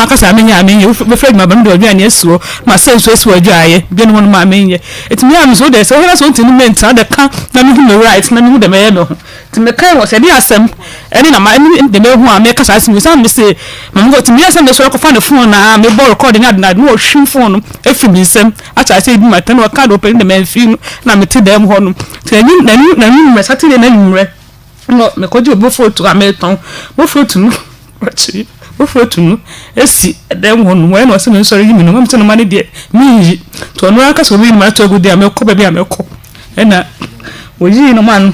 Wɔn ankasa a menyɛ a menyɛ, wobɛfrɛ adwuma ba mede w'aduane asi hɔ, na masɛ nsuo asi w'adwaeɛ, bi ne hɔnom a menyɛ. Nti me a me so wodɛ sɛ wohwɛ na sɛ wontumi ne me ntena wodɛ ka na mehu me right na mehu dɛ mɛyɛ me ho. Nti mekae wɔ sɛ ɛdeɛ asɛm ɛne na ma ɛne dɛ mehu a meka saa asɛm yi sane mese ma mekɔ nti meyɛɛ sɛ mesɔre kɔfa ne phone na mebɔ record ne ade na ade na ɔhwim phone no afiri me nsam akyɛ asɛ ebi ma tɛn na ɔka deɛ ɔpɛ ne dɛ mamfii no na mete dɛm hɔ nom. Nti n'anwummerɛ Saturday n'anwummerɛ na mekɔgye obi foto a meretɔn bofrotu no ɔkye bofrotu no esi dan mu hɔ nom ɛna ɔsɛ mensɔre yi me noma mesɛ noma no deɛ menyi nti ɔno ankasa ɔbɛyi noma ato agu deɛ a mɛkɔ baabi a mɛkɔ ɛna ɔyii noma no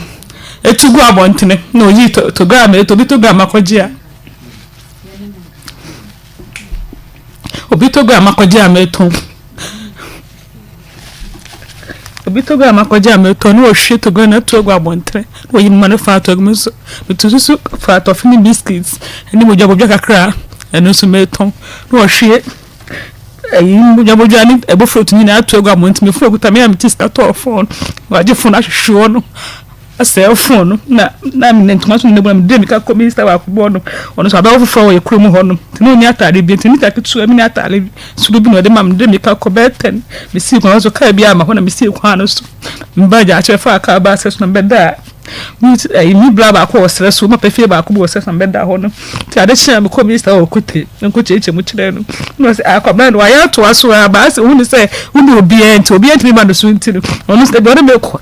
etu gu abɔntene na ɔyii toga a mɛtɔ obi toga a makɔgye a obi toga a makɔgye a mɛtɔn Obi togo a makɔgye a metɔ na ɔhwie togo no ato agu abɔntene na ɔyi mma no fa ato agu me nso meto susu fa tɔfe ne biscuit ne bodwabodwa kakra a ɛno nso metɔn na ɔhwie ɛyi bodwabodwa ne ɛbo fruit nyinaa ato agu abɔntene me phone kuta me a mete sika tɔɔ phone wagye phone ahwehwe hɔ no. Asɛe fon no na na me ntoma so na me de mika kɔ minista baako bi hɔ nom ɔno nso abɛwo foforɔ wɔ yɛ kurom hɔ nom nti na ɔnni ataade bi nti nika ketewa bi ne ataade soro bi na ɔde ma me de mika kɔ bɛyɛ tɛn mesii kwan so kaa bi ama hɔ na mesii kwan no so mba gya akyerɛ fa kaa ba asɛ so na mbɛda a me bra baako wɔ serɛ so mapa fie baako bi wɔ serɛ so na mbɛda hɔ no nti ade kye a mekɔ minista wɔ kote nkɔ kyerɛkyerɛ mu kyerɛ no na ɔsɛ akwabena no wayɛ atoa so a baasɛ ohun sɛ wone obiara nti obiara ntumi ma no so nti no ɔno sɛ ɔne mekɔ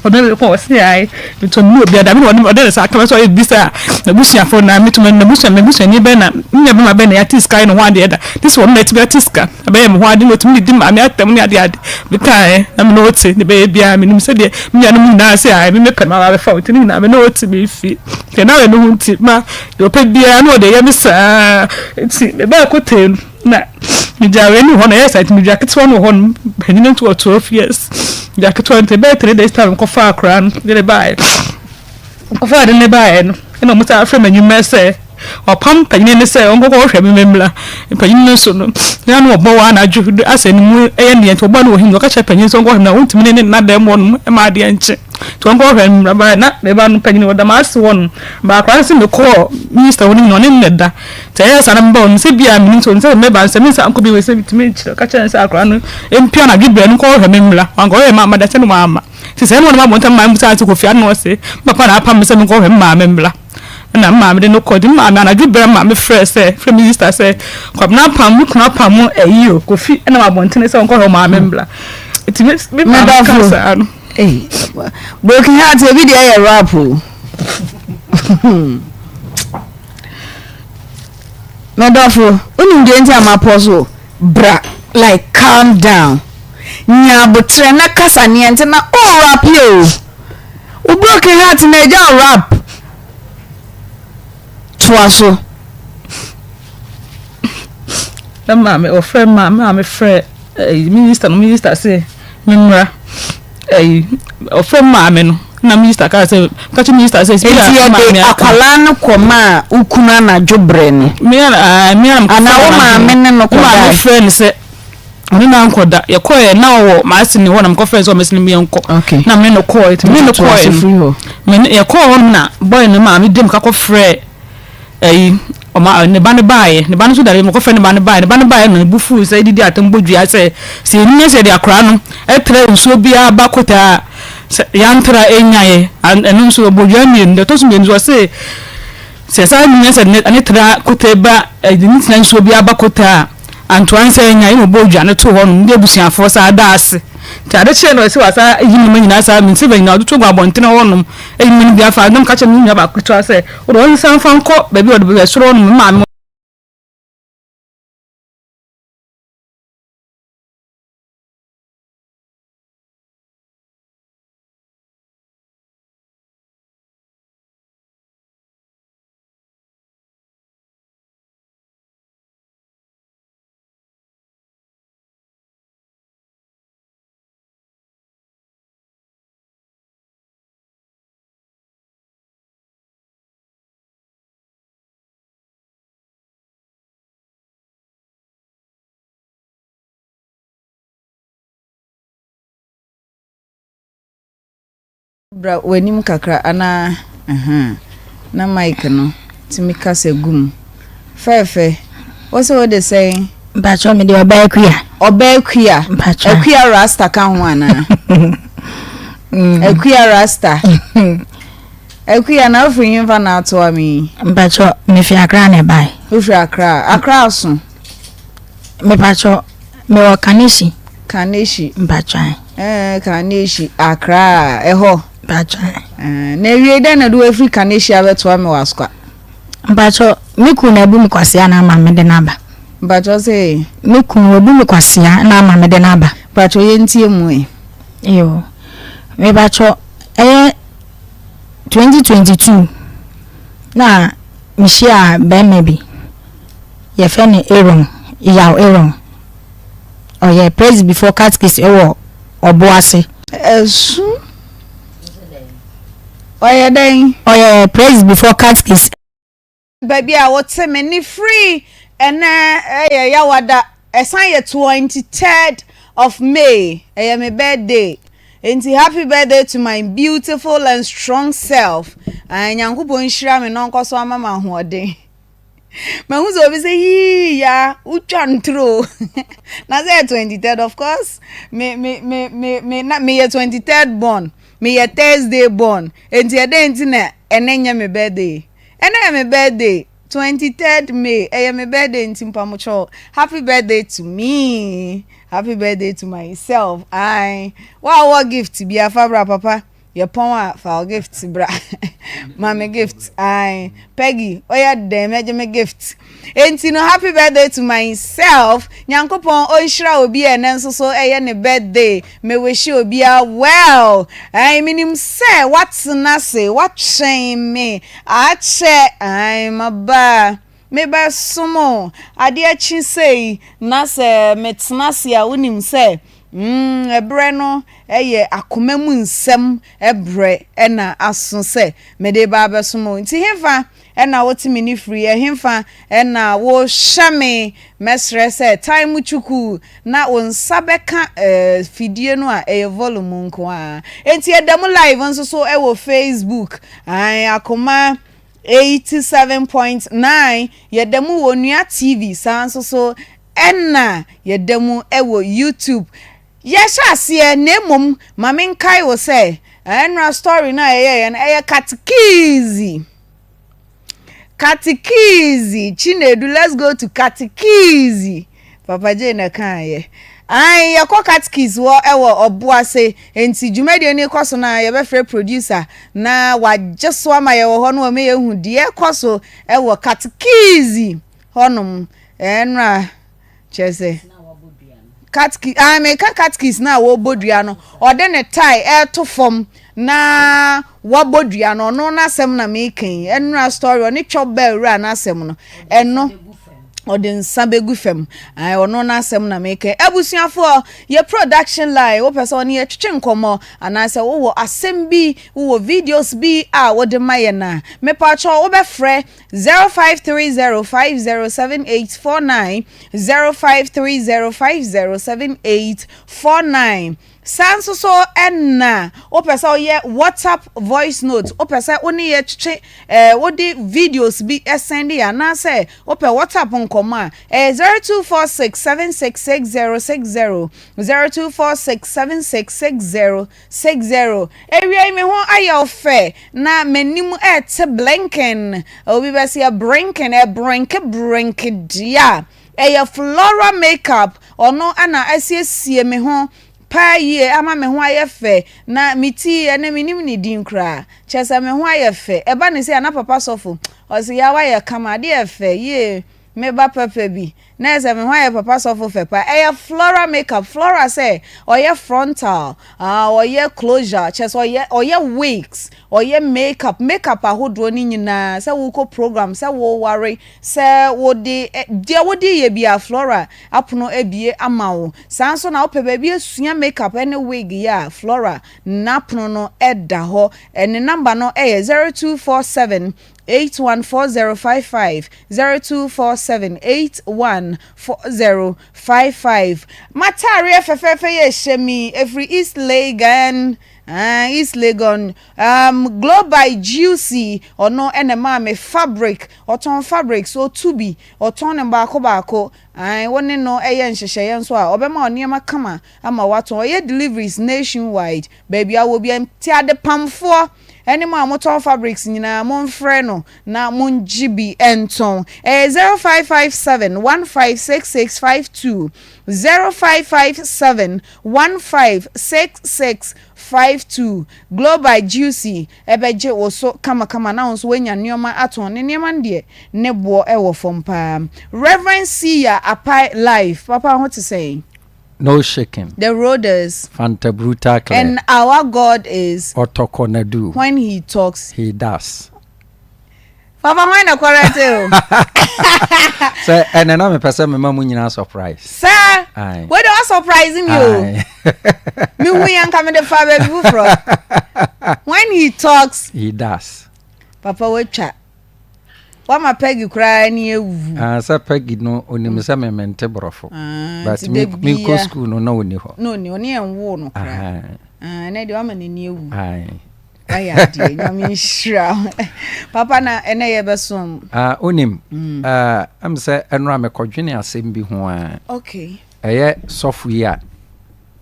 Ɔno de kɔ ɔse ae meto me ne obi ada me na ɔne ɔde ne nsa aka me sɛ ɔyɛ bisa n'abusuafo na meto me n'abusua m'abusuani bɛn na me nua bɛma bɛn na yɛate sika ayɛ ne ho adeɛ da te sɛ ɔno na atumi ate sika abɛyɛ me ho ade na ɔtumi de di maame atɛm ne ade ade mekaeɛ na me ne ɔte ne bɛyɛ biara menim sɛdeɛ me nuanom nyinaa sɛ ae me mepɛ no ma bɛfa wo nti ne nyinaa me ne ɔte me fie nti na ne ho nti ma deɛ ɔpɛ biara na ɔde yɛ me saa nti mebɛɛ kotee no Na megyaa wei no wɔ hɔ no ɛyɛ saa nti medua ketewa no wɔ hɔ no panyin no nso wɔ 12 years medua ketewa no nti ɛbɛyɛ 3 days time nkɔfa akora no de ne baeɛ nkɔfa de ne baeɛ no ɛna wɔn san afrɛ me anwummerɛ sɛ ɔpam panyin no sɛ ɔnkɔkɔ hwɛ me mmla panyin no nso no na no ɔbɔ wɔ anadwo asɛ ne mu ɛyɛ neɛ nti ɔbɔ no wɔ him ɔka kyerɛ panyin sɛ ɔnkɔ hwɛ me na ɔntumi ne ne nna dɛm hɔ nom ɛma adeɛ nkye nti ɔnkɔ hwɛ me mmla baeɛ na meba no panyin ɔda m'ase hɔ nom baakora no sɛ mekɔɔ minista hɔ no nyina ɔne ne da Sɛ ɛyɛ saa na meba hɔ no, sɛ bi a menim sɛ onim sɛ mɛba no, sɛ mensan nkɔ bio sɛ metumi nkyerɛ, ka kyerɛ no sɛ akwadaa no mpue anadwo berɛ no nkɔhwehwɛ me mmra. Wanka ɔyɛ ma mada sɛ no wamma. Nti sɛ ɛne wɔn abɔ ntam maa mmusa sɛ Kofi ano ɔse, me papa na apam me sɛ menkɔhwehwɛ me maame mmra. Ɛna me maame de no kɔ. Nti me maame anadwo berɛ maame frɛ sɛ, frɛ me sista sɛ, Kwabena apam, me kunu apam mo ayi o, Kofi ɛnam abɔntene sɛ ɔnkɔhwɛ ɔmaame mmra. Nti me maame ka saa no. Broken heart ebi deɛ yɛ rap o. Me dɔfo, wonim deɛ nti a mapɔ so? Bra, like calm down. Nya aboterɛ na kasa neɛ nti na o rap yɛ o. Wo broken heart na agya o rap. Toa so. Na maame wɔfrɛ maame maame frɛ ɛyi minista no minista se memmra ɛyi ɔfrɛ maame no na minista kaa sɛ ka kyerɛ minista sɛ Nti yɛde akwadaa no kɔ maa wo kunu anadwo berɛ no? Me ara ɛɛ me ara Anaa wo maame ne no kɔdae? Me maame frɛ no sɛ ɔne no ankɔda yɛkɔɛ na ɔwɔ m'ase ne hɔ na mekɔfrɛ sɛ ɔmɛsene me yɛnkɔ na me ne no kɔɛ nti me ne no kɔɛ no me ne yɛkɔɔ hɔ na boy no maame de meka kɔfrɛ ɛyi ɔma ne ba no baeɛ ne ba no nso dade mekɔfrɛ ne ba no baeɛ ne ba no baeɛ na ne bo fuu sɛ didi atam bɔ dua sɛ sɛ yɛnim na sɛ yɛde akwadaa no ɛtra nsuo biara ba kotaa sɛ yɛantra ɛnyaeɛ ɛno nso ɔbɔ dua mmienu deɛ ɛtɔ so mmienu nso ɔse sɛ saa nim na sɛ ne tra kotaa ba ɛde ne tena nsuo biara ba kotaa a antoa nsɛ ɛnyaeɛ na ɔbɔ dua no to hɔ nom de abusuafoɔ saa da ase nti ade kyeɛ no ɔse wasa yi nneɛma nyinaa saa mensi bɛ nyinaa ɔde to gu abɔntene hɔ nom ɛyi nneɛma no bi afa nam ka kyerɛ me nua baako ketewa sɛ Wode wɔn nsa mfa nkɔ baabi a wɔde bɛbɛ soro hɔ nom maame. Bra w'anim kakra anaa ahaa na mic no tumi kasa gu mu. Fɛɛfɛ. Wo sɛ wode sɛn? Mpakyɛw mede Ɔbaa Akua. Ɔbaa Akua. Mpakyɛw. Akua Rasta ka ho anaa? Akua Rasta. Akua na wofiri hemfa na atoa me yi? Mpakyɛw mefi Accra na ɛbae. Wofiri Accra. Accra so. Mepakyɛw mewɔ Kaneshie. Kaneshie. Mpakyɛw. Ɛɛ Kaneshie Accra ɛhɔ. Mpakyɛw. Ɛɛ na ewie dɛn na de wafiri Kaneshie abɛtoa me wɔ Asokwa? Mpakyɛw me kun na abu me kwasea na ama mede no aba. Mpakyɛw se. Me kun wabu me kwasea na ama mede no aba. Mpakyɛw yɛntie mu ɛ. Yoo mepakyɛw ɛyɛ 2022 na mehyiaa bɛrima bi yɛfrɛ no Aaron Yaw Aaron ɔyɛ president before catechist ɛwɔ Ɔboase. Ɛsu Ɔyɛ dɛn? Ɔyɛ Praise Before Catechist. Baabi a wote me nne firi ɛnɛ ɛyɛ Yawada, ɛsan yɛ 23rd of May, ɛyɛ me birthday. Enti happy birthday to my beautiful and strong self. Nyankopɔn nhyira me na ɔnkɔ so ama me ahoɔden. Mahu sɛ obi sɛ yii ya wotwa ntoro na sɛ yɛ 23rd of course me me me me me na meyɛ 23rd born meyɛ Thursday born enti ɛdɛn nti na ɛnɛ nyɛ me birthday ɛnɛ yɛ me birthday 23rd May ɛyɛ me birthday nti mpamokyɛw happy birthday to me happy birthday to myself ae wa wɔ gift bi afa bra papa Yɛpɔn a fa wo gift bra. Ma me gift. Ae. Peggy, oyɛ dɛn mɛgye me gift. Enti no happy birthday to myself. Nyankopɔn ɔnhyira obi a ɛnɛ nso so ɛyɛ ne birthday. Me wish obiara well. Ae, menim sɛ woatena ase, woatwɛn me akyɛ. Ae, maba. Mebɛsom o, adeɛ kye sei na sɛ metena ase a wonim sɛ mm ɛberɛ no yɛ akoma mu nsɛm berɛ na aso sɛ mede reba abɛsom o. Nti hefa na wote me nne firi, ɛhefa na wohwɛ me? Mɛsrɛ sɛ tan mu kyukuu na wo nsa bɛka fidie no a ɛyɛ volume nko ara. Enti ɛda mu live nso so wɔ Facebook, ae, akoma 87.9 yɛda mu wɔ Onua TV saa nso so ɛna yɛda mu wɔ YouTube. Yɛhyɛ aseɛ na mmom ma menkae wo sɛ ɛnora story no a yɛyɛeɛ no ɛyɛ katekizi. Katekizi Chinedu let's go to katekizi. Papa Jay na ɛkaeɛ. Ae, yɛkɔ catechist hɔ wɔ Ɔboase, enti dwumadie no rekɔ so no a, yɛbɛfrɛ producer na wagye so ama yɛwɔ hɔ na wama yɛahu deɛ ɛrekɔ so wɔ catechist hɔnom. Ɛnora, kyerɛ sɛ, catechist, ae, meka catechist no a wɔrebɔ dua no, ɔde ne tie ɛreto fam na wabɔ dua no, ɔno n'asɛm na meka yi, ɛnora story, ɔne twɔ bɛɛ wura n'asɛm no, ɛno. Ɔde nsa bɛgu fam. Ae, ɔno n'asɛm na meka. Abusuafoɔ, yɛ production line, wopɛ sɛ ɔne yɛ twetwe nkɔmmɔ, anaasɛ wowɔ asɛm bi, wowɔ videos bi a wode ma yɛn a, mepakyɛw wobɛfrɛ 0530507849, 0530507849. Saa nso so na wopɛ sɛ woyɛ WhatsApp voice note, wopɛ sɛ wo ne yɛ twetwe ɛɛ wode videos bi sɛnde yɛ anaasɛ wopɛ WhatsApp nkɔmmɔ a, ɛyɛ 0246766060, 0246766060. Awia yi me ho ayɛ wo fɛ na m'anim ɛrete blinking, obi bɛse ɛbrinking, ɛbrinke brinke deɛ a, Ɛyɛ Flora makeup, ɔno na asiesie me ho paa yie ama me ho ayɛ fɛ na me ti ɛnɛ mennim ne din koraa kyerɛ sɛ me ho ayɛ fɛ ɛba ne sei a na papa sɔfo ɔse yaa woayɛ kama adeɛ ɛfɛ yie me ba papa bi na ɛyɛ sɛ me ho ayɛ papa sɔfo fɛ paa ɛyɛ Flora makeup Flora sɛ ɔyɛ frontal ah ɔyɛ closure kyerɛ sɛ ɔyɛ ɔyɛ wigs ɔyɛ makeup makeup ahodoɔ no nyinaa sɛ wokɔ program sɛ woware Sɛ wode deɛ wode yɛ biara Flora apono abue ama wo. Saa nso na wopɛ baabi asua makeup ne wig yɛ a, Flora n'apono no da hɔ. Ne number no yɛ 0247 814055, 0247 814055. M'ataareɛ fɛfɛɛfɛ yi a ɛhyɛ me yi, ɛfiri East Legon. Ah, East Legon. Um, Glow by Juicy, ɔno ɛna ɛmaa me fabric. Ɔtɔn fabrics, ɔtu bi, ɔtɔn no baako baako. Ae, wo ne no yɛ nhyehyɛeɛ nso a, ɔbɛma wo nneɛma kama ama woatɔn. Ɔyɛ deliveries nationwide, baabi a wɔ biara. Nti adepamfoɔ ne mo a motɔn fabrics nyinaa, momfrɛ no na mongye bi ntɔn. Ɛyɛ 0557 156652, 0557 1566 52 Global Juicy bɛgye wo so kamakama na wo nso woanya nneɛma atɔn. Ne nneɛma no deɛ, ne boɔ wɔ fam paa. Rev. Siya Apai Life, papa ho te sɛn? No shaking. The road is. Fanta brutal clear. And our God is. Ɔtɔkɔ na du. When he talks. He does. Papa hwan na correct o. Sɛ ɛnɛ na mepɛ sɛ mema mu nyinaa surprise. Sɛ wei de wa surprise mi o. Mi hu yɛn nka mi de fa baabi foforɔ. When he talks. He does. Papa watwa. Wama Peggy koraa ani awu. Ah, sɛ Peggy no onim sɛ me mente borɔfo. Ah, but me me kɔ school no na onni hɔ. Na onni hɔ ne yɛn woo no koraa. Ah, ɛnɛ deɛ wama n'ani awu. Aye. Wayɛ adeɛ, Nyame nhyira wo. Papa na ɛnɛ yɛbɛsom. Ah, onim. Mm. Ah, ɛm sɛ ɛnora mekɔdwene asɛm bi ho a. Okay. Ɛyɛ sɔfo yi a.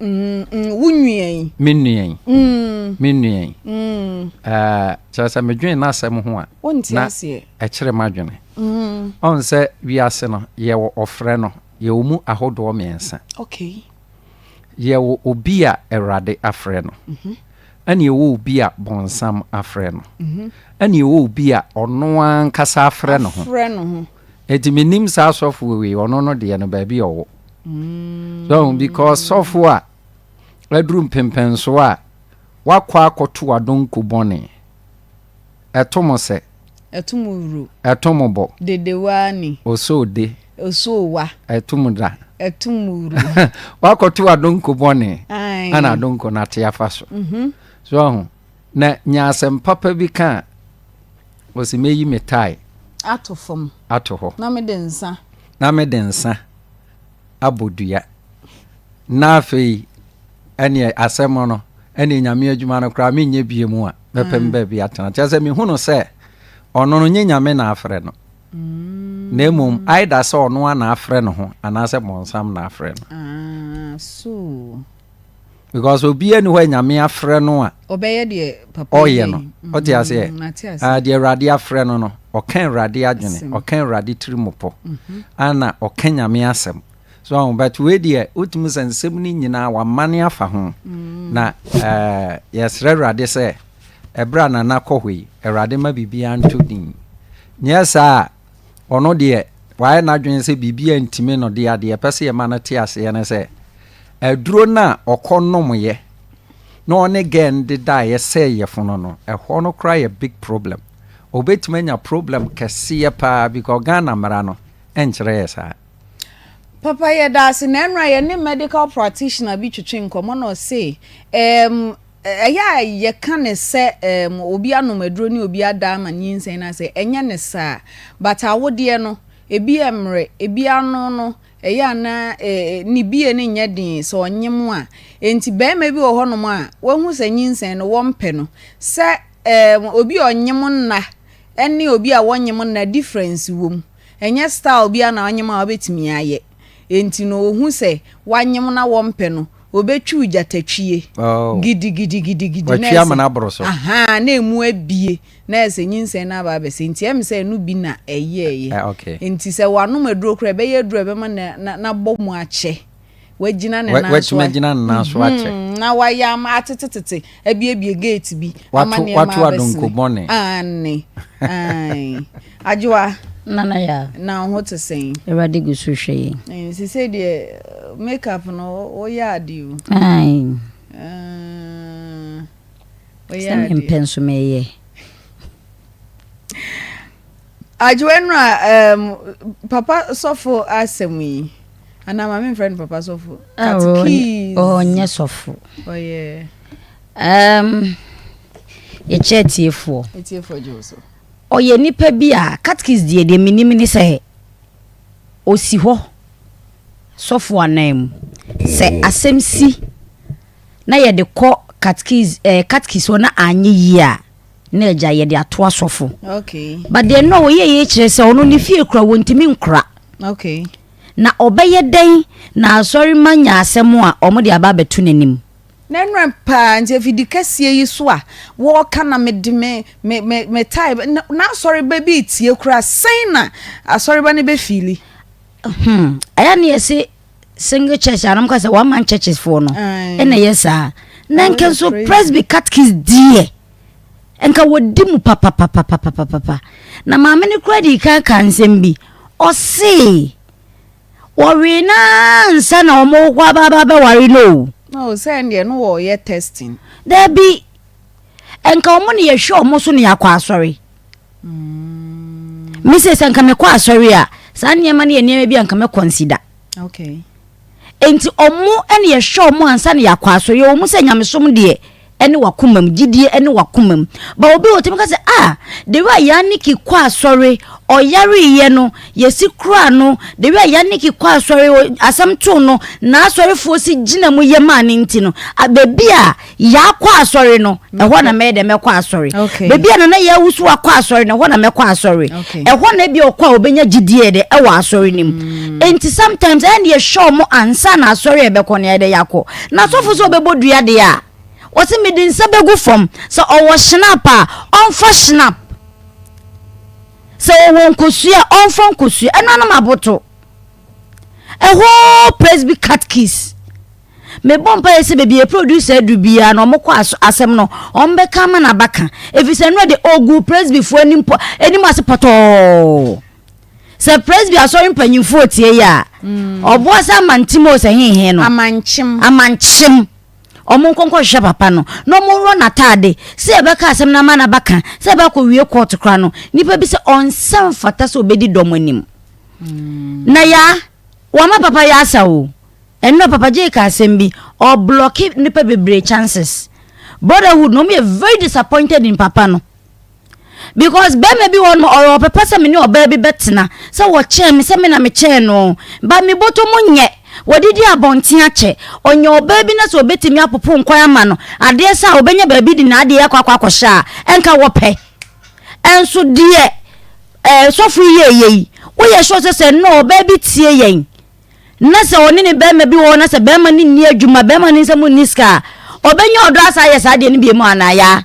Mm, mm, wo nua yi. Me nua yi. Mm. Me nua yi. Mm. Eh, kyerɛ sɛ medwene n'asɛm ho a. Wonte aseɛ. Ɛkyerɛ m'adwene. Mm. Ɔn sɛ wiase no, yɛwɔ ɔfrɛ no, yɛwɔ mu ahodoɔ mmiɛnsa. Okay. Yɛwɔ obi a Awurade afrɛ no. Mm -hmm. Ɛna yɛwɔ obi a bɔnsam afrɛ no. Mm -hmm. Ɛna yɛwɔ obi a ɔno ankasa afrɛ no ho. Afrɛ no ho. Eti menim saa asɔfo wei, ɔno no deɛ no baabi ɔwɔ. So because sɔfo a aduru mpempɛnsoɔ a wakɔ akɔto adonko bɔne, ɛto mo sɛ. Ɛto mo wuro. Ɛto mo bɔ. Dedewa ni. Osoo de. Osoo wa. Ɛto mo da. Ɛto mo wuro. Wakɔto adonko bɔne. Ɛna adonko no ate afa so. Mhm. So ɔho na nya asɛm papa bi ka a ɔsi meyi me tae. Ato fam. Ato hɔ. Na mede nsa. Na mede nsa. abɔ dua. Na afei ɛneɛ asɛm no ɛne nyame adwuma no koraa menyɛ bie mu a mɛpɛ me mm. baabi atena. Kyerɛ sɛ mehu no sɛ ɔno no nyɛ nyame na afrɛ no. Mm. Na mmom aida sɛ ɔno a na afrɛ no ho anaasɛ bɔnsam na afrɛ no. Ah, so. Because obiara ni hɔ a nyame afrɛ no a ɔbɛyɛ deɛ papa ɔyɛ no. Ɔte aseɛ. Mm, ah, deɛ awurade afrɛ no no ɔka awurade adwene ɔka awurade tiri mu pɔ mhm. ana ɔka nyame asɛm so ahun but wei deɛ wotumi sɛ nsɛm no nyinaa wamane afa ho mm. na eh, yɛsrɛ awurade sɛ ɛberɛ a nana kɔ hɔ yi awurade ma biribiara nto din nyɛ saa a Ɔno deɛ, wayɛ n'adwene sɛ biribiara ntumi no dea, deɛ ɛpɛ sɛ yɛma no te aseɛ ne sɛ, aduro no a ɔkɔnomeɛ na ɔne girl no de daeɛ sɛe yɛfono no, ɛhɔ no koraa yɛ big problem. Ɔbɛtumi anya problem kɛseɛ paa because Ghana mmara no nkyerɛ yɛ saa. Papa yɛdaase na ɛnora yɛne medical practitioner bi twetwe nkɔmmɔ na ɔse ɛɛm Ɛyɛ a yɛka no sɛ ɛɛm obi anom aduro ne obi ada ama nyinsɛn no asɛe, ɛnyɛ ne saa. But awodeɛ no, ebi yɛ mmerɛ, ebi ano no, ɛyɛ a na ne bie no nyɛ den sɛ ɔnyem a. Enti barima bi wɔ hɔnom a, wahu sɛ nyinsɛn no wɔmpɛ no. Sɛ ɛɛm obi a ɔnyem nna ne obi a wɔnyem nna difference wɔ mu. Ɛnyɛ style biara na ɔnyem a wobɛtumi ayɛ. Enti no ohu sɛ wanyem na wɔmpɛ no, Obetwiw gyatatwie. Oh. Gidigidigidigidi. Watwi amena aboro so. Ahaa, na emu abie. Na ayɛ sɛ nyinsɛn no aba abɛsɛe. Nti ɛyɛ me sɛ ɛno bi na ɛyɛeɛ. Eh, okay. Nti sɛ wanom aduro koraa, ɛbɛyɛ aduro a ɛbɛma na, na, n'abɔ mu akyɛ. Wagyina ne nan so. Watumi agyina ne nan so akyɛ. Mhm, na wayɛ ama atetetete, abiebie gate bi. Ama Wato, nneɛma wato abɛsene. adonko bɔne. Aane, aane. Adwoa. Nana Yaa. Na wo ho te sɛn? Awurade gu so hwɛ yɛn. Eh, sisei deɛ make up no woyɛ ade o. Ae. Ah, woyɛ Sɛ ade. mempɛ nso meyɛ. Adwoa nura um, papa sɔfo asɛm yi. Anaa ma memfrɛ no papa sɔfo. Katekis. Ɔnyɛ sɔfo. Ɔyɛ. Um, yɛkyɛ atiefoɔ. Atiefoɔ gye wo so. Ɔyɛ nipa bi a katekis deɛ deɛ menim ne sɛ ɔsi hɔ sɔfo anan mu. Sɛ asɛm si na yɛde kɔ. catechies eh, catechies hɔ na anyɛ yie a na agya yɛde ato asɔfo. Okay. But deɛ no ɔyɛ yɛ kyerɛ sɛ ɔno ne fie kura wɔntumi nkora. Okay. Na ɔbɛyɛ dɛn na asɔre ma nya asɛm a wɔde aba abɛto n'anim? Na nnora paa nti afidi kɛseɛ yi so a wɔreka na mede me me me me tae na n'asɔreba bi retie koraa sɛn na asɔreba no bɛfiili? Hmm, ɛyɛ ne yɛse single church anam ka sɛ one man churches foɔ no ɛna ɛyɛ saa na nka nso presby catechist deɛ nka wɔdi mu papapapapapapa na maame no kora de kan ka nsɛm bi ɔsee wɔwee no ansa na wɔn kɔ abaaba bɛware no o. No sɛ ɛndeɛ no wɔyɛ testing. Dabi nka wɔn ne yɛhwɛ wɔn so ne yɛakɔ asɔre. Me sɛ sɛ nka mekɔ asɔre a saa nneɛma no yɛ nneɛma bi a nka mɛ consider. Okay. Enti ɔmo ɛna yɛhwɛ ɔmo ansa na yɛakɔ asɔre. Yɛwɔ mu sɛ nyamesom deɛ ɛne wakoma mu, gyidie ɛne wakoma mu. Ba obi wɔ tumi ka sɛ ah, the way a Yannick kɔ asɔre, ɔyareeɛ no, yɛsi kura no, the way a Yannick kɔ asɔre, asɛm too no, n'asɔrefoɔ si gyina mu yɛ maa no nti no, baabi a Yɛakɔ asɔre no, ɛhɔ na mɛyɛ dɛ mɛkɔ asɔre. Baabi a Nana Yaa Wusu akɔ asɔre no, ɛhɔ na mɛkɔ asɔre. Ɛhɔ na ebi ɔkɔ a ɔbɛnya gyidie dɛ ɛwɔ asɔre no mu. Mm. Enti sometimes ɛyɛ ne yɛhwɛ ɔmo ansa na asɔre a ɛbɛkɔ no yɛ dɛ yɛakɔ. Na asɔfo sɛ ɔbɛbɔ dua deɛ a, wɔse mede nsa bɛgu fam. Sɛ ɔwɔ snap a, ɔmfa snap. Sɛ ɔwɔ nkosua a, ɔmfa nkosua. Ɛno anam aboto. Ɛhɔ Presby Catechist. Mebɔ mpaeɛ sɛ baabi a producer adu biara no wɔkɔ aso asɛm no wɔbɛka ama no abaka ɛfiri sɛ nnora de ɔgu presbyfoɔ anim pɔ anim ase pɔtɔɔ sɛ presby asɔre mpanyinfoɔ tie yɛ a mm. ɔboa sɛ amantim o sɛ hehe no amankyem amankyem ɔmo nkɔnkɔ hwehwɛ papa no na ɔmo worɔ n'ataade sɛ yɛbɛka asɛm no ama no abaka sɛ ɛbɛkɔ wie kɔɔto koraa no nipa bi sɛ ɔnsɛ mfata sɛ ɔbɛdi dɔm anim mm. na yaa wama papa yɛ asa o Ɛnora Papa Jay ka asɛm bi, ɔblɔke nnipa bebree chances. Brotherhood no, wɔn yɛ very disappointed in papa no. Because bɛrima bi wɔ no, ɔyɛ ɔpɛpɛ sɛ me ne ɔbaa bi bɛtena, sɛ wɔkyɛn me, sɛ me na mekyɛn no. Ba me bɔtɔ mu nyɛ, wɔdidi abɔnten akyɛ. Ɔnya ɔbaa bi na sɛ ɔbɛtumi apopo nkwan ama no, adeɛ sɛ a ɔbɛnya baabi de n'adeɛ akɔ akɔ akɔhyɛ a, ɛnka wɔpɛ. Ɛnso deɛ ɛɛ sɔfo yi yɛɛyɛ yi, woyɛ sure sɛ sɛ nnɛ ɔbaa bi tie yɛn, na sɛ ɔne ne barima bi wɔ hɔ na sɛ barima no nni adwuma, barima no nsam nni sika a, ɔbɛnya ɔdɔ asa ayɛ saa adeɛ no bi mu anaa yaa?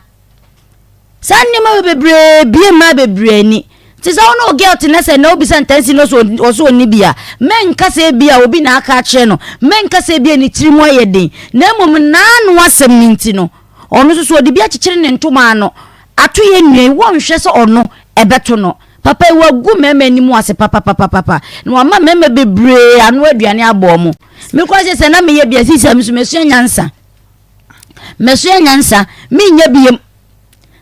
Saa nneɛma bebree bie mmaa bebree ani. Nti sɛ wo ne wo girl te na sɛ na wobisa ntansi no sɛ ɔsɛ ɔnni bi a, mɛnka sɛ ebi a obi na aka akyerɛ no, mɛnka sɛ ebi a ne tiri mu ayɛ den, na mmom n'ano asɛm no nti no, ɔno nso so ɔde bi akyekyere ne ntoma ano ato yɛn nua yi, wɔnhwɛ sɛ ɔno ɛbɛto no. Papa yi wagu mmarima anim ase papapapapa na wama mmarima bebree ano aduane abɔ wɔn. Me kora sɛ sɛ na meyɛ bia sisi a me nso masua nyansa. Masua nyansa, menyɛ biem.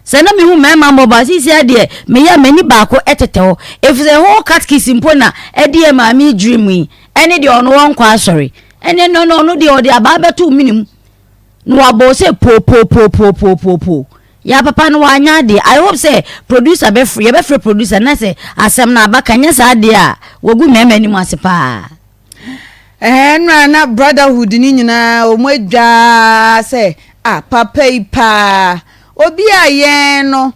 Sɛ na mehu mmarima mmɔbɔ a sisi adeɛ meyɛ m'ani baako tetɛ hɔ. Ɛfiri sɛ whole catechist mpo na ɛde yɛ maame dream yi ɛne deɛ ɔno wɔnkɔ asɔre. Ɛne no no ɔno deɛ ɔde abaa bɛto mene mu na wabɔ sɛ poopoopoopoopoopoo. Ya papa no wanyɛ adeɛ. I hope sɛ producer bɛfrɛ yɛbɛfrɛ producer na sɛ asɛm no aba ka nyɛ saa adeɛ a wagu mmarima anim ase paa. Ɛɛ nora na brotherhood no nyinaa wɔn adwaa sɛ ah papa yi paa obi a yɛn no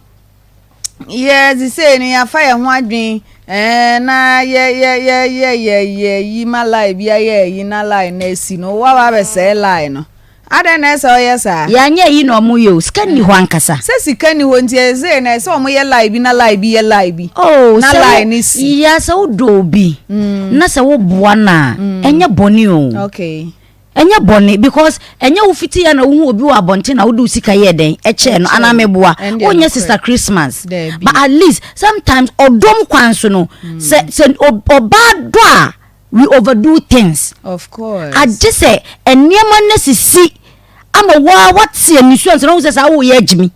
yɛ sisei no yɛafa yɛn ho adwen ɛɛ na yɛ yɛ yɛ yɛ yɛ yɛ yi ma lie bi ayɛ yi na lie na esi no wa wa bɛsɛe lie no. Adɛn na ɛsɛ ɔyɛ saa? Yɛanyɛ ayi na ɔmo yɛ o, sika nni hɔ ankasa. Sɛ sika nni hɔ nti ɛsei no ɛsɛ ɔmo yɛ lie bi na lie bi yɛ lie bi Oh, na sɛ lie wo, no si. yeah, sɛ wodɔ obi na sɛ woboa no a, ɛnyɛ bɔne o. Okay. Ɛnyɛ bɔne because ɛnyɛ wo fiti ya na wohu obi wɔ abɔnten na wode wo sika yɛɛ dɛn ɛkyɛɛ no anaa Ɛkyɛɛ no. meboa. Ɛndeɛ Wonyɛ nokorɛ. Sister Christmas. Daabi. But at least sometimes ɔdɔm kwan so no, sɛ sɛ ɔbaa dɔ a, we overdo things. Of course. Agye sɛ nneɛma no asisi ama waa wate anisuo ansa na wohu sɛ saa woyɛ agyimi.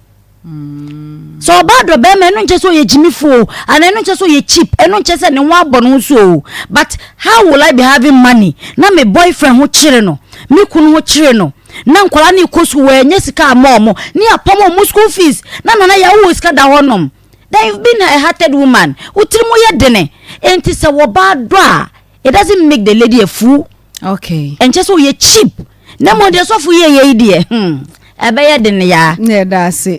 Mm. Sɛ ɔbaa dɔ bɛrima ɛno nkyɛ sɛ ɔyɛ gyimifo o anaa ɛno nkyɛ sɛ ɔyɛ cheap ɛno nkyɛ sɛ ne ho abɔ ne ho so o but how will I be having money na me boyfriend ho kyere no me kunu ho kyere no na nkwadaa no kɔ sukuu wɔanya sika ama ɔmo ne apam ɔmo school fees na nana yɛ wowɔ sika da hɔ nom. Then you've been a hearted woman. Wo tiri mu yɛ dene. Enti sɛ wɔbaa dɔ a, it doesn't make the lady a fool. Okay. Ɛnkyɛ sɛ ɔyɛ cheap. Na mmom deɛ sɔfo yɛ yɛ yi deɛ, hmm, Ɛbɛyɛ den yaa. Yɛda ase.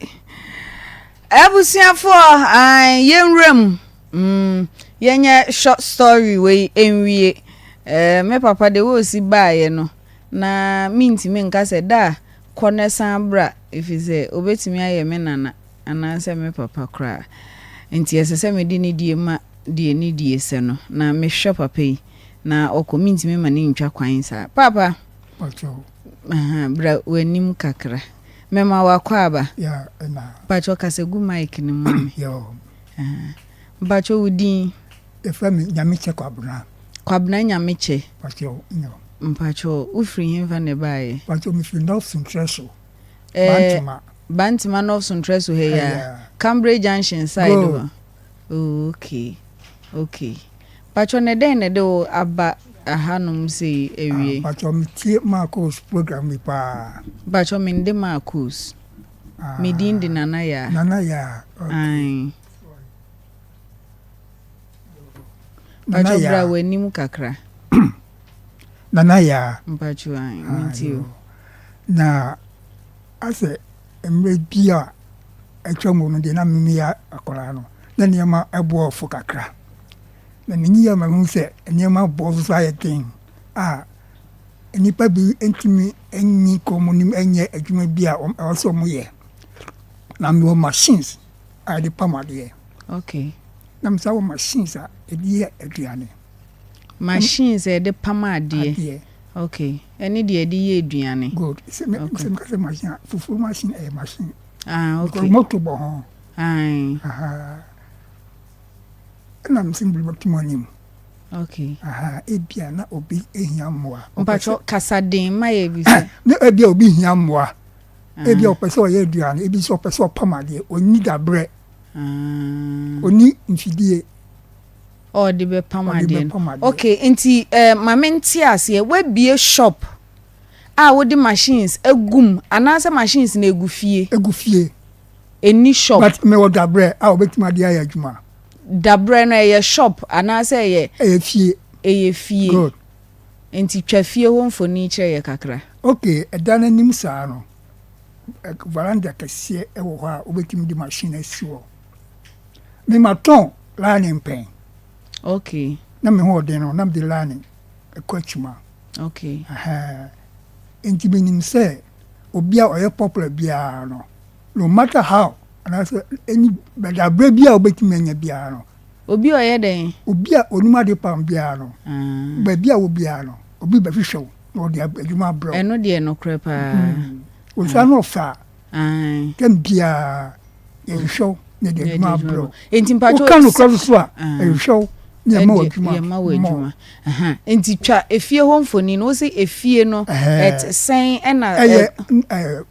Abusuafoɔ, ae, yɛnwura mu. Mm, yɛnyɛ short story wei nwie. Eh, me papa de wo si baeɛ no, na mentumi nka sɛ da a kɔ na san bra, ɛfiri sɛ obɛtumi ayɛ me nana anaasɛ me papa koraa. Nti ɛsɛ sɛ mede ne die ma deɛ ne die sɛ no, na mehwɛ papa yi na ɔkɔ, mentumi ma ne ntwa kwan saa. Papa, aha, bra w'anim kakra. Mɛma wakɔ aba. Ya, ɛna. Mpakyɛ kasa gu mic no mu me. Yo. Mpakyɛ wo din? Yɛfrɛ me Nyamekyɛ Kwabena. Kwabena Nyamekyɛ. Mpakyɛ, no. Mpakyɛ wofiri hemfa na ɛbaeɛ? Mpakyɛ mefiri North Suntreso. Eh, Bantama. Bantama North Suntreso ha yi a. Cambridge Junction side hɔ. Oh, okay. Okay. Mpakyɛ na dɛn na ɛde wo aba ahanom sei awie? Ah, mpakyɛ metie Marcos program bi paa. Mpakyɛ mende Marcos. Ah, Me din de Nana Yaa. Nana Yaa. Okay. Aye. Mpakyɛ bra w'anim kakra. Nana Yaa. Mpakyɛ ae, mentie o. Na asɛ mmerɛ bi a atwa mu no deɛ na meyɛ akwadaa no, na nneɛma ɛboɔ fo kakra. Na menyi yɛ ma mehu sɛ nneɛma boɔ so so ayɛ den a nnipa bi ntumi nyi kɔ wɔn anim nyɛ adwuma bi a ɛwɔ sɛ wɔyɛ. Na mewɔ machines a yɛde pam adeɛ. Okay. Na mesan wɔ machines a yɛde yɛ aduane. Machines a yɛde pam adeɛ. Adeɛ. Okay. Ɛne deɛ yɛde yɛ aduane. Good. Sɛ me sɛ meka sɛ machine a, fufuo machine ɛyɛ machine. Ah, okay. Because motor bɔ ho. Aye. Aha. Ɛna mesɛ mede bɛto mo anim. Okay. Aha, ebia na obi ehia mmoa. Mpakyɛ kasa den ma yɛ bi sɛ. Na ebia obi hia mmoa. Ebia ɔpɛ sɛ ɔyɛ aduane, ebi nso ɔpɛ sɛ ɔpam adeɛ, ɔnni dabrɛ. Ɔnni mfidie. Ɔde bɛpam adeɛ no. Okay, nti eh, ma mente aseɛ, woabie shop a wode machines agu mu anaasɛ machines na egu fie? Egu fie. Ɛnni shop. But mewɔ dabrɛ a wɔbɛtumi ade ayɛ adwuma. Dabrɛ no ɛyɛ shop anaasɛ ɛyɛ? Ɛyɛ fie. Ɛyɛ fie. Good. Nti twa fie hɔ mfoni kyerɛ yɛ kakra. Okay, ɛda no anim saa no, veranda kɛseɛ wɔ hɔ a wobɛtumi de machine asi hɔ. Me matɔn lining pɛn. Okay. Na me ho ɔden no, na mede lining ɛkɔ akyima. Okay. Ɛhɛn. Nti menim sɛ obi a ɔyɛ popular biara no, no matter how, anaasɛ any dabrɛ bi a wobɛtumi anya biara no. Obi a ɔyɛ dɛn? Obi a onim ade pam biara no, baabi a wɔ biara no, obi bɛhwehwɛ wo na ɔde adwuma abrɛ wo. Ɛno deɛ nokorɛ paa. Wo nsa no ɔfɛ a, tɛm biara yɛhwehwɛ wo na yɛde adwuma abrɛ wo. Nti mpakyɛ Woka nokorɛ nso so a, yɛhwehwɛ wo na yɛma wo adwuma. Yɛma wo adwuma. Nti twa efie hɔ mfoni no, wo se efie no ɛte sɛn ɛna. Ɛyɛ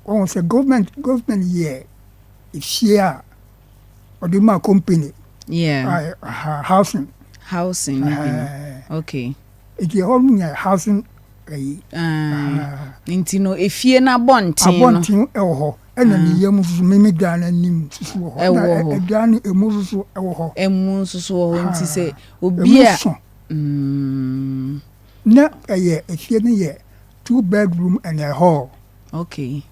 wɔn sɛ government government yɛ efie a ɔde ma company. Yeah. Housing. Housing ni bi no. Okay. Nti ɛhɔ no yɛ housing ɛyi. Nti no efie no abɔnten no. Abɔnten ɛwɔ hɔ. Ɛna ne yam nso mimi dan n'anim nso wɔ hɔ. Ɛwɔ hɔ. Ɛdan no emu nso ɛwɔ hɔ. Emu nso so wɔ hɔ nti sɛ obi a. Emu so. Na ɛyɛ efie no yɛ two bedroom and a hall. Okay.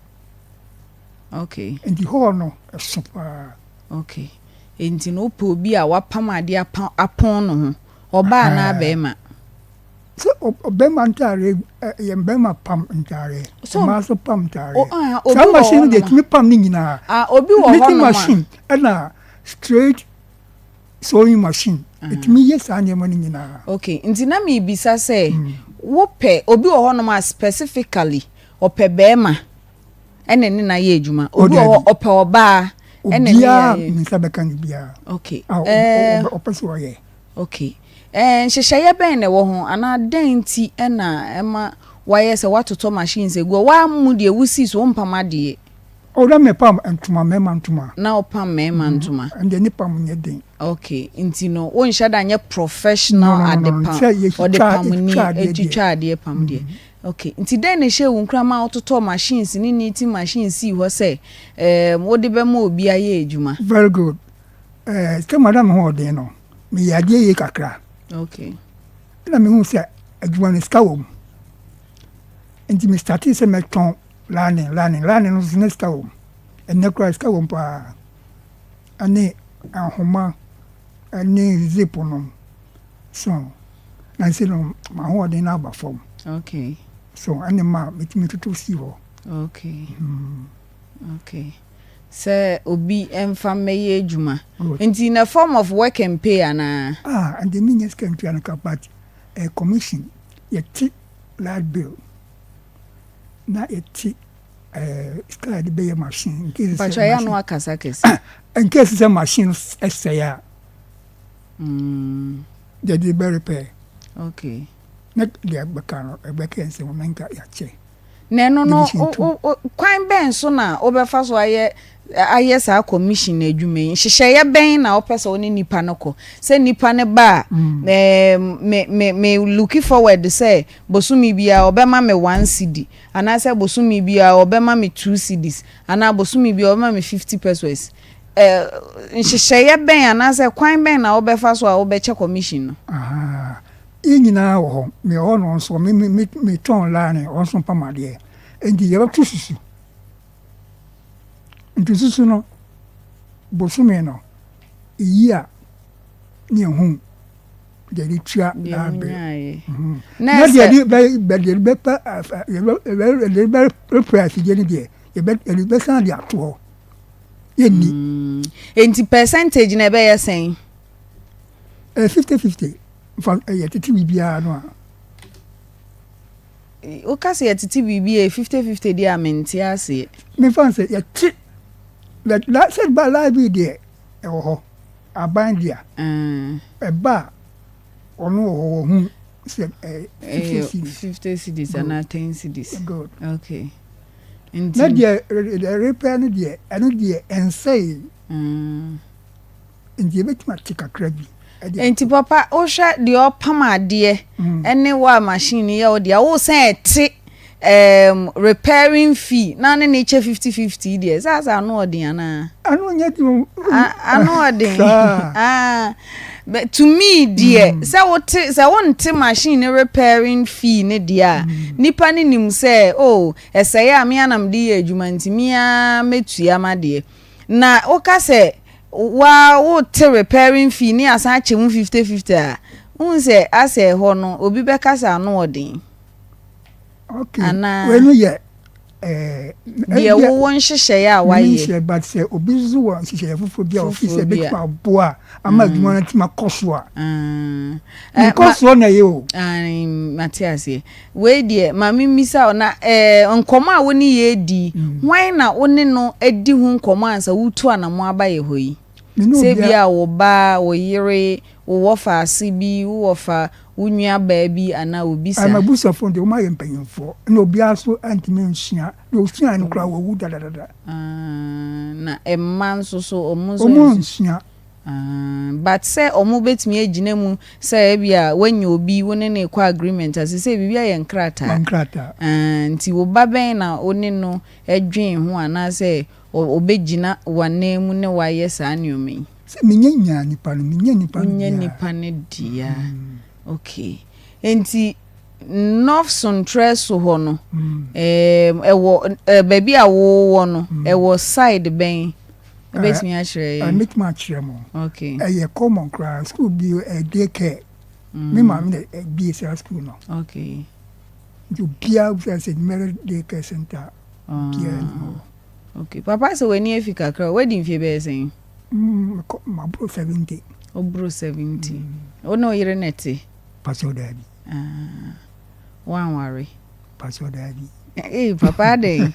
Okay. Nti hall no ɛso paa. Okay. Nti no wopɛ obi a wapam adeɛ apa apɔn no ho. Ɔbaa anaa bɛrima? Sɛ ɔbɛrima ntaare yɛ mbɛrima pam ntaare. Mmaa nso pam ntaare. Saa machine no deɛ tumi pam ne nyinaa. Obi wɔ hɔ nom a. Knitting machine ɛna straight sewing machine. Ɛtumi yɛ saa nneɛma no nyinaa. Okay, nti na mebisa sɛ wopɛ obi wɔ hɔ nom a specifically ɔpɛ bɛrima ɛna ne na yɛ adwuma. Obi wɔ hɔ ɔpɛ ɔbaa ɛna ne yɛ. Obiara ne nsa bɛka ne biara. Okay. Ɔpɛ sɛ ɔyɛ. Okay. Eh, nhyehyɛeɛ bɛn na ɛwɔ ho anaa dɛn nti na ɛma wayɛ sɛ woatotɔ machines agu hɔ? Woammu deɛ wosii so, wompam adeɛ. Oh, na mepam ntoma, mmarima ntoma. Na wopam mmarima ntoma. Ɛndeɛ ne pam nyɛ den. Okay, nti no wonhyɛ da nyɛ professional adepam, ɔdepamni, twitwa adeɛ pam deɛ. Okay, nti dɛn na ɛhyɛɛ wo nkuran ma wototɔɔ machines ne knitting machines sii hɔ sɛ ɛɛm wode bɛma obi ayɛ adwuma? Very good. Eh, sɛ madam ho ɔden no, meyɛ adeɛ yie kakra. Okay. Ɛna mehu sɛ adwuma no sika wɔ mu. Nti me startee sɛ mɛtɔn. Lining, lining, lining no nso na sika wɔ mu. Ɛnnɛ koraa sika wɔ mu paa. Ɛne ahoma ɛne zip no. So na nse no m'ahoɔden no aba fam. Okay. So ɛne ma metumi toto si hɔ. Okay. Okay. Sɛ obi mfa mmɛyɛ adwuma. Nti in a form of work and pay anaa? Ah, ɛnde menyɛ sika ntua no ka but eh, commission yɛte light bill na yɛte eh, sika a yɛde bɛyɛ machine in case sɛ Mpakyɛ yɛ ano machine akasa kɛse. in case sɛ machine no sɛe a Mm, yɛde bɛ repair okay. na deɛ bɛka no ɛbɛka yɛn sɛ wɔn nka yɛakyɛ. Na ɛno no, Division wo, 2. wo, wo, kwan bɛn so na wobɛfa so ayɛ ayɛ saa commission adwuma yi? Nhyehyɛeɛ bɛn na wopɛ sɛ wo ne nipa no kɔ? Sɛ nipa no ba a, ɛɛm, me, me, me looki forward sɛ bosome biara ɔbɛma me one cedi, anaasɛ bosome biara ɔbɛma me two cedis, anaa bosome biara ɔbɛma me 50 pesos. Ɛɛ, nhyehyɛeɛ bɛn anaasɛ kwan bɛn na wobɛfa so a wobɛkyɛ commission no? Ahaa. Yɛn nyinaa wɔ hɔ. Mewɔ hɔ na ɔno nso me me me metɔn line ɔno nso mpam adeɛ. Nti yɛbɛto susu. Nti susu no, bosome no, eyi a ne yɛhu deɛ yɛde tua Deɛ line bill. monyaeɛ. Mhm. Na Na deɛ sɛ yɛde bɛ bɛ deɛ yɛde bɛpɛ yɛde bɛ bɛpɛ afidie no deɛ yɛbɛ yɛde bɛsan de ato hɔ. Yɛnni. Mm. Enti percentage na ɛbɛyɛ sɛn? Ɛyɛ 50-50. Nfa yɛtete biribiara no a. Woka sɛ yɛtete biribi a 50-50 deɛ a mente aseɛ. Mefa no sɛ yɛte sɛ ba library deɛ ɛwɔ hɔ aban dea ɛba a ɔno wɔ hɔ wɔhu sɛ ɛyɛ 50 cedis. 50 cedis anaa 10 cedis. Good. Okay. Nti. Na deɛ repair no deɛ ɛno deɛ ɛnsɛe. Nti yɛbɛtumi ate kakra bi de Nti ato. papa wohwɛ deɛ ɔpam adeɛ ɛne wo a machine yɛ wo deɛ wo sɛ ɛte um, repairing fee na ne ne kyɛ 50 50 deɛ sɛ asɛ ano ɔden anaa? Ano nyɛ den o. Ano ɔden. Saa. Ah, but to me deɛ sɛ wote sɛ wonte machine ne repairing fee ne deɛ a nipa ne nim sɛ oh ɛsɛe a me ara na mede yɛ adwuma nti me ara mɛtua m'adeɛ. Na woka sɛ woa wote repairing fee ne asan akyɛ mu 50 50 a, wohu sɛ asɛ ɛhɔ no obi bɛka sɛ ano ɔden. Okay, Anaa wei no yɛ ɛɛ deɛ wowɔ nhyehyɛeɛ a me wayɛ. nhyehyɛeɛ but sɛ obi nso wɔ nhyehyɛeɛ foforɔ bi a ɔfi sɛ Foforɔ bi a. ɛbɛtumi aboa ama adwuma no atumi akɔ so a. Ah, Ne eh, ma, nkɔsoɔ na ɛyɛ o. Ae, mate aseɛ. Wei deɛ, ma memmisa wo, na eh, nkɔmmɔ a wo ne yɛ redi yi, hwan na wo ne no adi ho nkɔmmɔ ansa woretu anammɔn aba yɛ hɔ yi? Me ne Sɛ obiara. ebia wo ba, wo yere, wo wɔfaase bi, wo wɔfa, wo nuabaa bi anaa obi Ah, saa? m'abusuafoɔ deɛ, wɔayɛ mpanyimfoɔ, ɛna obiara nso antumi ansua. Deɛ ɔsuaeɛ no koraa, wawu dadadada. Ah, na mma nso so, wɔn nso Wɔn ansua? ansua. Ah, but sɛ ɔmo bɛtumi agyina mu sɛ ebia woanya obi wo ne no rekɔ agreement a, seesei biribi ayɛ nkrataa. Nkrataa. Ah, nti wo ba bɛn na wo ne no dwen ho anaasɛ ɔbɛgyina w'ananmu ne wo ayɛ saa nneɛma yi? Sɛ menya nyaa nipa no, menya nipa no Wonya deɛ a. nipa no deɛ a, okay. Nti North Sontrɛ so hɔ no, ɛɛm, ɛwɔ, ɛɛ, baabi a wowɔ no, ɛwɔ side bɛn? Wobɛtumi akyerɛ yɛn? Mɛtumi akyerɛ mo. Okay. Ɛyɛ common koraa. School bi ɛyɛ day care. Me maame na ɛbie saa school no. Okay. Nti obiara bisa sɛ Mary day care center. Obiara nim hɔ. Okay. Papa sɛ w'ani afi kakra, wadi mfie bɛyɛ sɛn? Mm, maboro 70. Woboro 70. Wo ne wo yere na ɛte? Pastor daabi. Ah, woanware? Pastor daabi. Ee, papa adɛn?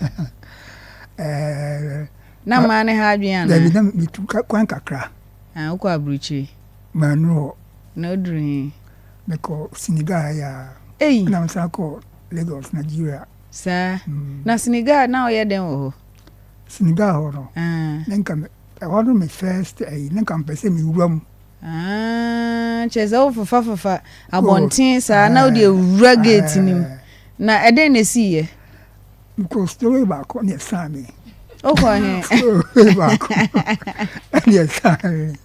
Ɛɛ. Na mmaa ne ha adwene anaa? Dabi, na metu kwan kakra. Ah, wokɔ aburukyiri? Mannuru hɔ. Na woduru he? Mekɔ Senegal ha yi ara. Ei! Ɛna mesan kɔɔ Lagos, Nigeria. Saa? Na Senegal, na woyɛ dɛn wɔ hɔ? Senegal hɔ no, Ah. na nka me, ɛhɔ no me first ayi, na nka mepɛ sɛ mewura mu. Ah, kyerɛ sɛ wofefafefa abɔnten saa na wode awura gate no mu. Na ɛdɛn na esiiɛ? Mekɔɔ story baako na ɛsaa me. Wokɔ he? Story baako ɛna ɛsaa me.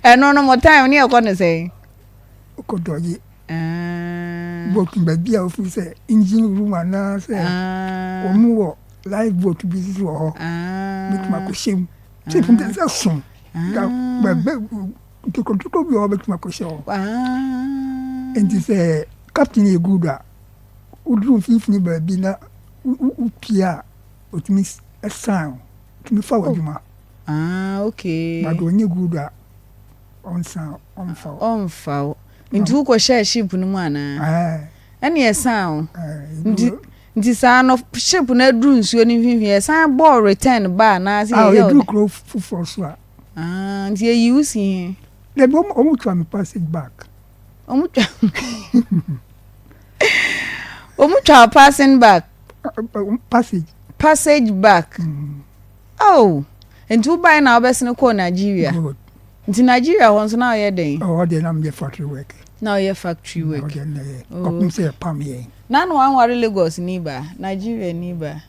Ɛno no mo time ne ɛkɔ no sɛn? Wokɔ dɔgye. Ah. Boat baabi a wofiri sɛ engine room anaasɛ wɔn wɔ life boat bi nso wɔ hɔ. Bɛtumi akɔhyɛ mu. Ship no sɛ so. Bɛbɛ ntokrontokro bi wɔ hɔ bɛtumi akɔhyɛ hɔ. Nti sɛ captain yɛ good a, woduru mfimfini baabi na wopie a, ɔtumi san wo, ɔtumi fa w'adwuma. Ah, okay. But ɔnyɛ good a, ɔnsan ɔmfa wo. Ɔmfa wo. Nti wokɔhyɛɛ ship no mu anaa? Ɛɛ. Ɛne ɛsan wo. Nti nti saa no ship no aduru nsuo no mfimfini yɛsan bɔɔ return ba anaa sɛ yɛyɛ ɔdɛ? Ɛduru kuro foforɔ so a. Ah, nti yɛyi wo si he? Dabi, wɔn twa me passage back. Wɔn twa wɔn twa passing back. Passage. Passage back. Oh, nti wobae na wobɛsene kɔɔ Nigeria. Good. Nti Nigeria hɔ nso na woyɛ dɛn? Oh, hɔ deɛ na meyɛ factory work. Na woyɛ factory work. Hɔ deɛ na yɛ oh. Kɔpem sɛ yɛpam yɛn. Na na wanware Lagos ni ba, Nigeria ni ba.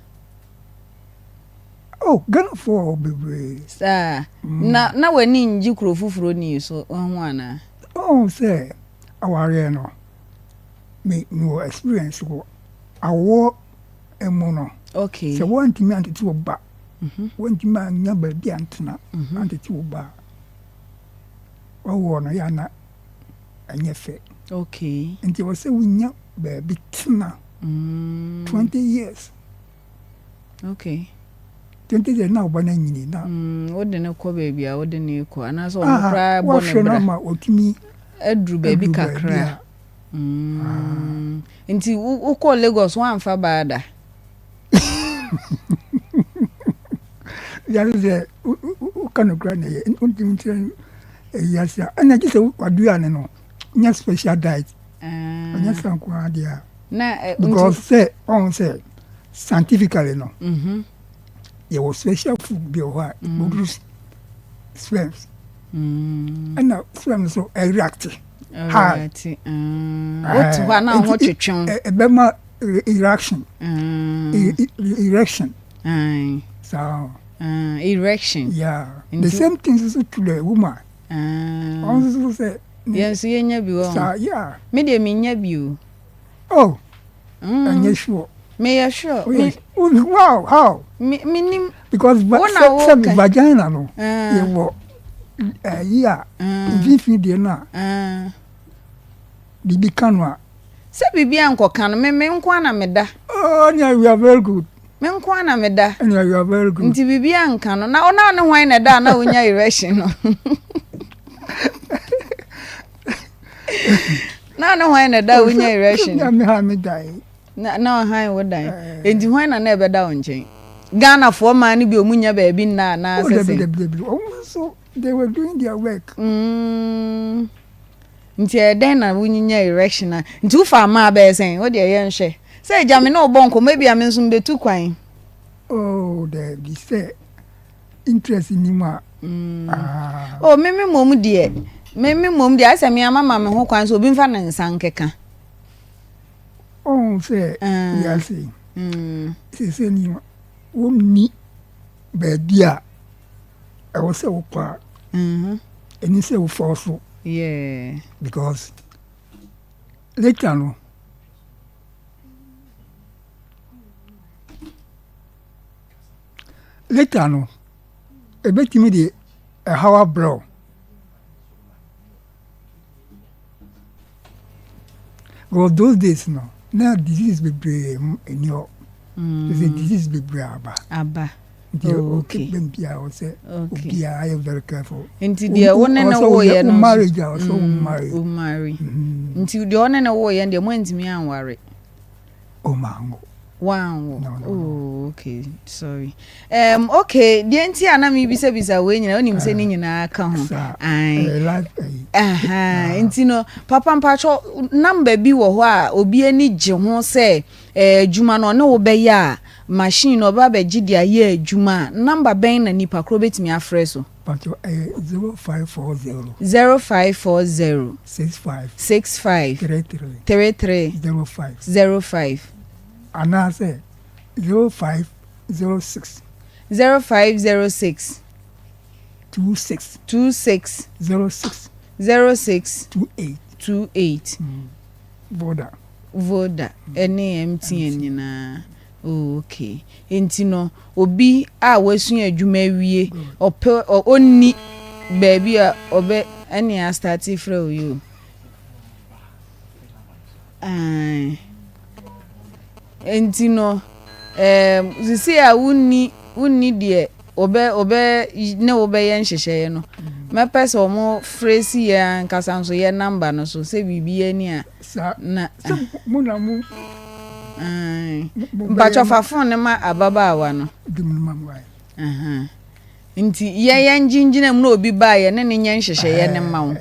Oh, Ghanafoɔ wɔ hɔ bebree. Saa. Mm. Na na w'ani ngye kuro foforɔ ni so ho anaa? Oh, sɛ awareɛ no, me mewɔ experience wɔ awoɔ mu no. Okay. Sɛ woantumi antete wo ba, mhm. woantumi annya baabi antena mhm. antete wo ba a, wawoɔ no yɛ ana ɛnyɛ fɛ. Okay. Nti wɔ sɛ wonya baabi tena 20 years. Okay. 20 years na wo ba no anyini na. Mm, wode no kɔ baabi a wode no kɔ anaasɛ ɔno koraa bɔ ne bra. Wɔhwɛ no ama ɔtumi aduru baabi kakra. Mm. Nti wokɔɔ Lagos woamfa baa da? Wiase sɛ woka nokora na ɛyɛ wontumi nkyerɛ ɛyi ase a ɛna gye sɛ waduane no nyɛ special diet ɔnyɛ sa nko ara deɛ a because sɛ ɔhu sɛ scientifically no mm-hmm. yɛwɔ special food bi wɔ hɔ a mm. produce sperms mm. ɛna sperm nso ɛreact high wote hɔ a na ho twetwe ɛbɛma erection erection saa erection yeah the same thing nso to the woman ɔno nso sɛ yɛn nso yɛnya bi wɔ saa yeah me deɛ menya bi o oh ɛnyɛ sure meyɛ sure wow how me menim because sɛ vagina no yɛwɔ ɛyi a mfimfini deɛ no a biribi ka no a. Sɛ biribi ankɔka no, me me nko ara na meda. Oh, ɛnna you are very good. Me nko ara na meda. Ɛnna you are very good. Nti biribi anka no, na ɔna ne hwan na ɛda a na wonya erection no. Na ne hwan na ɛda a wonya erection. Na me ha me dan. Na na ɔhan wo dan. Enti hwan na na ɛbɛda wo nkyɛn? Ghanafoɔ mmaa no bi ɔmu nya baabi nna anaa oh, sɛ sɛ? Dabi dabi dabi. Ɔmo nso they were doing their work. Mm. Nti ɛyɛ dɛn na wonyinya erection a? Nti wofa mmaa bɛyɛ sɛn? Wo deɛ yɛnhwɛ. Sɛ agya me ne wo bɔ nkɔmmɔ ebia me nso mbetu kwan. Oh dabi sɛ interest nni mu a. Mm. Ah. Oh me me mmom deɛ me me mmom deɛ ayɛ sɛ me ama ma me ho kwan sɛ obi mfa ne nsa nkeka. Ɔhu sɛ wiase yi seesei ni wonni baabi a ɛwɔ sɛ wokɔ a ɛni sɛ wofɔɔ so because later no later no ɛbɛtumi de ɛhaw abrɛ wo. Because those days no, na disease bebree nni hɔ. Mm. Sɛ disease bebree aba. Aba. Nti oh, okay. bɛn biara wɔ sɛ obiara yɛ very careful. Nti deɛ wo ne ne woyɛ no. Marriage a ɔsɛ wo marry. Wo marry. Mm. Nti deɛ ɔne ne woyɛ deɛ mo antumi anware. Oh, mango. Wanwo. No, no, oh, okay. Sorry. Um, okay, deɛ nti a na mebisabisa wei nyinaa, wonim sɛ ne eh, nyinaa ka ho. Ae. Eh, eh, nti no, papa mpakyɛ namba bi wɔ hɔ a obi ani gye ho sɛ adwuma no ɔne wo bɛyɛ a machine no ɔba bɛgye de ayɛ adwuma a namba bɛn na nipa korɔ bɛtumi afrɛ so? Pacho ɛyɛ 0540. 0540. 65. 65. 33. 33. 05. 05. Anaasɛ 0506. 0506. 26. 26. 06. 06. 28. 28. Voda. Voda ne MTN nyinaa. Oh okay. Nti no obi a wasua adwuma awie ɔpɛ ɔnni baabi a ɔbɛ ɛne astarte frɛ wo yi o. Ae. Nti no ɛɛm sisi a wonni wonni deɛ wɔbɛ wɔbɛ ne wo bɛyɛ nhyehyɛeɛ no mɛpɛ sɛ wɔn frɛ si yɛn ankasa nso yɛ number no so sɛ biribi ani a na sɛ mo na mo mpakyɛ fa phone no ma ababaawa no nti yɛn yɛn gyingyina mu na obi baa yɛ ne ne nyɛ nhyehyɛeɛ no ma wo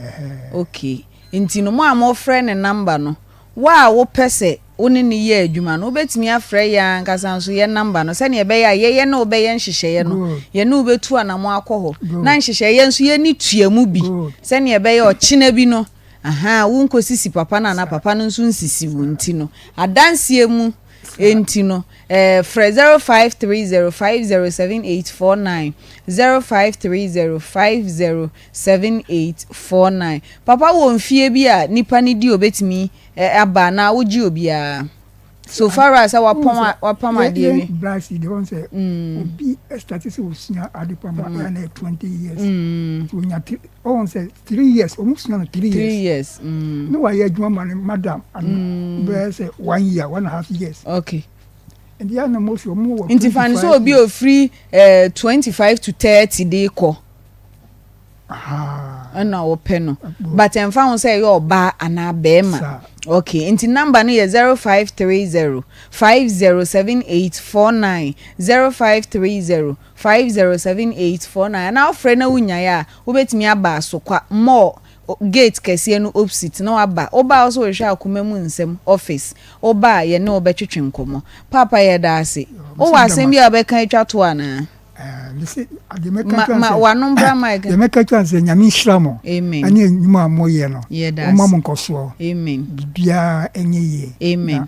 okay nti no mo a mofrɛ ne number no Wo a wopɛ sɛ wo ne no yɛ adwuma no, wobɛtumi afrɛ yɛn ankasa nso yɛn namba no sɛdeɛ ɛbɛyɛ a yɛyɛ ne wo bɛyɛ nhyehyɛeɛ no, yɛne wo bɛtu anammɔn akɔ hɔ, na nhyehyɛeɛ yɛn nso yɛnni tua mu bi sɛdeɛ ɛbɛyɛ ɔkyena bi no, ahaa, wonkɔsisi papa no anaa papa no nso nsisi wo nti no, adanseɛ mu nti no, eh, frɛ 0530 507849, 0530 507849. Papa wɔ mfie bi a nipa no di obetumi aba anaa wogye obiara? So far as sɛ wapɔn wapam adeɛ wi. Blacks yi deɛ wɔn sɛ obi start sɛ osua ade pam a ɛyɛ na 20 years. Onya ɔwɔn sɛ 3 years wɔn sua no 3 years. 3 years. Ne wayɛ adwuma ma ne madam ano bɛyɛ sɛ 1 year 1 and a half years. Okay. Nti yɛ na mo si wɔn wɔ. Nti fa no sɛ obi ofiri 25 to 30 de kɔ. Ɛna wɔpɛ no but ɛnfa ho sɛ ɛyɛ ɔbaa anaa bɛɛma okay nti number no yɛ 0530 507849 0530 507849 anaa wofrɛ na wonyaeɛ a wobɛtumi aba Asokwa mall gate kɛseɛ no opsit na waba woba a wosɛ wohwehwɛ akoma mu nsɛm office woba a yɛne wo bɛtwetwe nkɔmmɔ paapa yɛda ase wowɔ asɛm bi a wobɛka atwa toɔ anaa? Ma ma w'ano mbra mic. Deɛ mɛka kyerɛ sɛ Nyame nhyira mo. Amen. Ɛne nnwuma a moyɛ no. Yɛda ase. Ɔmma mo nkɔsoɔ. Amen. Biribiara ɛnyɛ yie. Amen. Na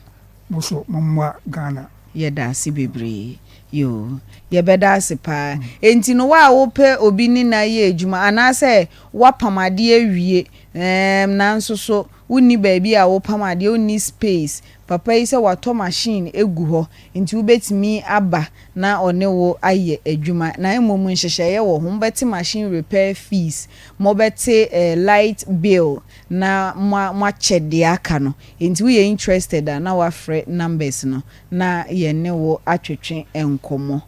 mo so mommoa Ghana. Yɛda ase bebree. Yoo. Yɛbɛda ase paa. Enti no wo a wopɛ obi ne no ayɛ adwuma anaasɛ woapam adeɛ awie ɛɛm nanso so wonni baabi a wopam adeɛ, wonni space, papa yi sɛ watɔ machine agu hɔ nti wobɛtumi aba na ɔne wo ayɛ adwuma na mmom nhyehyɛeɛ wɔ ho, mobɛte machine repair fees, mobɛte light bill na moakyɛ deɛ aka no. Nti woyɛ interested a na woafrɛ numbers no na yɛne wo atwetwe nkɔmmɔ.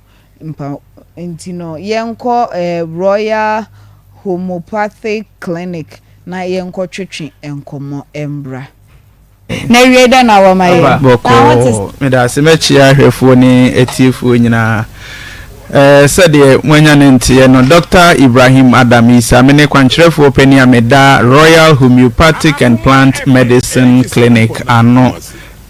Mpa nti no yɛnkɔ Royal Homeopathic Clinic na yɛnkɔtwetwe nkɔmmɔ mbra. Na awiei dɛn na wɔma yɛ? Bɔkɔɔ, meda ase mɛkyea ahwɛfoɔ ne atiefoɔ nyinaa. Eh, sɛdeɛ moanya ne nteɛ no, Dɔkta Ibrahim Adam Isa, mene kwankyerɛfoɔ panin a meda Royal Homeopathic and Plant Medicine Clinic ano.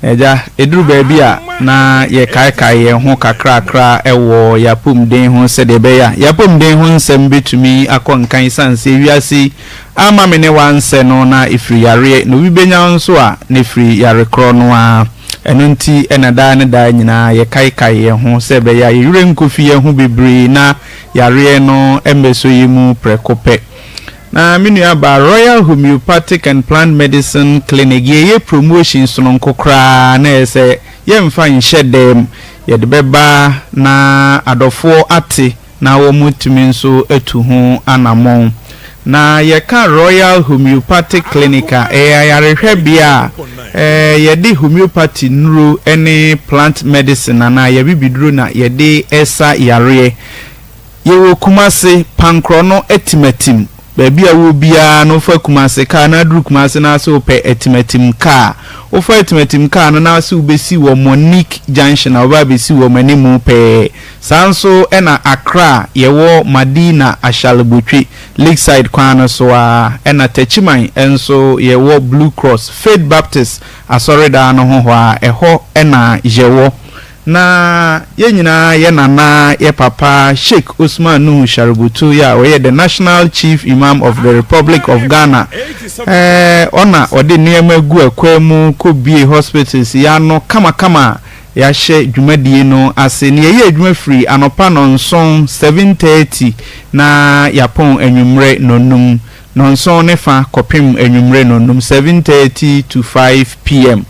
Agya, ɛduru baabi a na yɛkaekae yɛn ho kakrakra wɔ yɛn apɔmuden ho sɛdeɛ ɛbɛyɛ a yɛn apɔmuden ho nsɛm bɛtumi akɔ nkan ɛsiane sɛ wiase yi amma me ne wo ansɛ no na ɛfiri yareɛ na obi bɛnya wo nso a na ɛfiri yare korɔ no ara. Ɛno nti na daa ne daa nyinaa yɛkaekae yɛn ho sɛ ɛbɛyɛ a yɛn werɛ nkɔfi yɛn ho bebree na yareɛ no mmɛsɔ yɛn mu prɛko pɛ. Na me nua baa Royal Homeopathic and Plant Medicine Clinic yɛyɛ promotion sononko koraa na ɛyɛ sɛ yɛmfa nhyɛ dɛm, yɛde bɛba na adɔfoɔ ate na wɔatumi nso atu ho anammɔn. Na yɛka Royal Homeopathic Clinic a, ɛyɛ ayarehwɛbea a yɛde homeopathy nnuro ne plant medicine anaa yɛabibiduro na yɛde sa yareɛ. Yɛwɔ Kumase, Pankorɔ no atimatim. Baabi a wowɔ biara no wofa Kumase kaa na aduru Kumase na ase wopɛ atimatim kaa. Wofa atimatim kaa no na ase wobɛsi wɔ Monique junction a wɔba abɛsi wɔ m'animu pɛɛ. Saa nso na Accra yɛwɔ Madina Ashalebotwe, Lakeside kwan no so ara. Ɛna Techiman nso yɛwɔ Blue Cross, Faith Baptist asɔredan no ho hɔ ara, ɛhɔ na yɛwɔ. Na yɛn nyinaa yɛ nana, yɛ papa Sheikh Osman Nuhu Sharubutu yi a ɔyɛ the National Chief Imam of the Republic of Ghana. Ɛɛ ɔna ɔde nneɛma gu akwan mu kɔ bue hospitals yi ano kamakama a yɛahyɛ dwumadie no ase. Na yɛyɛ adwuma firi anɔpa nnɔnson, 7:30, na yɛapɔn anwummerɛ nnɔnnum, nnɔnson ne fa kɔpem anwummerɛ nnɔnnum, 7:30 to 5 pm.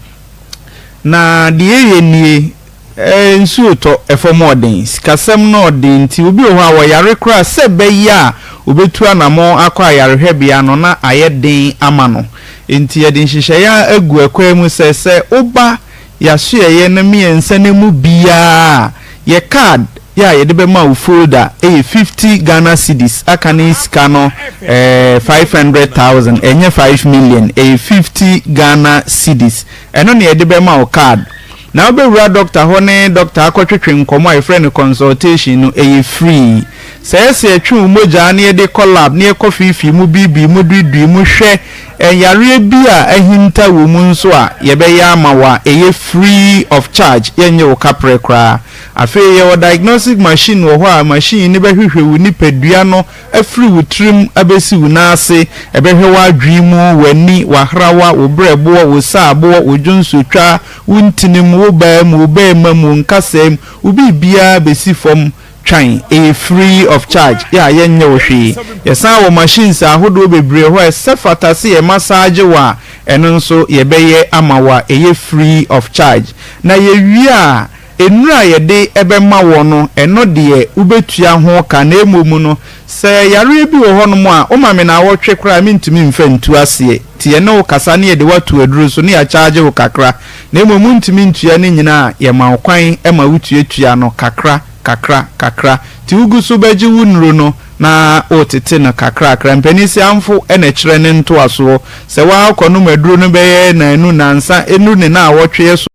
Na deɛ yɛyɛ nie, eh, nsuo retɔ, ɛfam ɔden, sikasɛm no ɔden nti obi wɔ hɔ a ɔyare koraa sɛ ɛbɛyɛ a ɔbɛtu anamɔn akɔ ayarehwɛbea no na ayɛ den ama no. Enti yɛde nhyehyɛeɛ agu ɛkwan mu sɛ, sɛ woba yɛasoɛeɛ no mmiɛnsa no mu biara a, yɛ card yɛ a yɛde bɛma wo folder yɛ 50 Ghana cedis, aka ne sika no eh, 500,000, ɛnyɛ 5 million, ɛyɛ 50 Ghana cedis. Ɛno na yɛde bɛma wo card. Na wobɛwura dɔkta hɔ ne dɔkta akɔtwetwe nkɔmmɔ a yɛfrɛ no consultation no, ɛyɛ free. Sɛ ɛyɛ sɛ yɛtwe wo mogya na yɛde kɔ lab na yɛkɔ feefee mu, biibii mu, duidui mu hwɛ yareɛ bi a ahinta wɔ mu nso a, yɛbɛyɛ ama wo a ɛyɛ free of charge, yɛnnye wo kaprɛ koraa. Afei yɛwɔ diagnostic machine wɔ hɔ a machine no bɛhwehwɛ wo nipadua no afiri wo tirim abɛsi wo nan ase, ɛbɛhwɛ w'adwene mu, w'ani, w'ahrawa, wo berɛboɔ, wo saaboɔ, wo dwonsotwa, wo ntini mu, wo baa mu, wo barima mu, wo nkasɛɛ mu, wo biribiara bɛsi fam twan. Ɛyɛ free of charge, yɛ a yɛnnye wo hwee. Yɛsan wɔ machines ahodoɔ bebree hɔ a ɛsɛ fata sɛ yɛ massage wo a, ɛno nso yɛbɛyɛ ama wo a ɛyɛ free of charge. Na yɛwie a, Nnuru a yɛde bɛma woɔ no, ɛno deɛ wobɛtua ho ka, na mmom no, sɛ yareɛ bi wɔ hɔnom a, woma me naawɔtwe koraa a, mentumi mfa ntu aseɛ. Nti yɛne wo kasa na yɛde wo ato aduro so na yɛakyagye wo kakra, na mmom wontumi ntua ne nyinaa a, yɛma wo kwan ma wotuatua no kakra, kakra, kakra. Nti wogu so bɛgye wo nnuro no na woretete no kakrakra. Mpanin se amfo na ɛkyerɛ ne ntoasoɔ. Sɛ woakɔnom aduro no bɛyɛ nnanu, nnansa, nnuru ne naawɔtwe so,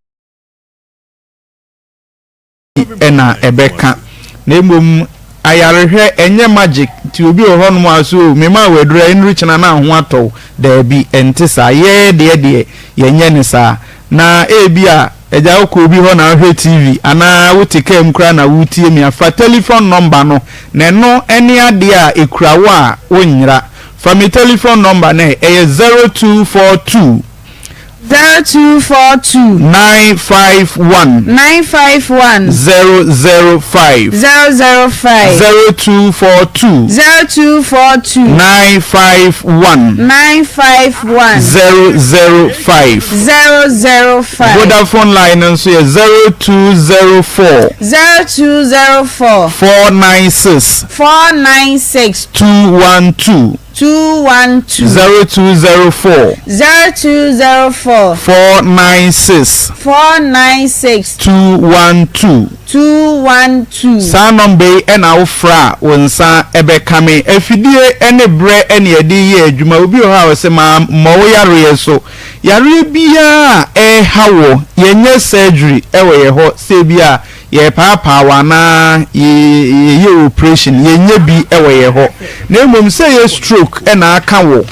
na ɛbɛka na mmom ayarehwɛ ɛnyɛ magic nti obi wɔ hɔnom a so o mema wo aduru a ɛnuru kyena na ho atɔ wo daabi ɛnte saa yɛɛ deɛ deɛ yɛnyɛ ne saa na ebi a agya wokɔ obi hɔ na wohwɛ TV anaa wote kaa mu koraa na wotie mi a fa telephone number no na ɛno ɛne adeɛ a ɛkura wo a wonyera fa me telephone number no ɛyɛ 0242 0242. 951. 951. 005. 005. 0242. 0242. 951. 951. 005. 005. Vodafone line no nso yɛ 0204. 0204. 496. 496. 212. 212. 0204. 0204. 496. 496. 212. 212. Saa nɔmba yi na wofrɛ a wo nsa bɛka me. Afidie ne berɛ na yɛde yɛ adwuma. Obi wɔ hɔ a ɔse mammɔ wo yareɛ so. Yareɛ biara a ɛreha wo, yɛnyɛ surgery wɔ yɛn hɔ sɛ ebia Yɛrepaapaa wo anaa yɛyɛ wo operation, yɛnyɛ bi wɔ yɛn hɔ. Na mmom sɛ ɛyɛ stroke na aka wo,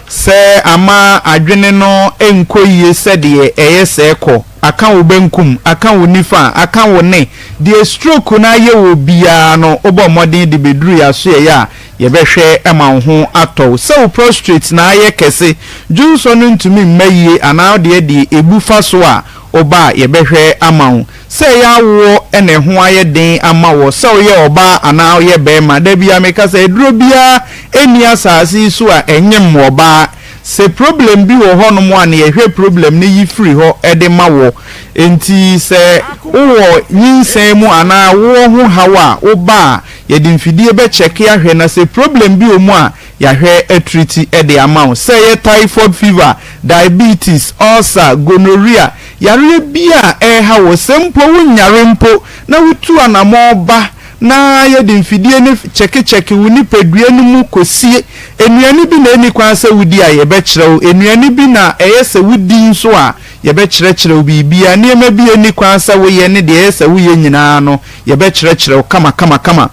sɛ ama adwene no nkɔ yie sɛdeɛ ɛyɛ sɛ ɛkɔ, aka wo benkum, aka wo nifa, aka wo ne, deɛ stroke no ayɛ wo biara no, wobɔ mmɔden de bɛduru yɛn asoɛeɛ a, yɛbɛhwɛ ma wo ho atɔ wo. Sɛ wo prostrate na ayɛ kɛse, dwonsɔ no ntumi mma yie anaa wo deɛ deɛ ɛbu fa so a, woba a yɛbɛhwɛ ama wo. Sɛ ɛyɛ awoɔ na ɛho ayɛ den ama woɔ, sɛ woyɛ ɔbaa anaa woyɛ barima, da biara meka sɛ aduro biara nni asaase yi so a ɛnyem ɔbaa. Sɛ problem bi wɔ hɔnom a na yɛhwɛ problem no yi firi hɔ de ma woɔ. Enti sɛ wowɔ nyinsɛn mu anaa awoɔ ho haw a, woba a yɛde mfidie bɛkyɛke ahwɛ na sɛ problem bi wɔ mu a yɛahwɛ atriti de ama wo. Sɛ ɛyɛ typhoid fever, diabetes, ulcer, gonorrhea, Yareɛ bi a ɛreha wo, sɛ mpo wonyare mpo na wotu anamɔn ba na yɛde mfidie no kyɛkekyɛke wo nipadua no mu kɔsie nnuane bi na ɛnni kwan sɛ wodi a, yɛbɛkyerɛ wo. Nnuane bi na ɛyɛ sɛ wodi nso a, yɛbɛkyerɛkyerɛ wo biribiara. Nneɛma bi a ɛnni kwan sɛ woyɛ ne deɛ ɛyɛ sɛ woyɛ nyinaa no, yɛbɛkyerɛkyerɛ wo kamakamakama.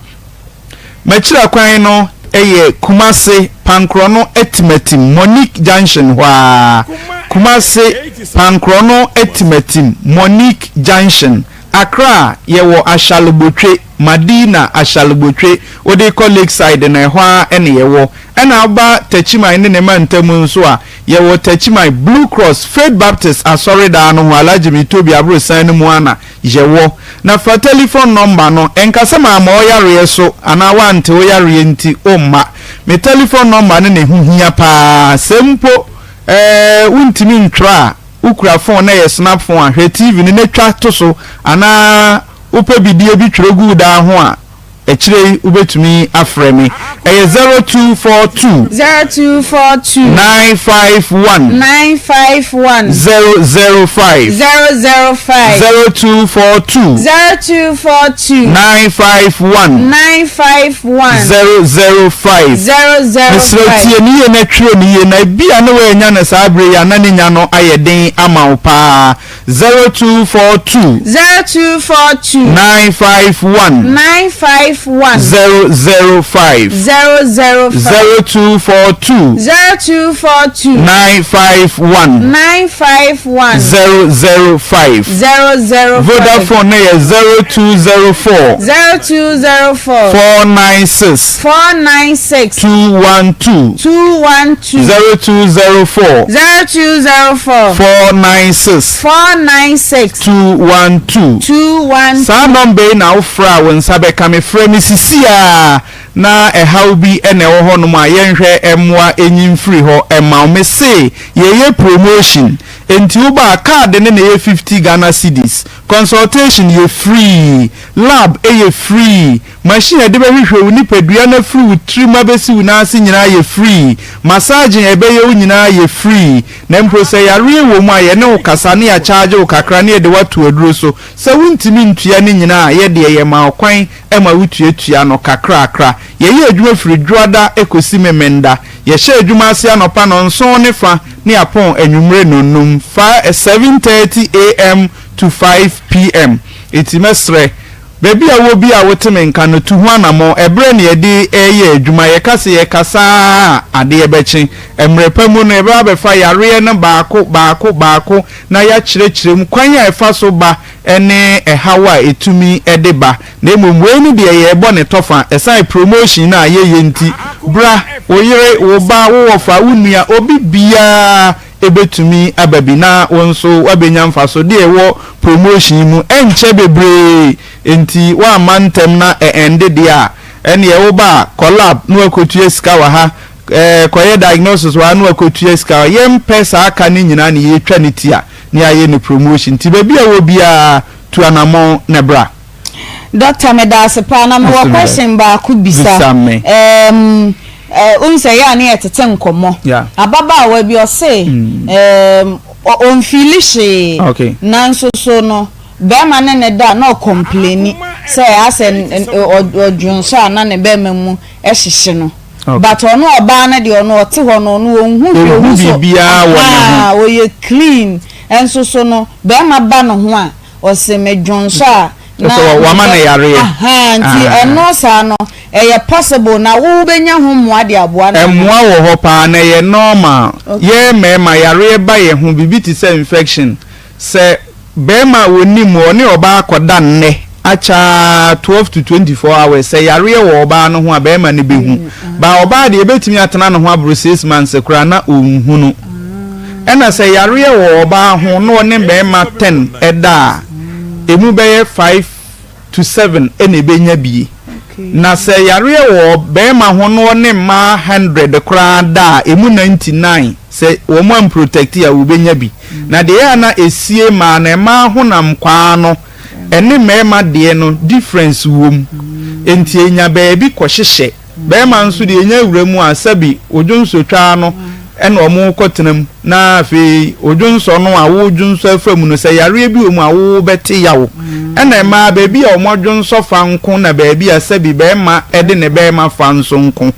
M'akyira kwan no yɛ Kumase Pankrɔno Atimatim, Monique Junction hɔ ara. Kumase Pankrɔno Atimatim, Monique Junction. Accra yɛwɔ Ashalebotwe, Madina Ashalebotwe, wode kɔ Lakeside no ɛhɔ ara na yɛwɔ. Ɛna woba Techiman ne ne mantam nso a, yɛwɔ Techiman Blue Cross Faith Baptist Asɔredan no ho, Alhaji Mitobi aborosan no mu ara na Yɛwɔ. Na fa telefon nɔmba no. Nka sɛ mamma wo yareɛ so anaa woante wo yareɛ nti womma. Me telefon nɔmba no na ɛho hia pa ara. Sɛ mpo eh, wontumi ntwerɛ a, Wokura phone na ɛyɛ snap phone a, hwɛ TV no na twa to so anaa wopɛ bidie bi twerɛ gu wo dan ho a, Akyire yi wobɛtumi afrɛ me. Ɛyɛ 0242. 0242. 951. 951. 005. 005. 0242. 0242. 951. 951. 005. 005. Mesrɛ tie ne yie na twerɛ ne yie na ebia ne woannya no saa berɛ yi a na ne nya no ayɛ den ama wo paa. 0242. 0242. 951. 951. 005. 005. 0242. 0242. 951. 951. 005. 005. Vodafone no yɛ 0204. 0204. 496. 496. 212. 212. 0204. 0204. 496. 496. 212. 212. Saa nɔmba yi na wofrɛ a wo nsa bɛka me. Frɛ me sisi ara na ɛhaw bi na ɛwɔ hɔnom a yɛnhwɛ mmoa nyi mfiri hɔ mma wo. Mese yɛreyɛ promotion enti woba a card no na ɛyɛ 50 Ghana cedis. Consultation yɛ free, lab yɛ free, Machine a yɛde bɛhwehwɛ wo nipadua no afiri wo tirim abɛsi wo nan ase nyinaa yɛ free. Massaging a yɛbɛyɛ wo nyinaa yɛ free. Na mpo sɛ yareɛ wɔ mu a, yɛne wo kasa na yɛakyagye wo kakra na yɛde wo ato aduro so. Sɛ wontumi ntua ne nyinaa a, yɛ deɛ yɛma wo kwan ma wotuatua no kakrakra. Yɛyɛ adwuma firi Dwoada kɔsi Memenda. Yɛhyɛ adwuma ase anɔpa nnɔnson ne fa ne yɛapɔn anwummere nnɔnnum, 7:30 AM to 5 PM. Enti mɛsrɛ. Baabi a wowɔ biara a wote me nka no, tu ho anammɔn. Ɛberɛ na yɛde reyɛ adwuma. Yɛka sɛ yɛrekasa ara a, adeɛ bɛkye. Mmerɛ pa mu no, yɛbɛba abɛfa yareɛ no baako, baako, baako na yɛakyerɛkyerɛ mu kwan a ɛfa so ba ne ɛhaw a ɛtumi de ba. Na mmom wei no deɛ yɛrebɔ ne tɔfa. Ɛsiane promotion no a yɛyɛ nti, bra, wo yere, wo ba, wo wɔfa, wo nua, obi biara bɛtumi aba bi na wo nso woabɛnya mfasodeɛ ɛwɔ promotion yi mu. Ɛnkyɛ bebree nti woamma ntɛm na ɛ ɛnde deɛ a, ɛnneɛ woba a, kɔ lab na woakɔtua sika wɔ ha, ɛɛ kɔyɛ diagnosis wɔ ha na woakɔtua sika wɔ ha. Yɛmpɛ saa ka no nyinaa na yɛtwa no ti a na yɛayɛ no promotion. Nti baabi a wowɔ biara, tu anammɔn na bra. Doctor medaase paa na mewɔ question baako bisa. Bisa me. Um, uh, wohu sɛ yɛ a ne yɛtete nkɔmmɔ. Yeah. Ababaawa bi ɔse um, ɔmfiili hwee. Okay. Nanso so no bɛrima ne ne da na ɔkɔmpleni sɛ asɛ ɔdwonsɔ a na ne bɛrima mu hyehye no. Okay. But ɔno ɔbaa no deɛ ɔno ɔte hɔ no ɔno ɔnhu hwee Ɔnhu ɔhu so biribiara wɔ ne ho. ahaa ɔyɛ clean nso so no bɛrima ba ne ho a Ɔse me dwonsɔ a na Sɛ wama no yareɛ. Ahaa nti ɛno saa no ɛyɛ possible na wo bɛnya ho mmoa de aboa no anaa? Mmoa wɔ hɔ paa na ɛyɛ normal. Yɛn mmarima yareɛ ba yɛn ho biribi te sɛ infection. Sɛ barima a ɔnim ɔne ɔbaa kɔda nnɛ akyɛ ara 12 to 24 hours sɛ yareɛ wɔ ɔbaa no ho a barima no bɛhu. But ɔbaa deɛ ɛbɛtumi atena ne ho aboro six months koraa na ɔnhunu. Ɛna sɛ yareɛ wɔ ɔbaa ho na ɔne mmarima ten da a, ɛmu bɛyɛ five to seven na ɛbɛnya bie. Na sɛ yareɛ wɔ barima ho na ɔne mmaa hundred koraa da a, ɛmu 99 sɛ wɔn amprotɛkte a wɔbɛnya bi. Na deɛ ɛyɛ a na ɛsie mmaa no, mmaa honam kwaa no ɛne mmarima deɛ no difference wɔ mu. Enti ɛnya baabi kɔhyehyɛ. Bɛɛma nso deɛ ɛnya wura mu a sɛbi odwonsɔ twaa no ɛna ɔmo kɔ tena mu na afei odwonsɔ no a wo dwonsɔ afa mu no sɛ yareɛ bi wɔ mu a wo bɛte yaw ɛna mmaa baabi a ɔmo adwonsɔ fa nko na baabi a sɛbi bɛɛma ɛde ne bɛɛma fa nso nko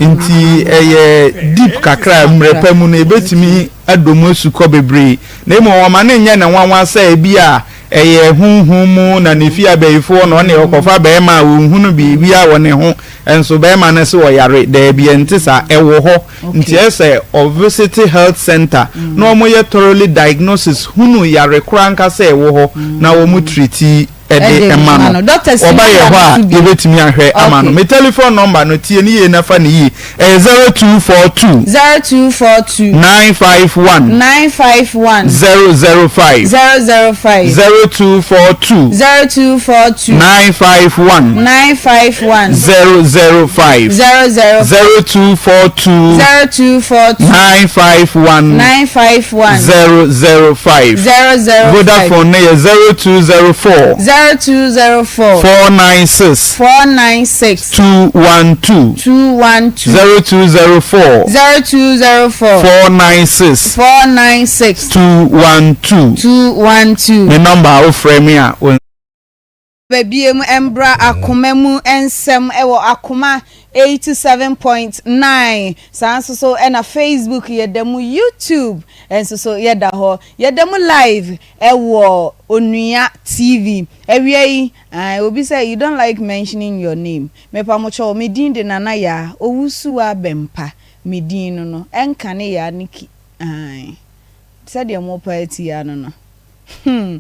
nti ɛyɛ deep kakra mmerɛ pa mu no ɛbɛtumi adɔ mu asukɔ bebree na mmom ɔma no nyɛ ne nwanwa sɛ ebi a Ɛyɛ honhom mu na ne fie abayifoɔ na ɔne ɔkɔfa barima a ɔnhunu biribiara wɔ ne ho nso barima no se ɔyare daabi ɛnte saa ɛwɔ hɔ nti ɛsɛ ɔvisite health center na wɔn yɛ thoroughly diagnosis hunu yare korɔ ankasa ɛwɔ hɔ na wɔn treati. de ma no. Wɔba yɛ hɔ a yɛbɛtumi ahwɛ ama no. Me telephone number no tie ne yie na fa ne yie. Ɛyɛ 0242. 0242. 951. 951. 005. 005. 0242. 0242. 951. 951. 005. 005. 0242. 0242. 951. 951. 005. 005. Vodafone no yɛ 0204. 0204. 496. 496. 212. 212. 0204. 0204. 496. 496. 212. 212. Me number a wofrɛ me a wo. Bebiem mbra akoma mu nsɛm wɔ akoma 87.9 saa nso so ɛna Facebook yɛda mu YouTube nso so yɛda hɔ yɛda mu live ɛwɔ Onua TV awia yi ae obi sɛ you don't like mentioning your name mepamokyɛw me din de Nana Yaa Owusuwaa Bɛmpa me din no no ɛnkane Yaa Nikki ae sɛdeɛ mopɛ atia no no. Hmm.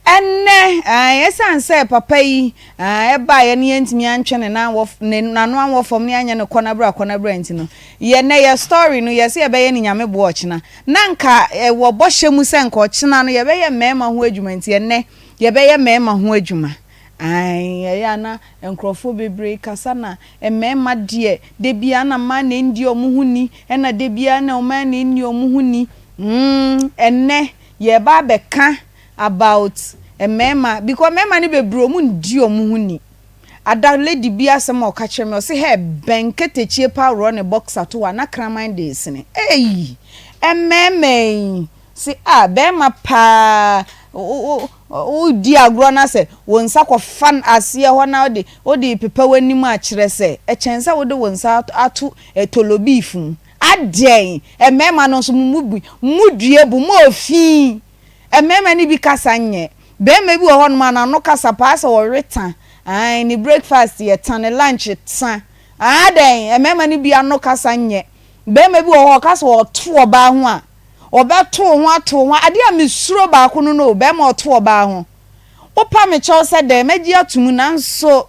Ɛnnɛ, ae, ɛsiane sɛ papa yi, ae, baeɛ no yɛntumi antwe ne nan wɔ, ne, n'ano anwɔ fam ne anyɛ no kɔnabra kɔnabra nti no, yɛ, nnɛ yɛ story no, yɛse yɛbɛyɛ no Nyame boa ɔkyena. Na nka ɛwɔ bɔhyɛ mu sɛ nka ɔkyena no yɛbɛyɛ mmarima ho adwuma nti ɛnnɛ yɛbɛyɛ mmarima ho adwuma. Ae, ɛyɛ a na nkurɔfoɔ bebree kasa na mmarima deɛ, da biara na mmaa na ɛndi wɔn ho ni, ɛna da biara na mmaa na ɛnni wɔn ho ni. Hmm, ɛnnɛ Yɛreba abɛka about mmarima because mmarima no bebree ɔmo ndi ɔmo ho ni. Ada lady bi asɛm a ɔka kyerɛ me ɔse hɛ bɛn ketekyie paa worɔ ne boxer to hɔ a na kraman de resene eii mmarima yi se ah barima paa wo wo di agorɔ na sɛ wo nsa kɔ fa aseɛ hɔ na wode wode pepa w'anim a kyerɛ sɛ ɛkyɛn sɛ wode wo nsa ato tolobeef mu. Adɛn? Mmarima no nso, mo mu bi, modue bo, moyɛ fi. Mmarima no bi kasa nyɛ. Barima bi wɔ hɔnom a, n'ano kasa paa sɛ ɔwe ta. Ae, ne breakfast yɛ ta, ne lunch ta. Adɛn? Mmarima no bi ano kasa nyɛ. Barima bi wɔ hɔ a, ɔka sɛ ɔto ɔbaa ho a, ɔbɛto wo ho ato wo ho. Adeɛ a mesuro baako no no o, barima a ɔto ɔbaa ho. Wopa me kyɛw sɛ dɛn, mɛgye ato mu, nanso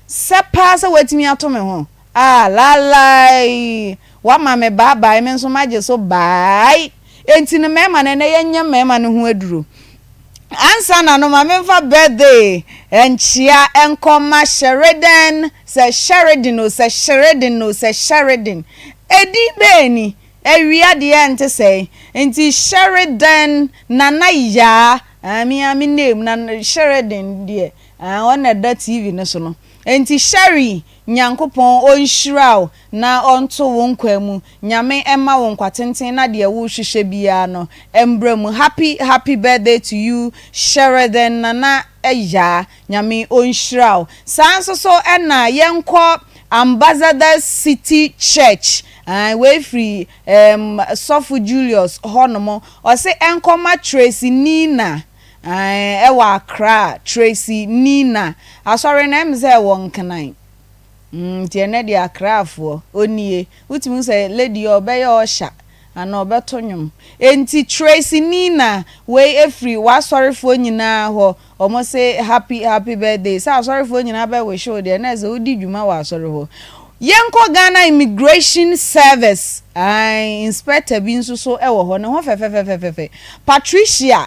Sɛ paa sɛ woatumi ato me ho ah laalaii Woama me bye bye me nso magye so bye Enti no mmarima no ɛnɛ yɛnyɛ mmarima no ho aduro Ansa na no ma memfa birthday nkyea nkɔ ma Sheridan Sɛ Sheridan o sɛ Sheridan o sɛ Sheridan Edin bɛn ni? Awia deɛ ɛnte sɛɛ Nti Sheridan Nana Yaa ah me ara me name na Sheridan deɛ Ah ɔno na ɛda TV no so no. Enti Sherry Nyankopɔn ɔnhyira wo na ɔnto wo nkwa mu. Nyame mma wo nkwa tenten na deɛ wo hwehwɛ biara no ɛmbra mu. Happy happy birthday to you Sheridan Nana Yaa. Nyame ɔnhyira wo. Saa nso so na yɛnkɔ Ambassadors City Church. Ah wei firi ehm Sɔfo Julius hɔ nom. Ɔse ɛnkɔma Tracy Nina. Ae ɛwɔ Accra, Tracy Nina asɔre no ɛm sɛ ɛwɔ Nkran mm nti ɛnɛ deɛ Accrafoɔ onie wotumi hu sɛ lady yi ɔbɛyɛ usher anaa ɔbɛto nwom enti Tracy Nina wei ɛfiri w'asɔrefoɔ nyinaa hɔ ɔmo se happy happy birthday sɛ asɔrefoɔ nyinaa bɛ wish wo deɛ na ɛsɛ wodi dwuma wɔ asɔre hɔ Yɛnkɔ Ghana Immigration Service ae inspector bi nso so wɔ hɔ ne ho fɛfɛfɛfɛfɛ Patricia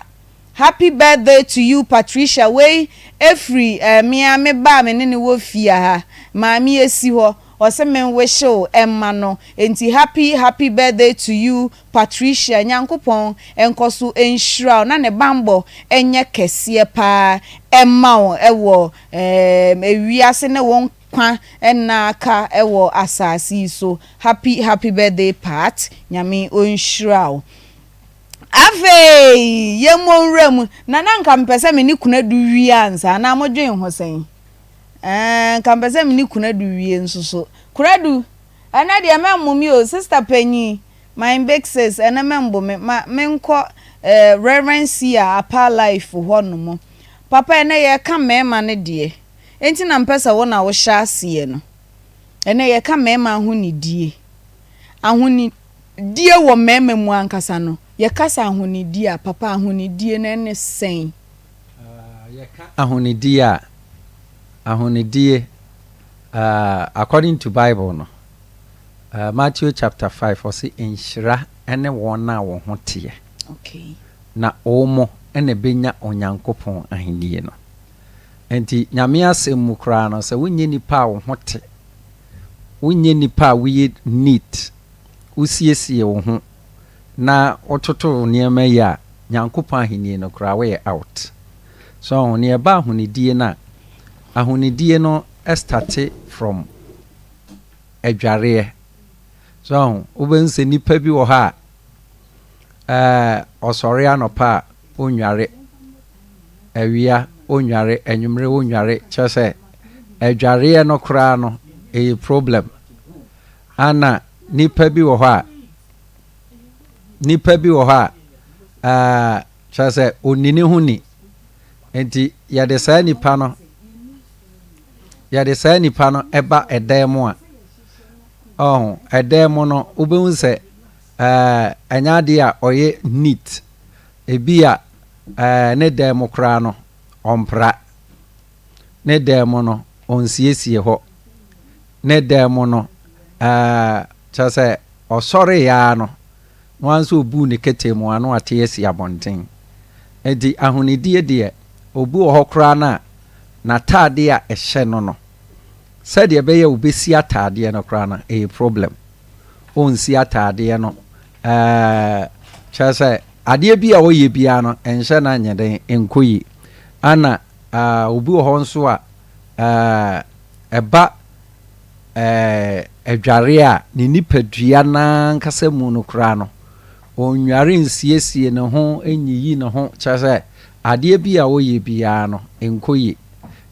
Happy birthday to you Patricia wei ɛfiri eh me ara me ba a me ne no wɔ fie ha maame ɛsi hɔ ɔse me wishe wo ɛmma no nti happy happy birthday to you Patricia Nyankopɔn nkɔso nhyira wo na ne banbɔ nyɛ kɛseɛ paa ɛmma wo ɛwɔ eh ewiase ne wo nkwa nna aka ɛwɔ asaase yi so happy happy birthday Pat Nyame ɔnhyira wo. Afei yɛmmɔ nwura mu. Na na nka mepɛ sɛ me ne Konadu wie ansa, anaa modwen ho sɛn? Ɛɛ, nka mepɛ sɛ me ne Konadu wie nso so. Konadu, ɛnnɛ deɛ mɛmmo me o, sista panyin, my big sis, ɛnnɛ mɛmbo me. Ma menkɔ eh, Reverend Sia Apaa Life hɔ nom. Papa, ɛnnɛ yɛreka mmarima no deɛ, enti na mepɛ sɛ wo na wohyɛ aseɛ no. Ɛnnɛ yɛreka mmarima ahonidie. Ahoni. Die wɔ mmarima mu ankasa no, yɛka sɛ ahonidie a, papa ahonidie no ɛne sɛn? Yɛka ahonidie a, ahonidie, uh, according to Bible no, uh, Matthew chapter 5, ɔse nhyira ne wɔn a wɔn ho teɛ. Okay. Na wɔn na ɛbɛnya Onyankopɔn ahennie no. Enti Nyame asɛm mu koraa no, sɛ wonyɛ nipa a wo ho te, wonyɛ nipa a woyɛ neat, wosiesie wo ho na wototo wo nneɛma yie a, Nyankopɔn ahennie no koraa woyɛ out. So ahu, nea ɛba ahonidie no a, ahonidie no starte from adwareɛ. So ahu, wobɛhu sɛ nipa bi wɔ hɔ a, ɛɛ ɔsɔre anɔpa a, ɔnnware, awia ɔnnware, anwummere ɔnnware, kyerɛ sɛ adwareɛ no koraa no ɛyɛ problem. Ana nipa bi wɔ hɔ a, nipa bi wɔ hɔ a, ɛɛ kyerɛ sɛ ɔnni ne ho ni. Nti yɛde saa nipa no, yɛde saa nipa no ɛba ɛdan mu a, ɔho, ɛdan mu no wobɛhu sɛ ɛɛ ɛnyɛ adeɛ a ɔyɛ neat. Ebia ɛɛ ne dan mu koraa no, ɔmpra. Ne dan mu no, ɔnsiesie hɔ. Ne dan mu no, ɛɛ kyerɛ sɛ ɔsɔreeɛ ara no, na ara nso ɔbuu ne kɛtɛ mu a na wate asi abɔnten. Enti ahonidie deɛ, obi wɔ hɔ koraa no a, n'ataadeɛ a ɛhyɛ no no, sɛdeɛ ɛbɛyɛ a ɔbɛsi ataadeɛ no koraa no, ɛyɛ problem. Ɔnsi ataadeɛ no, ɛɛ kyerɛ sɛ adeɛ bi a ɔyɛ biara no nhyɛ no anyɛ dɛn nkɔ yie. Ɛna ɛɛ obi wɔ hɔ nso a ɛɛ ɛba ɛɛ adwareɛ a ne nipadua no ankasa mu no koraa no ɔnnware nsiesie ne ho nyiyi ne ho kyerɛ sɛ adeɛ bi a ɔyɛ biara no nkɔ yie.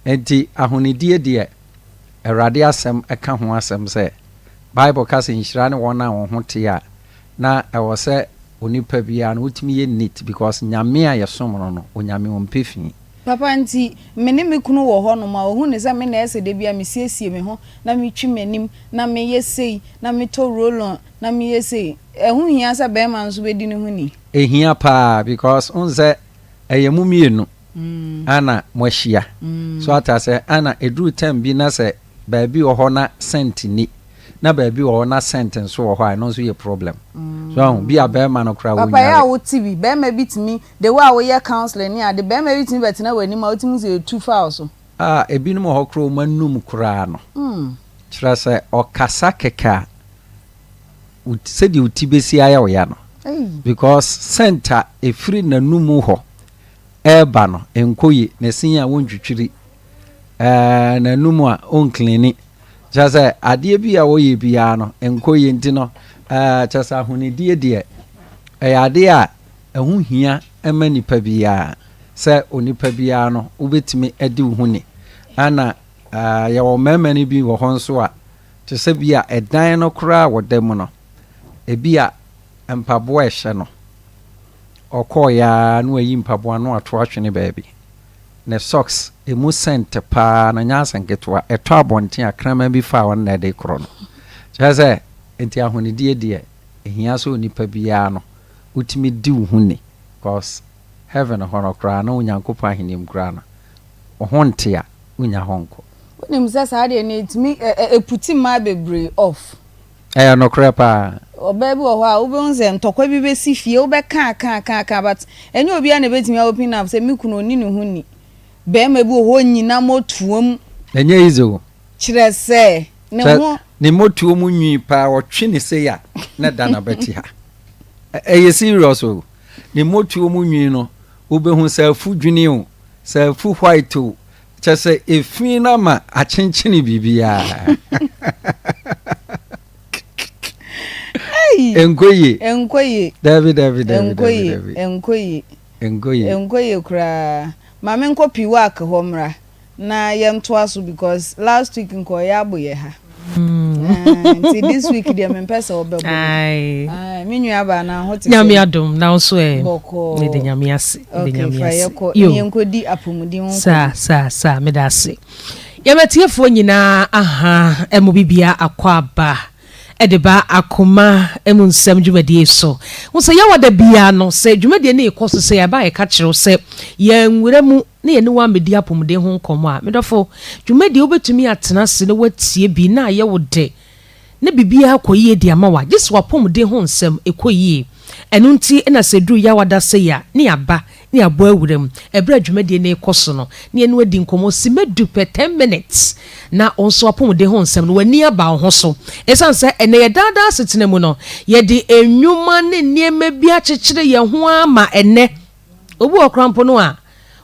Nti ahonidie deɛ Awurade asɛm ka ho asɛm sɛ Bible ka sɛ nhyira ne wɔn a wɔn ho te a na ɛwɔ sɛ onipa biara no wotumi yɛ neat because Nyame a yɛsom no no Onyame ɔmpɛ fi. Papa nti me ne me kunu wɔ hɔ nom a ɔhu no sɛ me na ɛsɛ da biara me siesie me ho na me twi m'anim na me yɛ sei na me tɔ roll on na me yɛ sei ɛho hia sɛ bɛɛma nso bɛdi ne ho ni? Ɛhia paa because wohu sɛ ɛyɛ mo mmienu ana moahyia so ate aseɛ ana ɛduru time bi na sɛ Baabi wɔ hɔ na scent nni, na baabi wɔ hɔ na scent nso wɔ hɔ a, ɛno nso yɛ problem. So ahu, bi a bɛrima no koraa Papa yɛ a ɔnnware. wote bi, bɛrima bi tumi, the way a woyɛ counseling ne ade, bɛrima bi tumi bɛtena w'anim a wotumi hu sɛ etu fa wo so. Ah, ebinom wɔ hɔ koraa wɔn anum koraa no, kyerɛ sɛ ɔkasa kɛkɛ a, wo sɛdeɛ wo ti bɛsi ayɛ wo ya no, because scent a ɛfiri n'anum hɔ ɛreba no, ɛnkɔ yie, ne se a wontwitwiri. Ɛɛ n'anum a ɔnklini. Kyerɛ sɛ adeɛ bi a ɔyɛ biara no nkɔ yie nti no ɛɛ kyerɛ sɛ ahonidie deɛ ɛyɛ adeɛ a ɛho hia ma nipa biara sɛ onipa biara no wobɛtumi adi wo ho ni. Ɛna ɛɛ yɛwɔ mmarima no bi wɔ hɔ nso a te sɛ bi a ɛdan no koraa wɔda mu no ebi a mpaboa ɛhyɛ no ɔkɔɔeɛ ara na wayi mpaboa no ato atwene baabi. Ne socks, emu scent paa no nyɛ asɛm ketewa. Ɛtɔ abɔnten a, kraman bi fa a ɔno na ɛde korɔ no. Kyerɛ sɛ, nti ahonidie deɛ, ɛhia sɛ onipa biara no, wotumi di wo ho ni. Cause heaven hɔ no koraa no, Onyankopɔn ahennie mu koraa no, wo ho nte a, wonnya hɔ nkɔ. Wonim sɛ saa deɛ no ɛtumi ɛ ɛ ɛputi mmaa bebree off. Ɛyɛ nokorɛ paa. Ɔbaa bi wɔ hɔ a wobɛhu sɛ ntɔkwa bi bɛsi fie, wobɛka aka aka aka but ɛnyɛ obiara na ɛbɛtumi a open up sɛ me kunu ɔnni ne ho ni. Barima bi wɔ hɔ ɔnnyina motuom. Ɛnyɛ easy o. Kyerɛ sɛ ne Sɛ ho. ne motuom nwi paa ɔtwe ne sei a na ɛda n'abati ha. Ɛyɛ serious o. Ne motuom nwi no wobɛhu sɛ afu dwene o, sɛ afu white o, Kyerɛ sɛ efi no ama akyenkyene biribiara. Ɛnkɔ yie. Ɛnkɔ yie. Dabi dabi dabi Ɛnkɔ yie. dabi. Ɛnkɔ yie. Ɛnkɔ yie. Ɛnkɔ yie koraa. Ma menkɔ Piwak hɔ mmra na yɛntoa so because last week nka ɔyɛ abo yɛ ha. Nti this week deɛ mempɛ sɛ wobɛbɔ me. Aye. Me nua baa na ho te sɛ. Nyame adom na wo nso ɛ. Bɔkɔɔ. Mede Nyame ase. Mede Okay, Nyame fa ase. yɛkɔ Yo. ne yɛnkɔdi apɔmuden ho nkɔmmɔ. Saa saa saa meda ase. Yɛma atiefoɔ nyinaa aha ɛmo bibia akɔ aba. de ba akoma mu nsɛm dwumadie so. Wo sɛ yɛwɔ da biara no sɛ dwumadie no rekɔ so sɛ yɛaba a yɛka kyerɛ wo sɛ yɛn nwura mu na yɛne wo ammɛdi apɔmuden ho nkɔmmɔ a, medɔfo, dwumadie wobɛtumi atena ase na woatie bi na ayɛ wo dɛ na biribiara kɔ yie de ama wo a, gye sɛ w'apɔmuden ho nsɛm kɔ yie. Ɛno nti na sɛ ɛduru Yawada sei a, ne yɛaba ne yɛabɔ awura mu. Ɛberɛ a dwumadie no rekɔ so no, ne yɛne wo adi nkɔmmɔ simma du pɛ, ten minutes, na wo nso w'apɔmuden ho nsɛm no, w'ani aba wo ho so. Ɛsiane sɛ ɛnnɛ yɛn daa daa asetena mu no, yɛde nnwuma ne nneɛma bi akyekyere yɛn ho ara ma ɛnnɛ, obi wɔ hɔ koraa mpo no a,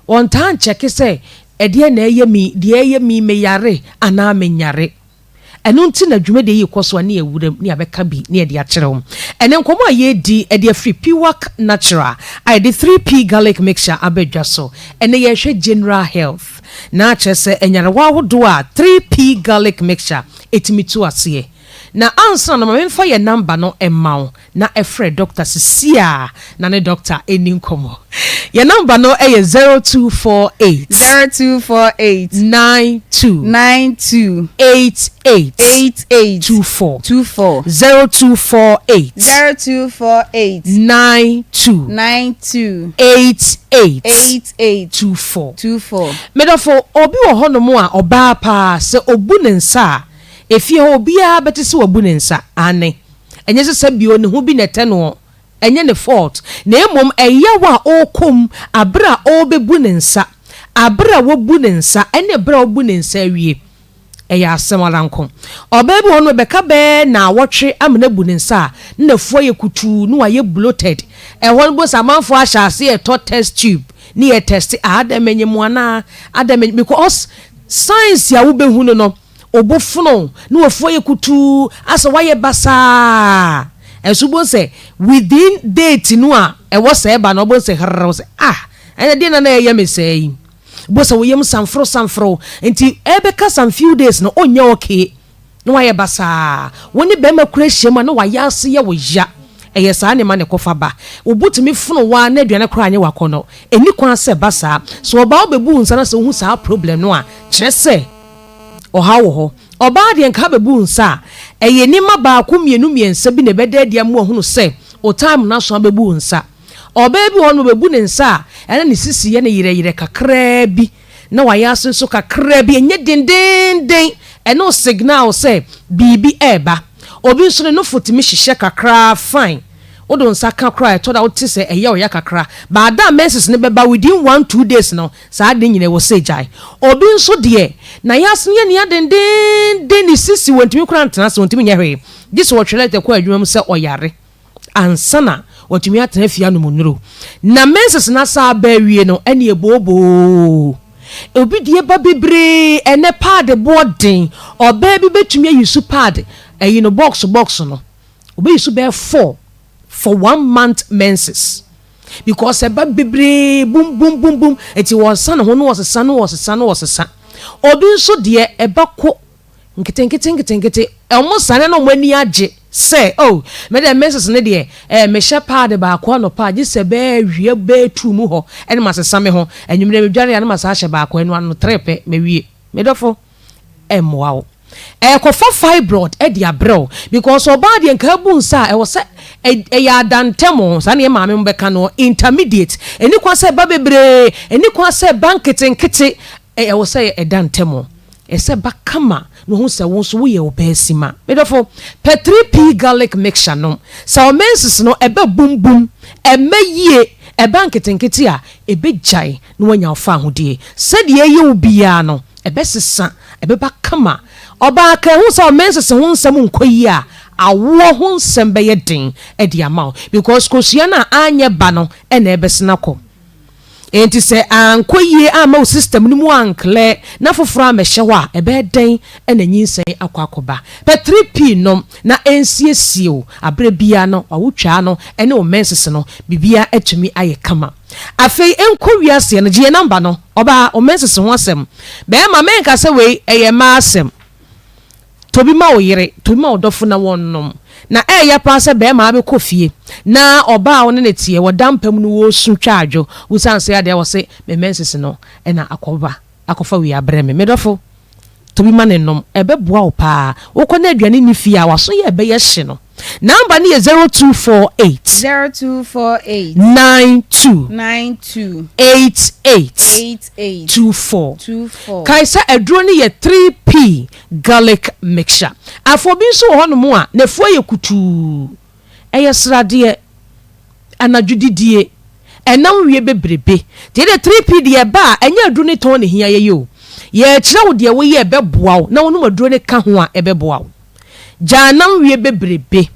ɔntaa nkyɛke sɛ, ɛdeɛn na ɛreyɛ me yi, deɛ ɛreyɛ me yi, meyare anaa menyare. Ɛno nti na dwumadie yi rekɔ so a ne yɛwura mu ne yɛabɛka bi ne yɛde akyerɛ wo. Ɛnnɛ nkɔmmɔ a yɛredi de afiri Piwak Natural a yɛde 3P Garlic Mixture aba dwa so. Ɛnnɛ yɛrehwɛ General Health na kyerɛ sɛ nyarewa ahodoɔ a 3P Garlic Mixture tumi tu aseɛ. Na ansa no ma memfa yɛn number no mma wo na frɛ dɔkta sesiaa na ne dɔkta nni nkɔmmɔ. Yɛn nɔmba no yɛ 0248. 0248. 92. 92. 88. 88. 24. 24. 0248. 0248. 92. 92. 88. 88. 24. 24. Medɔfo, obi wɔ hɔnom a ɔbaa paa, sɛ obu ne nsa a, efie hɔ obiara bɛte sɛ wabu ne nsa. Aane. Ɛnyɛ sɛ sɛ bio ne ho bi na ɛtɛ noɔ, ɛnyɛ ne fault, na mmom ɛyaw a ɔrekɔ mu aberɛ a ɔrebɛbu ne nsa, aberɛ a wabu ne nsa ɛne berɛ a wabu ne nsa awie. Ɛyɛ asɛm ara nko. Ɔbaa bi wɔ hɔ nom ɛbɛka bɛyɛ naawɔtwe ama no abu ne nsa a, na n'afu ayɛ kutuu na wayɛ bloated. Ɛhɔ no wobɛhu sɛ amanfoɔ ahyɛ aseɛ retɔ test tube ne yɛ teste, ah adɛn menye mo anaa, adɛn menye, because signs a wobɛhunu no, Wo bo fono na w'afu ayɛ kutuu asɛ w'ayɛ basaa ɛnso wobɛhu sɛ within date no a ɛwɔ sɛ ɛba no wobɛhu sɛ herrr wo sɛ ah ɛnɛ deɛ na na ɛyɛ me sɛɛ yi wobɛhu sɛ wo yam sanforo sanforo nti ɛbɛka some few days no ɔnyɛ okay na wayɛ basaa wo ne bɛrima kura hyia mu a na wayɛ ase yɛ wo ya ɛyɛ saa ne ma ne kɔfa ba wo bo tumi fono waa na aduane koraa nyɛ wakɔnɔ ɛni kwan sɛ ɛba saa sɛ ɔbaa wobɛbu wo nsa na sɛ wohu saa problem no a kyerɛ sɛ Ɔhaw wɔ hɔ. Ɔbaa deɛ nka bɛbu nsa a, ɛyɛ nneɛma baako mmienu mmiɛnsa bi na ɛbɛda adi ama wahunu sɛ wo time no aso abɛbu wo nsa. Ɔbaa bi wɔ hɔ no ɔbɛbu ne nsa a, ɛna ne sisi yɛ no yerɛyerɛ kakraa bi, na wayɛ ase nso kakraa bi, ɛnyɛ dendeenden. Ɛno signal sɛ biribi reba. Obi nso ne nofo tumi hyehyɛ kakraa fine. Wode wo nsa ka koraa a, ɛtɔ da a wote sɛ ɛyɛ wo ya kakra. But da a menses no bɛba within one, 2 days no, Saa ade nyina ɛwɔ sɛ gyae. Obi nso deɛ, n'ayase no yɛ nea dendeenden, ne sisi, wɔntumi koraa ntena ase, wɔntumi nyɛ hwee, gye sɛ wɔtwerɛ lɛtɛ kɔ adwuma mu sɛ ɔyare ansa na watumi atena fie anom nnuro. Na menses no asa aba awie no, ɛne ɛbooboo. Obi deɛ ba bebree, ɛnɛ paade boɔ den, ɔbaa bi bɛtumi ayi so paade, ɛyi no box box no, ɔbɛyi so bɛyɛ four for one month menses. Because ɛba bebree bum bum bum bum nti wɔsa ne ho na wɔsesa na wɔsesa na wɔsesa. Obi nso deɛ ɛba ko nketenkete nketenkete wɔn sane na wɔn ani agye sɛ oh me deɛ menses ne deɛ ɛɛ mehyɛ paade baako anɔpa a gye sɛ bɛɛ awia bɛɛ tu mu hɔ ɛna masesa me ho anwummerɛ medware a na masan ahyɛ baako ɛno ano tere pɛ mawie. Me dɔfo ɛmmoa wo. Ɛrekɔfa fibroid de abrɛ wo because ɔbaa deɛ nka abu nsa a ɛwɔ sɛ ɛyɛ adantɛm saa na yɛn maame mo bɛka no intermediate ɛni kwan sɛ ɛba bebree ɛni kwan sɛ ɛba nketenkete ɛwɔ sɛ ɛda ntɛm ɛsɛ ba kama na ohun sɛ wo nso woyɛ ɔbaa sima medɔfo pɛ 3P garlic mixture nom sɛ wo menses no ɛba bum bum ɛmɛ yie ɛba nketenkete a ɛbɛgyae na wanya wo fahodie sɛdeɛ ɛyɛ wo biara no ɛbɛsesa, ɛbɛba kama. Ɔbaa ka ehu sɛ ɔmensese ho nsɛm nkɔ yie a, awoɔ ho nsɛm bɛyɛ den de ama wo because kosua no a anyɛ ba no na ɛbɛsen akɔ. Enti sɛ ankɔ yie amma wo system no mu anklɛ na foforɔ ammɛhyɛ hɔ a, ɛbɛyɛ dɛn na nyinsɛn akɔ akɔba? Pɛ 3P nom na ɛnsiesie wo aberɛ biara no w'awotwaa no ne wo menses no biribiara atumi ayɛ kama. Afei nkɔ wiaseɛ no, gye yɛn number no, ɔbaa, wo menses ho asɛm. Bɛɛma, menka sɛ wei ɛyɛ mmaa asɛm. Tɔ bi ma wo yere, tɔ bi ma wo dɔfo na wɔnnom. Na ɛɛya paa sɛ bɛɛma abɛkɔ fie na ɔbaa a wo ne no teɛ, wɔda mpa mu no wɔɔsu twa adwo, wosiane sɛ adeɛ a wɔse me menses no na akɔba, akɔfa wei abrɛ me. Me dɔfo, Tɔ bi ma no nnom. Ɛbɛboa wo paa. Wokɔ na aduane nni fie a, w'aso yɛ a ɛbɛyɛ hye no. Number no yɛ 0248. 0248. 92. 92. 88. 88. 24. 24. Kae sɛ aduro no yɛ 3P garlic mixture. Afei obi nso wɔ hɔnom a, n'afuo ayɛ kutuu. Ɛyɛ sradeɛ, anadwo didie, ɛnam wie bebrebe. Nti yɛdeɛ 3P deɛ ɛba a, ɛnyɛ aduro no tɔn na ɛhia yɛyɛ o. Yɛrekyerɛ wo deɛ woyɛ a ɛbɛboa wo na wonom aduro no ka ho a ɛbɛboa wo. Gyaa nam wie bebrebe.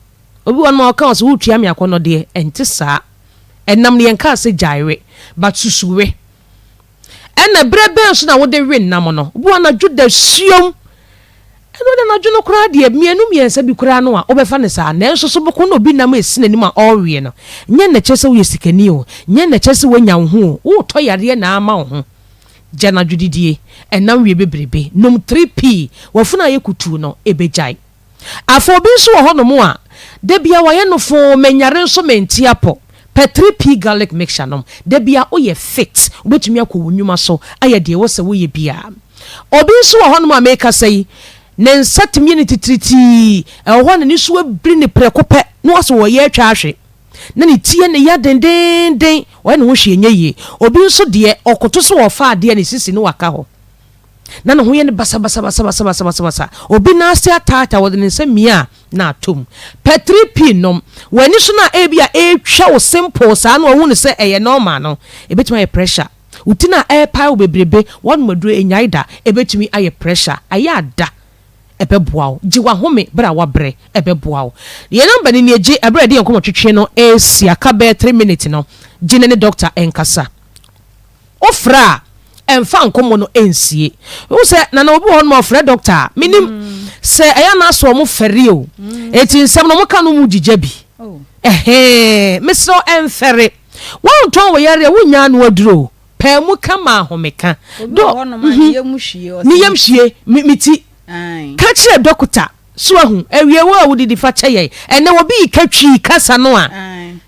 Obi wɔ hɔnom a ɔka wo sɛ woretua me akɔnnɔdeɛ, ɛnte saa. Ɛnam no yɛnkaa sɛ gyae we, but susu we. Ɛna berɛ bɛn nso na wode we nam no? Obi wɔ hɔ anadwo dasuom, ɛno de anadwo no koraa deɛ mmienu mmiɛnsa bi koraa no a wobɛfa no saa. Nanso so boko na obi nam resi n'anim a ɔrewe no, nyɛ na ɛkyerɛ sɛ woyɛ sikani o, nyɛ na ɛkyerɛ sɛ woanya wo ho o, woretɔ yareɛ na ama wo ho. Gya anadwo didie, ɛnam wie bebrebe, nom 3P, w'afunu ayɛ kutuu no, ɛbɛgyae. Afei obi nso wɔ hɔnom a, da biara wayɛ no foo, menyare nso mente apɔ. Pɛ 3P garlic mixture nom. Da biara woyɛ fit, wobɛtumi akɔ wo nnwuma so ayɛ deɛ ɛwɔ sɛ woyɛ biara. Obi nso wɔ hɔnom a merekasa yi, ne nsa tumi yɛ no titiritii, ɛwɔ hɔ a n'ani so abiri no prɛko pɛ na wasɛ ɔreyɛ atwa ahwe. Na ne ti yɛ no ya dendeenden, ɔyɛ ne ho hwee nyɛ yie. Obi nso deɛ, ɔkoto sɛ ɔrefa adeɛ a ne sisi no waka hɔ. Na ne ho yɛ no basabasabasabasabasa. Obi nan ase ataataa, ɔde ne nsa mia a, na atɔ mu. Pɛ 3P nom. W'ani so no a ebia ɛretwa wo simple saa na wahu no sɛ ɛyɛ normal no, ebetumi ayɛ pressure. Wo ti no a ɛrepae wo bebrebe, woanom aduro ennyae da, ebetumi ayɛ pressure. Ayɛ ada, ɛbɛboa wo. Gye w'ahome bere a woabrɛ, ɛbɛboa wo. Yɛn number no nie, gye ɛberɛ a yɛde yɛn nkɔmmɔtwetwe no resi, aka bɛyɛ three minutes no, gye ne ne doctor nkasa. Wofrɛ a, ɛmfa nkɔmmɔ no nsie. Wohu sɛ Nana obi wɔ hɔnom a ɔfrɛ dɔkta a, menim sɛ ɛyɛ a na asɛ wɔn fɛre o. Enti nsɛm no wɔka no mu gyigya bi. Ɛhee, mesrɛ wo ɛmfɛre. Wontɔn wo yareɛ, wonnya ano aduro o. Paa mu ka ma ahomeka. Obi Dɔ, wɔ hɔnom a ne yam hwie, ɔse ne yam hwie, me, me ti. Ae. Ka kyerɛ dɔkota. So wahu? Awiei wo a wodidi fa kyɛ yɛn. Ɛnnɛ obi reka Twi kasa no a,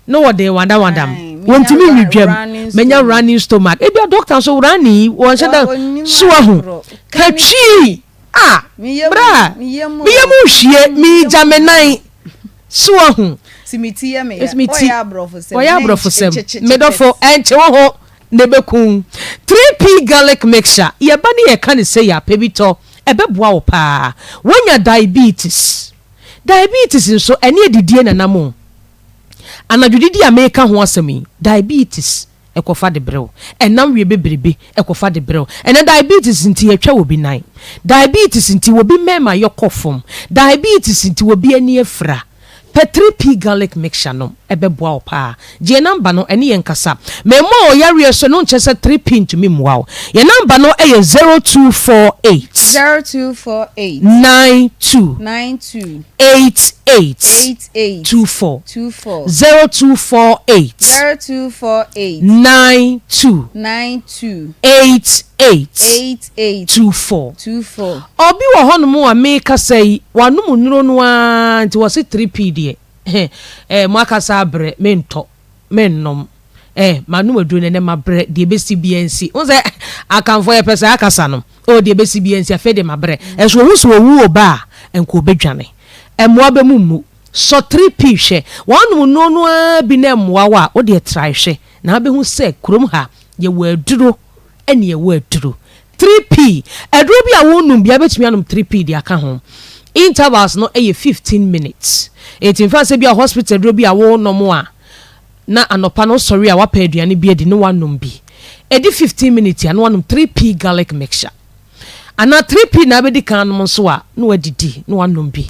na wɔde wadawada m. Wɔntumi nwi dwam. Manya running stomach. Ebia dɔkta nso running yi, wɔnhyɛ da. So wahu? Ka Twi! Ah, bra! Me yam rehwie, meregya me nan. So wahu? Me ti. Wɔyɛ aborɔfosɛm. Me dɔfo, ɛnkye wo ho na ɛbɛku wo. 3P garlic mixture, yɛba ne yɛka no sei a, pɛ bi tɔ. Ɛbɛboa wo paa. Woanya diabetes. Diabetes nso, ɛne adidie na ɛnam o. Anadwo didi a mereka ho asɛm yi, diabetes ɛkɔfa de brɛ wo. Ɛnam wie bebrebe ɛkɔfa de brɛ wo. Ɛnnɛ diabetes nti yɛtwa obi nan. Diabetes nti obi mmarima yɔ kɔ fam. Diabetes nti obi ani afira. Pɛ 3P garlic mixture nom, ɛbɛboa wo paa. Gye yɛn number no, ɛne yɛn nkasa. Memmɔɔ wo yareɛ so, ɛno nkyerɛ sɛ 3P ntumi mmoa wo. Yɛn number no yɛ 0248. 0248. 92. 92. 88. 88. 24. 24. 0248. 0248. 92. 92. 88. 88. 24. 24. Obi wɔ hɔnom a merekasa yi, wanom nnuro no ara nti wɔse 3P deɛ, eh, moakasa abrɛ, mentɔ, mennom, eh, manom aduro no ɛnɛ mabrɛ, deɛ ɛbɛsi biara nsi. Wohu sɛ Akanfoɔ yɛpɛ saa kasa no, oh, deɛ ɛbɛsi biara nsi, afei deɛ mabrɛ. Ɛnso wɔhu sɛ wɔwu ɔba a, nka ɔbɛdwane. Mmoa bɛ mu mmu. Sɔ 3P hwɛ. Wɔanom nnuro no ara bi na ɛmmoa wo a, wo deɛ trae hwɛ na wobɛhu sɛ kurom ha yɛwɔ aduro ɛne ɛwɔ aduro. 3P, Aduro bi a wonom biara bɛtumi anom 3P de aka ho. Intervals no yɛ 15 minutes. Enti mfa sɛ bi a hospital aduro bi a wonom a, na anɔpa no wosɔre a woapɛ aduane bi adi na woanom bi. Ɛdi 15 minutes a na woanom 3P garlic mixture. Anaa 3P na abɛdi kan anom nso a, na woadidi na woanom bi.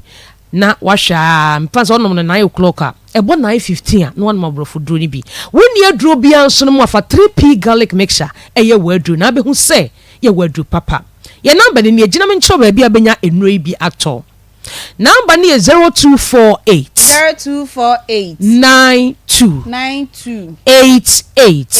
Na wahwɛ aa, mfa sɛ ɔnom no nine o'clock a, ɛbɔ 9:15 a na wanom aborɔfo duro no bi. Wonni aduro biara nso no mu a, fa 3P garlic mixture yɛ w'aduro na abɛhu sɛ yɛ w'aduro papa. Yɛn number no nie, gyina me nkyerɛ wo baabi a wobɛnya nnuro yi bi atɔ. Number no yɛ 0248. 0248. 92. 92. 88.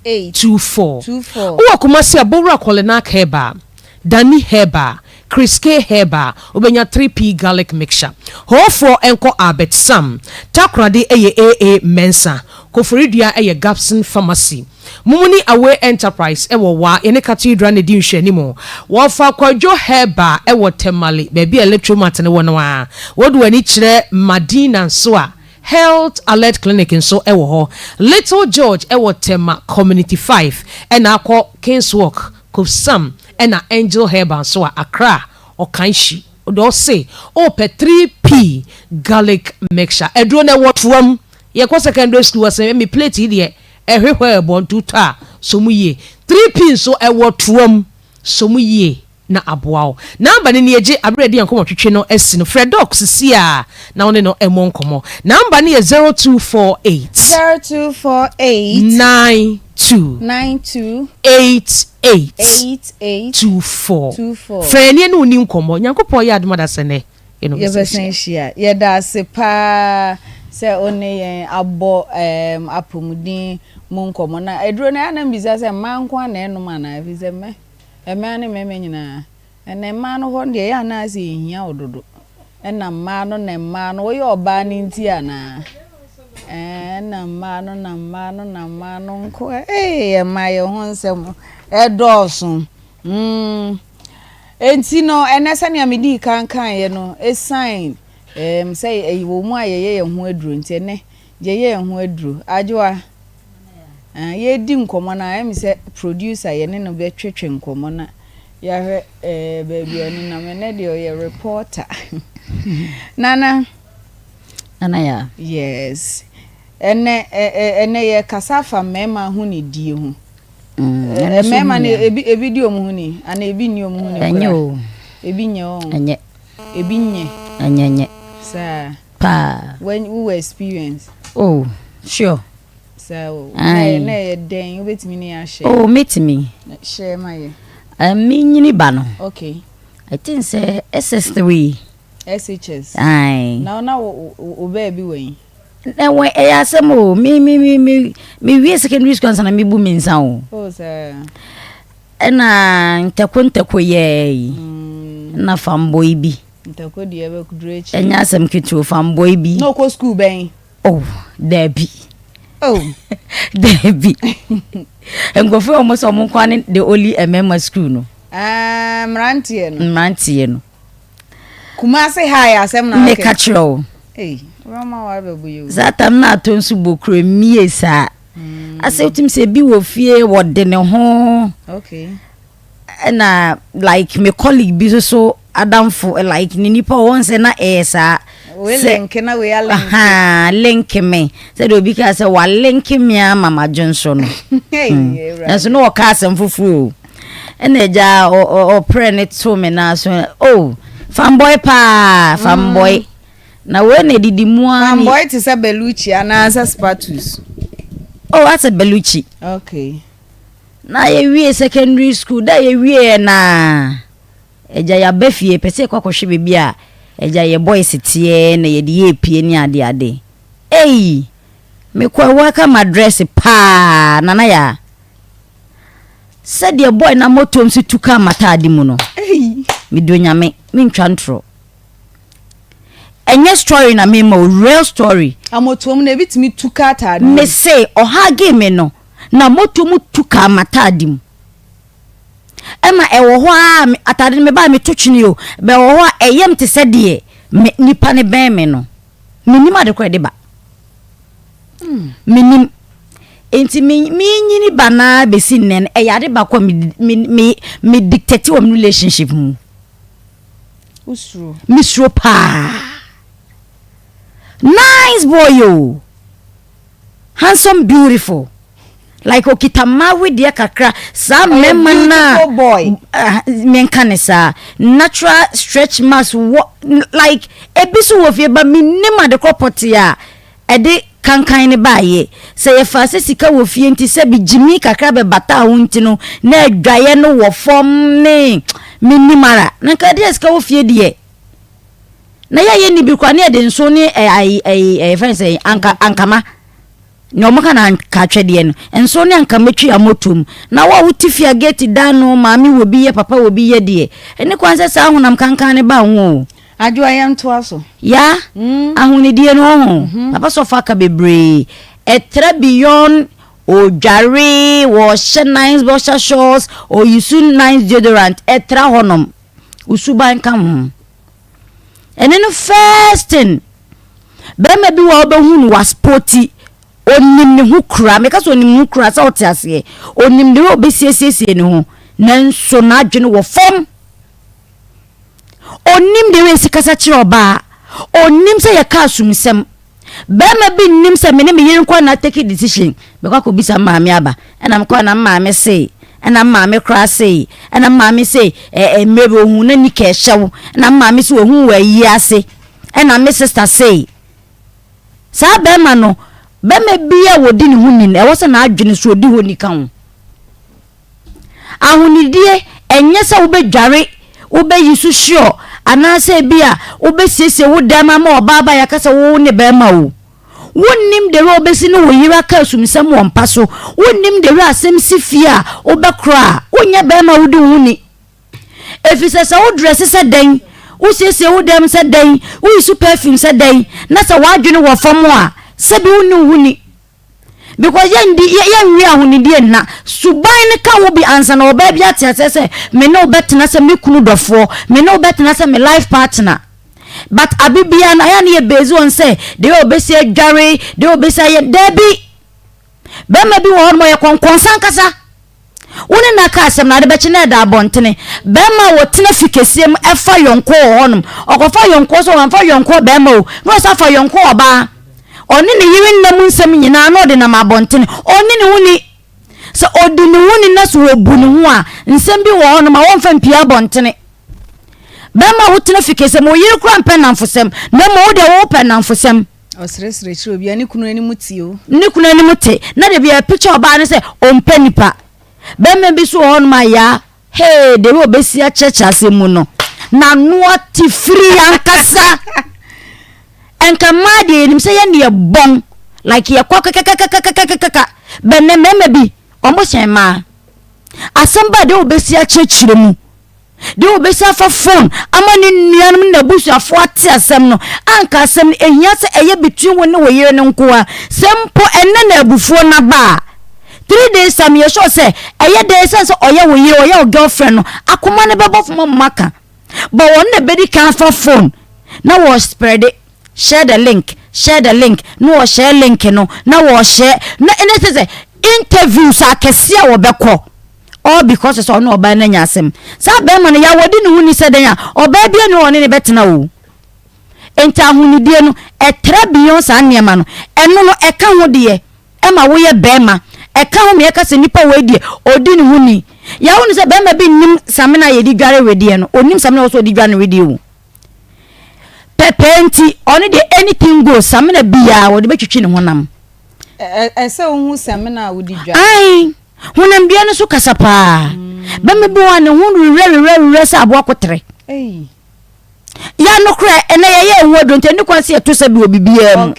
88. 24. 24. Wowɔ Kumasi a, Bowura Kɔlenak Herbal. Danny Herbal, Chris K Herbal, wobɛnya 3P Garlic Mixture. Hoofoɔ nkɔ Albert Sam. Takoradi yɛ AA Mensah. Koforidua yɛ Gabson Pharmacy. Mumuni Away Enterprise wɔ Wa, yɛne Cathedral na ɛdi nhwɛanim. Wɔfa Kwadwo Herbal wɔ Tamale, baabi a Electromat no wɔ no ara. Wode w'ani kyerɛ Madina nso a, Health Alert Clinic nso wɔ hɔ. Little George wɔ Tema Community 5 ɛna akɔ Kingswalk, Kofsam ɛna Angel Herbal nso a Accra, Ɔkanhyi. Deɛ ɔse ɔɔpɛ 3P garlic mixture. Aduro no ɛwɔ toa mu. Yɛkɔ secondary school ɔse me plate yi deɛ ɛhwe hɔ ɛɛbɔ nti wotɔ a sɔ mu yie. 3P nso ɛwɔ toa mu. Sɔ mu yie na aboa wo. Number no nie, gye aberɛ a yɛde yɛn nkɔmmɔtwetwe no asi no. Frɛ Doc sisi ara na wo ne no mmɔ nkɔmmɔ. Number no yɛ 0248. 0248. 92. 92. 88. 88. 24. 24. Frɛ yɛn ne yɛne wo nni nkɔmmɔ. Nyankopɔn yɛ adom adasa nnɛ, yɛne wo bɛsan Yɛbɛsan ahyia. ahyia. Yɛda ase paa sɛ wo ne yɛn abɔ ɛɛm apɔmuden mu nkɔmmɔ. Na aduro no, ɛyɛ a na mebisa sɛ mmaa nko ara na ɛnom anaa? Ɛfiri sɛ mɛ. Mmaa ne mmarima nyinaa. Ɛna mmaa no hɔ no deɛ ɛyɛ a na asɛ ɛhia wo dodo. Ɛna mmaa no na mmaa no, woyɛ ɔbaa no nti anaa? Ɛɛ ɛna mmaa no na mmaa no na mmaa no nko a ee ɛma yɛn ho nsɛm ɛdɔɔso. Mm. Enti no ɛnɛ sɛnea medii kan kaeɛ no, ɛsan ɛɛm sɛ ɛwɔ mu a yɛyɛ yɛn ho aduro nti ɛnɛ yɛyɛ yɛn ho aduro. Adwoa. Ah, yɛredi nkɔmmɔ no a, ɛyɛ me sɛ producer yɛne no bɛtwetwe nkɔmmɔ na yɛahwɛ eh, baabi a ɔnenam. Ɛnɛ deɛ ɔyɛ reporter. Nana. Nana ya. Yes. Ɛnɛ, ɛnɛ yɛkasa afa mmarima ho nidie ho. Mm, mmarima no ebi ebi di wɔn ho ni anaa ebi nni wɔn ho ni koraa. Ɛnyɛ o. Ebi nyɛ o. Ɛnyɛ. Ebi nyɛ. Ɛnyɛ nyɛ. Saa. Paa. When wowɔ experience. Oh, sure. Saa o. Aye. Na ɛyɛ dɛn? Wobɛtumi ne yɛ ahyɛ? Oh, mɛtumi. Hyɛ ma yɛ. Uh, me nyini ba no. Okay. I think sɛ SS3. SHS. Aye. Na na wo wo baabi wɔ yi? Na wɔ ɛyɛ asɛm o. Me me me me me wie secondary school ansa na me bu me nsa o. Oh, saa. Ɛna ntɛko ntɛko yɛɛ yi. Mm. Na fambɔi bi. Ntɛko deɛ bɛduru akyi. Ɛnyɛ asɛm ketewa fambɔi bi. Na ɔkɔ school bɛn? Oh, daabi. Oh. Daabi. Nkurɔfoɔ a wɔn sɛ wɔn nkoa ne the only mmarima school no. Ah, mmeranteɛ no. Mmeranteɛ no. Kumasi high asɛm na ɔkɛ. Meka kyerɛ wo. Ei, wɔma wa bɛbu yi o. Saa tam na ato nso bɔ kuro mmie saa. Mm. Asɛ wotum sɛ ebi wɔ fie wɔde ne ho. Okay. Ɛna like me colleague bi nso so adamfo like ne nipa wɔn sɛ na ɛyɛ saa. Wei link na wei alinke. Link me sɛdeɛ obi kaa sɛ wa link me ama ma dwonso no. Nanso na ɔka asɛm foforɔ o. Ɛna agya ɔprɛ ne to me nan so oh fanboy paa fanboy. Mm. Na wei na edidi mu ara. Fanboy te sɛ Bellucci anaasɛ Spatus. Oh asɛ Bellucci. Okay. Na yɛwie secondary school, da yɛwieɛ na agya yɛaba fie, pɛ sɛ yɛkɔ akɔhwɛ baabi a agya yɛ boys teɛ na yɛde yɛ pie ne ade ade. Ei! Mekɔ welcome address paa, Nana Yaa. Sɛdeɛ boy na motom so tu kaa m'ataade mu no, medɔ Nyame, mentwa ntorɔ. Ɛnyɛ story na mema o, real story. Amotoam no ebi tumi tu ka ataade mu. Mese ɔhage me no na moto mu tu kaa m'ataade mu. Ɛma ɛwɔ hɔ a ataade no mebaa meto twene o, bɛ wɔ hɔ a ɛyam te sɛ deɛ me nipa no bɛn me no. Menim ade korɔ ɛde ba. Menim. Nti me menyini ba naa bɛsi nnɛ no ɛyɛ ade baako a me me me me dictate wɔ me relationship mu. Wosuro? Mesuro paa. Nice boy o. Handsome beautiful. Like okita mmaa wedeɛ kakra. Saa mmarima no a. Beautiful boy. Uh, menka ne saa. Natural stretch marks wɔ like ebi so wɔ fie ba menim adekorɔ pɔtee a Ɛde kankan no baeɛ. Sɛ yɛfaa sɛ sika wɔ fie nti sɛbi gyimii kakra bɛbataa ho nti no na adwaeɛ no wɔ fam ne mennim ara. Na nka ɛdeɛ sika wɔ fie deɛ na yɛ a yɛnni bi koraa ne yɛde nso ne ɛyi ɛyi yɛfrɛ no sɛ anka ankama nea wɔn ka na anka atwɛdeɛ no nso ne ankama twi amotom na wo a wote fie a gate da no maame wɔ bi yɛ papa wɔ bi yɛ deɛ ɛne kwan sɛ saa honam kankan no ba ho o. Adwoa yɛntoa so. Ya, ahonidie no ɔho, papa sɔfo aka bebree, ɛtra beyond. Ɔdware, wɔhyɛ nice boxer shorts, ɔuse nice deodorant, ɛtra hɔnom. Wo suban ka ho. Ɛno no first thing. Bɛrima bi wɔ a wobɛhu no waspoti, onim ne ho kura. Meka sɛ onim ne ho kura sɛ wote aseɛ. Onim deɛ ɔbɛsiesiesie ne ho, nanso n'adwene wɔ fam. Onim deɛ ɔsi kasa kyerɛ ɔbaa. Onim sɛ yɛka asumsɛm. Barima bi nnim sɛ me ne me yere nkoa na atake decision. Mekɔ akɔbisa me maame aba. Ɛna mekɔ na me maame se, ɛna me maame koraa se, ɛna me maame se ɛ mmerɛ bi ohun na nika ɛhyɛ wo. Ɛna me maame se ohun wɔ ayie ase. Ɛna me sister se. Saa barima no, barima bi a wɔdi ne ho ni no, ɛwɔ sɛ n'adwene so ɔdi hɔ ni ka ho. Ahonidie, ɛnyɛ sɛ wobɛdware, wobɛyi so sure, anaasɛ ebia wobɛsiesie wo dan mu ama ɔbaa ba yɛaka sɛ wo ne barima o. Wonnim the way wobɛsi ne wo yere aka asumsɛm wɔ mpa so. Wonnim the way asɛm si fie a wobɛkorɔ a, wonyɛ barima a wodi wo ho ni. Ɛfiri sɛ sɛ wo drɛse sɛ dɛn, wosiesie wo dan mu sɛ dɛn, woyi so perfume sɛ dɛn, na sɛ w'adwene wɔ fam a, sɛbi wonni wo ho ni. Because yɛndi yɛnwe ahonidie nna. Suban no ka ho bi ansa na ɔbaa bi ate aseɛ sɛ me ne wo bɛtena sɛ me kunu dɔfoɔ, me ne wo bɛtena sɛ me life partner. But abe biara no ayɛ a na yɛ base on sɛ deɛ ɔbɛsi adware, deɛ ɔbɛsi ayɛ, daabi. Bɛrima bi wɔ hɔ nom ɔyɛ kɔnkɔnsa ankasa. Wo ne no aka asɛm no, ade bɛkye na ɛda abɔntene. Barima a ɔtena fi kɛseɛ mu fa yɔnkoɔ wɔ hɔnom. Ɔkɔfa yɔnkoɔ sɛ wamfa yɔnkoɔ barima o, na ɔsan fa yɔnkoɔ ɔbaa. Ɔne ne yere nna mu nsɛm nyinaa na ɔde nam abɔntene. Ɔnni ne ho ni. Sɛ ɔdi ne ho ni na sɛ ɔbu ne ho a, nsɛm bi wɔ hɔnom a wɔmfa mpue abɔntene. Barima a wotena fi kɛseɛ mu, wo yere koraa mpɛ nnamfosɛm, na mmom wo deɛ wopɛ nnamfosɛm. Ɔseresere kyerɛ obiara, ne kunu anim te o. Ne kunu anim te, na da biara picture ɔbaa no sɛ ɔmpɛ nipa. Bɛrima bi so wɔ hɔnom a yaa, hee, the way ɔbɛsi akyerɛkyerɛ asɛm mu no, n'ano ate firi ankasa. Nka mmaa deɛ yɛnim sɛ yɛn deɛ bɔn, like yɛkɔ kakakakakakakaka, bɛ nnɛ mmarima bi, wɔn hyɛn mmaa. Asɛm ba deɛ ɔbɛsi akyerɛkyerɛ mu. Deɛ ɔbɛsi afa phone ama ne nuanom ne n'abusuafoɔ ate asɛm no, anka asɛm no ɛhia sɛ ɛyɛ between wo ne wo yere no nko ara. Sɛ mpo ɛnnɛ na abufuo no aba a, three days time yɛ sure sɛ ɛyɛ dɛn ɛsiane sɛ ɔyɛ wo yere, ɔyɛ wo girlfriend no, akoma no bɛbɔ fam ama moaka. But wɔn na ɛbɛdi kan afa phone na wɔ spread share the link, share the link, na wɔ share link no, na wɔ share, na ɛne sɛ sɛ interviews akɛseɛ a wɔbɛkɔ. All because sɛ ɔne ɔbaa no anya asɛm. Saa bɛrima no, yaw ɔdi ne ho ni sɛ dɛn a, ɔbaa biara nni hɔ a ɔne no bɛtena o. Enti ahonidie no, ɛtra beyond saa nneɛma no. Ɛno no, ɛka ho deɛ, ɛma woyɛ bɛrima. Ɛka ho ma yɛka sɛ nipa wei deɛ, ɔdi ne ho ni. Yaw no sɛ bɛrima bi nnim samina a yɛde dware wedeɛ no, ɔnnim samina a ɛwɔ sɛ ɔde dware ne wedeɛ o. Pɛpɛɛ nti, ɔno deɛ anything goes, samina biara ɔde bɛtwitwi ne honam. Ɛsɛ wohu samina a wode dware. Ae. Honamdua no so kasa paa. Bɛma bi wɔ a ne ho werɛwerɛwerɛ sɛ aboa kotere. Yɛ nokorɛ, ɛnɛ yɛyɛ ɛho aduro nti ɛni kwan sɛ yɛto sɛ bi wɔ biribiara mu.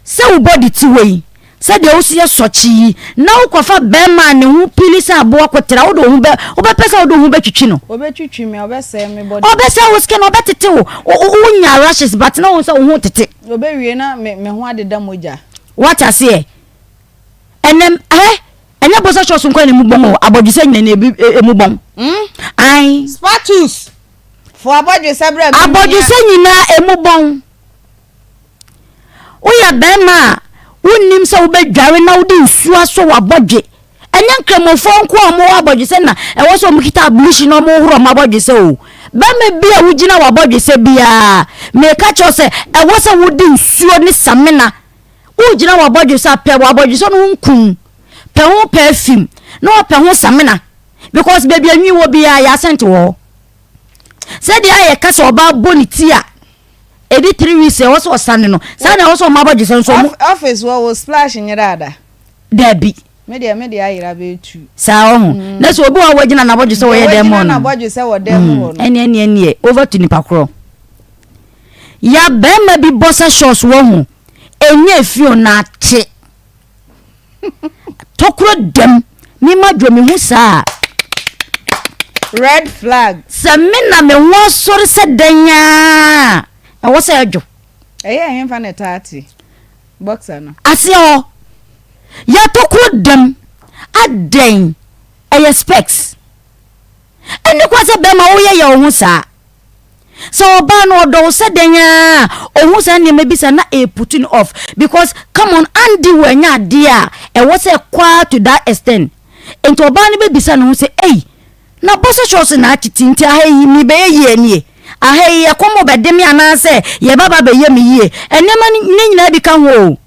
Sɛ wo body te hɔ yi, sɛdeɛ wo so yɛ sɔkye yi, na wokɔfa bɛrima a ne ho pili sɛ aboa kotere a, wode wo ho bɛ, wobɛpɛ sɛ wode wo ho bɛtwitwi no. Ɔbɛtwitwi me, ɔbɛsɛe me body. Ɔbɛsɛe wo skin, ɔbɛtete wo. Wonya rashes but na wohu sɛ wo ho tete. Ɔbɛwie na me ho adeda mogya. Woate aseɛ? Ɛnɛ ɛ ɛnyɛ bosa shorts nko na emu bɔn o abɔdwesɛ nyina na ebi emu bɔn. Mm? Ae. Spatus fo abɔdwesɛ brɛ me. Abɔdwesɛ nyinaa emu bɔn. Woyɛ bɛrima a wonnim sɛ wobɛdware na wode nsuo asɔ w'abɔdwe. Ɛnyɛ nkramofoɔ nko a wɔwɔ abɔdwesɛ na ɛwɔ sɛ wɔkita ablution na wɔhohoro wɔn abɔdwesɛ o. Bɛrima bi a wogyina w'abɔdwesɛ biara, meka kyerɛ wo sɛ ɛwɔ sɛ wode nsuo ne samina Wogyina w'abɔdwesɛ a, pɛ w'abɔdwesɛ no ho nku, pɛ ho perfume, na wapɛ ho samina because baabi a nwi wɔ biara yɛ asɛnte wɔ hɔ. Sɛdeɛ a yɛka sɛ ɔbaa bɔ ne ti a ɛdi three weeks ɛwɔ sɛ ɔsane no, saa na ɛwɔ sɛ ɔma abɔdwesɛ nso ɔmo. Office wɔ wo splash nyera ada? Dabi. Me deɛ me deɛ ayera bɛyɛ tu. Saa ɔho. Mm. Na sɛ obi wɔ hɔ wagyina n'abɔdwesɛ wɔyɛ dɛm hɔ no. Deɛ wagyina n'abɔdwesɛ wɔ dɛm hɔ no. Ɛne ɛne ɛneɛ over to nipa korɔ. Ya bɛrima bi bɔ sɛ shorts wɔ ho. Ɛnyɛ efi o na ate. Tokuro dam. Me ma dwo me ho saa. Red flag. Sɛ me na me ho asɔre sɛ dɛn aa ɛwɔ sɛ ɛdwo. Ɛyɛ ɛhefa na ɛtaa te boxer no. Aseɛ hɔ. Yɛatokuro dam. Adɛn? Ɛyɛ specs. Ɛnni kwan sɛ bɛrima woyɛ yɛ wo ho saa. Sɛ ɔbaa no ɔdɔ wo sɛ dɛn ara a, ɔhu saa nneɛma bi saa na ɛreputu no off because come on Andy wanya adeɛ a ɛwɔ sɛ ɛkɔ ara to that extent. Nti ɔbaa no bɛbisa ne ho sɛ ei, na boxer shorts na atete nti aha yi mebɛyɛ yie nie? Aha yi ɛkɔm rebɛde me anaasɛ yɛbɛba abɛyɛ me yie? Nneɛma no ne nyinaa bi ka ho o.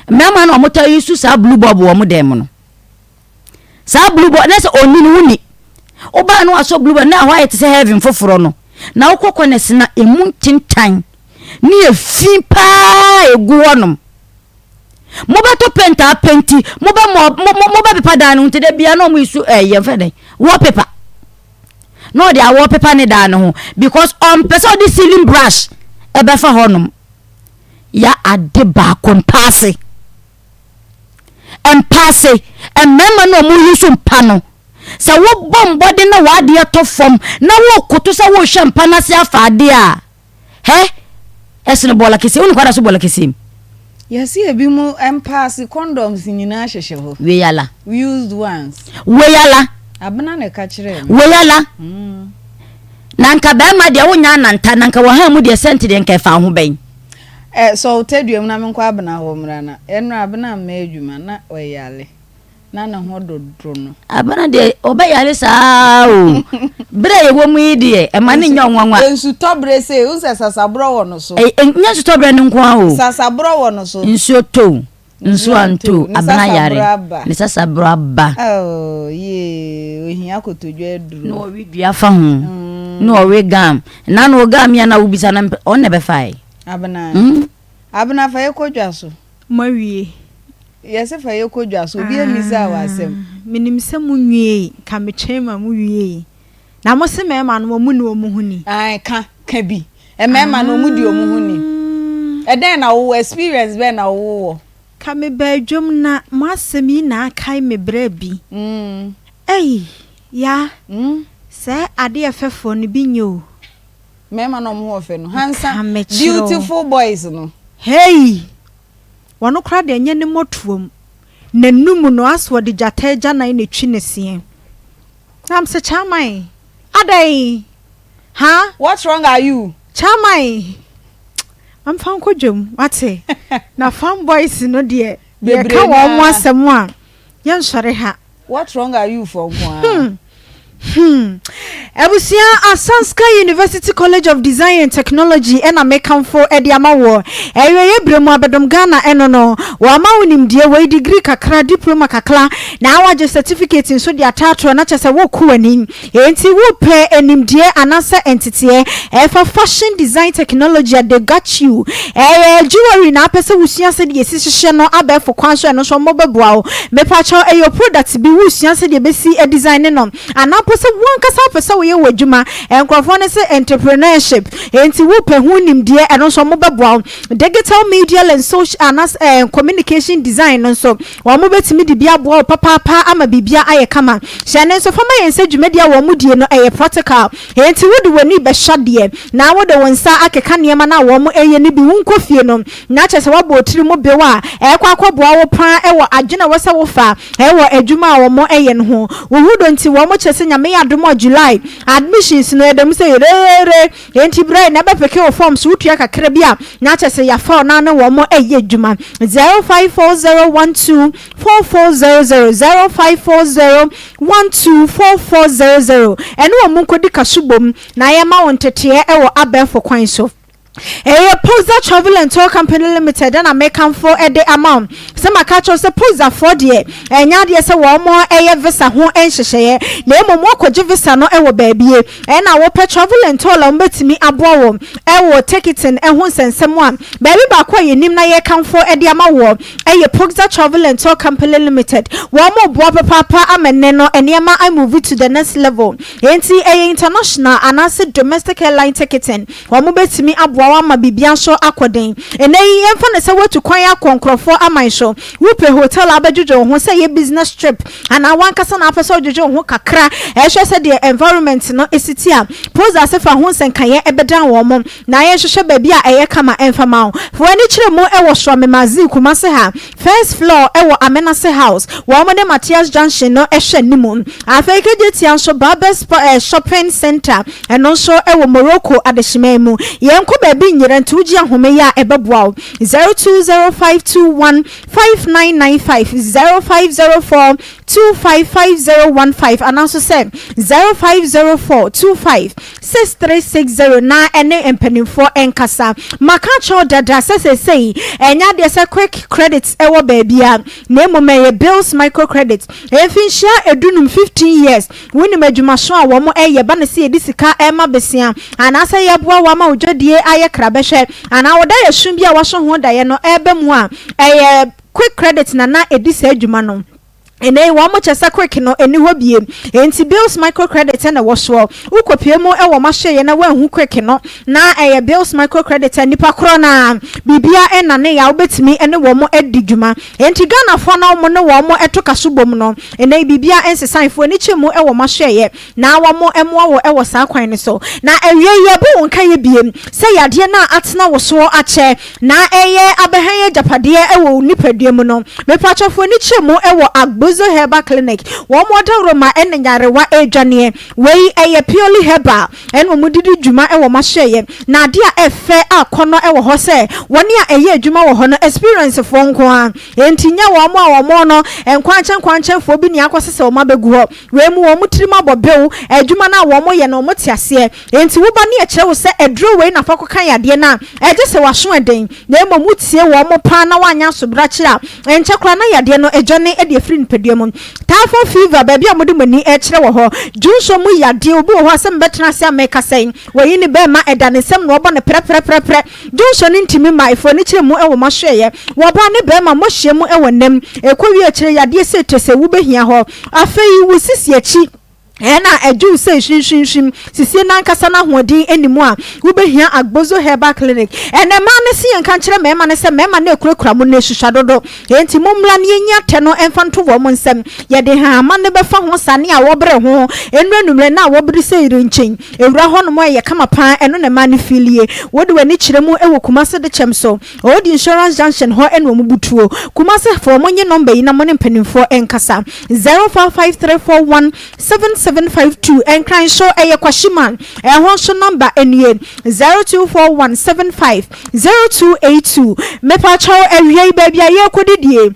Mmarima no a wɔtaa use saa blue bulb wɔ wɔn dan mu no. Saa blue bɔ na sɛ ɔnni no wonni. Wobaa no asɔ blue bɔ na ɛhɔ ayɛ te sɛ heaven foforɔ no. Na wokɔ kɔnɛs na emu ntentan ne efi paa egu hɔnom. Mobɛtɔ paint apenti, mobɛmɔ mobɛpepa dan no ho nti da bia na ɔmo yi so ɛyɛ mfɛ dɛn wallpaper. Na ɔde a wallpaper ne dan no ho because ɔmpɛ sɛ ɔde ceiling brush ɛbɛfa hɔnom. Ya ade baako mpaase. Mpa ase, mmarima no a wɔyi so mpa no, sɛ wobɔ mmɔden na w'adeɛ tɔ fam na wokoto sɛ worehwɛ mpa no ase afa adeɛ a, hɛ, ɛsene bɔɔla kɛseɛ. Wonim kwan da so bɔɔla kɛseɛ mu? Yɛse ebi mo mpa ase condoms nyinaa hyehyɛ hɔ. Wei ala. Used ones. Wei ala. Abena na ɛka kyerɛɛ me. Wei ala. Na nka bɛrima deɛ wonya ananta na nka wɔhan mu deɛ sɛnte deɛ nka ɛfa ho bɛn. Ɛ, sɔ wo tadua mu na menkɔ Abena hɔ mmra na. Ɛnora Abena mma adwuma, na ɔyare, na ne ho dodo no. Abena deɛ, ɔbɛyare saa o. Berɛ a yɛwɔ mu yi deɛ, ɛma no nyɛ nwanwa. Nsutɔ berɛ sei, wohu sɛ sasaborɔ wɔ no so. Ɛ, nyɛ nsutɔ berɛ no nko ara o. Sasaborɔ wɔ no so. Nsuo tɔ o, nsuo antɔ o, Abena yare. Ne sasaborɔ aba. Oh, yee, ohia kotodwe aduro. Na ɔwe dua fa ho, na ɔwe gam. Nna no gam yi a na wobisa no, ɔno na ɛbɛfae. Abena. Abena fa yɛ kɔ dwa so. Mo awie. Yɛse fa yɛ kɔ dwa so obi ammisaa wo asɛm. Menim sɛ mo nwiei nka metwɛn ma mo wiei na mo se mɛɛma no wɔn nni wɔn ho ni. Ae ka ka bi mmarima no wɔn di wɔn ho ni ɛdɛn na wowɔ experience bɛn na wowɔ. Ka me baa dwam na mo asɛm yi na akae me bra bi ei yaa sɛɛ adeɛ fɛfoɔ no bi nyɛ o. Mmarima na wɔn ho ɔfɛ no. Hansa beautiful boys no. Hey! Wɔno koraa deɛ ɛnyɛ ne mmɔtoam. N'anum no asɛ ɔde gyata agyanan na ɛtwi ne seɛ. Na mese Kyaman, adɛn? Huh? What wrong are you? Kyaman, mamfa nkɔ dwam, wate? Na farm boys no deɛ, yɛka wɔn asɛm a, yɛnsɔre ha. What wrong are you for nko ara? Hmm. Hmm. Abusua Asanska University College of Design and Technology ɛna mekamfo ɛde ama woɔ. Ɛwieɛ berɛ mu abɛdom Ghana ɛno no, wɔama wo nimdeɛ wei degree kakra, diploma kakra, na wagye certificate nso de ataatoɔ na kyɛ sɛ wokɔ w'anim. Enti wopɛ nimdeɛ anaasɛ nteteɛ ɛfa fashion design technology a they got you. Ɛyɛ jewelry na apɛ sɛ wosua sɛdeɛ yɛsi hyehyɛ no abɛɛfo kwan so ɛno nso wɔn bɛboa wo. Mepakyɛw ɛyɛ product bi wosua sɛdeɛ yɛbɛsi design no anaa mpo sɛ wo ankasa wopɛ sɛ woyɛ w'adwuma. Nkurɔfoɔ no se entrepreneurship enti wopɛ ho nimdeɛ ɛno nso wɔn bɛboa wo. Digital media and social anaasɛ communication design no nso Wɔbɛtumi de bi aboa wo papaapa ama biribiara ayɛ kama. Hyɛ no nso fa ma yɛn sɛ dwumadi a wɔdie no yɛ practical. Enti wode w'ani bɛhwɛ adeɛ na wode wo nsa akeka nneɛma no a wɔyɛ no bi. Wonkɔ fie no na kyerɛ sɛ woabɔ wo tiri mu bew a ɛrekɔ akɔboa wo pa ara wɔ adwene a ɛwɔ sɛ wofa wɔ adwuma a wɔyɛ no ho. Wo ho dɔ nti wɔkyerɛ sɛ Nyame yɛ adom a July admissions no ɛda mu sɛ yereyere. Enti brɛ na bɛpeke wo forms wotua kakra bi a na kyerɛ sɛ yɛafa wo na ne wɔn ɛyɛ adwuma 0540124400 0540124400 ɛne wɔn nkɔdi kaso bom na yɛma wo nteteɛ ɛwɔ abɛɛfo kwan so. Ɛyɛ Poza Travel and Tour Company Limited na mekamfo de ama wo. Sɛ maka akyerɛ wo sɛ Pozafoɔ deɛ ɛnyɛ adeɛ sɛ wɔn yɛ visa ho nhyehyɛeɛ na mmom woakɔgye visa no wɔ baabie Ɛna wopɛ travel and tour a wɔbɛtumi aboa wo wɔ ticketing ho nsɛnsɛm a, baabi baako a yɛnim na yɛrekamfo de ama woɔ yɛ Poxa Travel and Tour Company Limited. Wɔreboa papaapa ama nnɛ no nneɛma a move to the next level. Enti ɛyɛ international anaasɛ domestic airline ticketing, wɔbɛtumi aboa. aboa wo ama biribiara nso akɔ den. Ɛnnɛ yi, yɛmfa no sɛ woatu kwan akɔ nkurɔfoɔ aman so. Wopɛ hotel a wobɛdwodwo wo ho, sɛ ɛyɛ business trip anaa w'ankasa na wopɛ sɛ wodwodwo wo ho kakra hwɛ sɛdeɛ environment no si te a, Post ase fa ho nsɛnkaeɛ bɛdan wɔn na yɛnhwehwɛ baabi a ɛyɛ kama mfa ma wo. Fa w'ani kyerɛ mu wɔ Suame Magazine, Kumasi ha, first floor wɔ Amenase House, wɔn ne Mathias Junction no hwɛ anim. Afei Kejetia nso, Barbers Shopping Centre, ɛno nso wɔ Morocco adehyeman mu. Yɛnkɔ baabi nyera nti wogye ahome yi a ɛbɛboa wo. 020521 5995, 0504 255015 anaa nso sɛ 0504 25 6360 na ɛne mpanimfoɔ nkasa. Maka akyerɛ wo dada sɛ seesei ɛnyɛ adeɛ sɛ quick credit wɔ baabiara na mmom ɛyɛ Bills Microcredit. Mfinhyia edunum, 15 years, wonim adwumaso a wɔn ɛyɛ ba no sɛ yɛde sika ɛma besia anaasɛ yɛboa wo ama wo dwadie ayɛ krabɛhwɛ anaa wo daeɛso bi a waso ho daeɛ no ɛreba mu a, ɛyɛ quick credit na na ɛdi saa adwuma no. Ɛnnɛ yi wɔn kyɛ sɛ quick no ɛnni hɔ biem, enti Bills Microcredit na ɛwɔ soɔ. Wokɔpue mu wɔ m'asoɛeɛ na woanhu quick no, na ɛyɛ Bills Microcredit a nnipa korɔ no ara, biribiara nnane a wobɛtumi ne wɔn adi dwuma. Enti Ghanafoɔ na wɔn ne wɔn to kaso bom no, ɛnnɛ yi biribiara nsesae. Fa w'ani kyɛ mu wɔ m'asoɛeɛ na wɔmmoa wo wɔ saa kwan no so. Na awiei yɛrebɔ wo nkaeɛ biem sɛ yadeɛ no a atena wo soɔ akyɛ na ɛyɛ abɛhan agyapadeɛ wɔ wo nipadua mu no, mepakyɛ fa w'ani kyerɛ mu wɔ Agbozo Herbal Clinic. Wɔn adaworoma ne nyarewa redwaneɛ. Wei ɛyɛ purely herbal ɛna wɔn de di dwuma wɔ wɔn asoɛeɛ. Na adeɛ a ɛfɛ a kɔnɔ wɔ hɔ sɛ wɔn a ɛyɛ adwuma wɔ hɔ no experience foɔ nko ara. Enti nyɛ wɔn a wɔn no nkwankyɛn nkwankyɛnfoɔ bi na akɔsesa wɔn abɛgu hɔ. Wei mu wɔn tirim abɔ bew, adwuma no a wɔyɛ no wɔte aseɛ. Enti woba ne yɛkyerɛ wo sɛ aduro wei na fa kɔka yadeɛ no a, ɛgye sɛ w'aso ɛden, na mmom wotie wɔn paa na woanyɛ asobrakyere a, ɛnkyɛ koraa na yadeɛ no adwane de afiri nipadua mu. Typhoid fever, baabi a mode mo ani rekyerɛ wɔ hɔ. Dwonsɔ mu yadeɛ, obi wɔ hɔ a sɛ mebɛtena ase a merekasa yi, wayi ne bɛɛma, ɛda ne nsam na ɔbɔ no prɛprɛprɛprɛ. Dwonsɔ no ntumi mma ɛfo ani kyerɛ mu wɔ mo asoɛeɛ. Wɔ ɔbaa ne bɛɛma mohyia mu wɔ nna mu, ɛkɔ wie akyire yadeɛ sei te sɛ wobɛhia hɔ. Afei wo sisi akyi ɛna ɛdwo sei hwimhwimhwim, sisie no ankasa no ahoɔden nni mu a, wobɛhia Agbozo Herbal Clinic. Ɛnɛ mmaa no se yɛnka nkyerɛ mmarima no sɛ mmarima no ɛkurakura mo no ɛsusua dodo. Enti mommra na yɛnyi atɛ no mfa nto wɔn nsam. Yɛde nhahama no bɛfa ho sane a wɔbrɛ ho nnuru anwummerɛ na wɔbere sɛ yirenkyen. Ewura hɔnom a ɛyɛ kama paa, ɛno na ɛma no feel yie. Wode w'ani kyerɛ mu wɔ Kumasi Dekyɛm so, Old Insurance Junction hɔ na wɔn butuo. Kumasi foɔ monye number yi na mo ne mpanimfoɔ nkasa, 0553417752. Nkran nso ɛyɛ Kwashiman, ɛhɔ nso number nie, 0241750282. Mepakyɛw awia yi baabi a yɛrekɔdidie.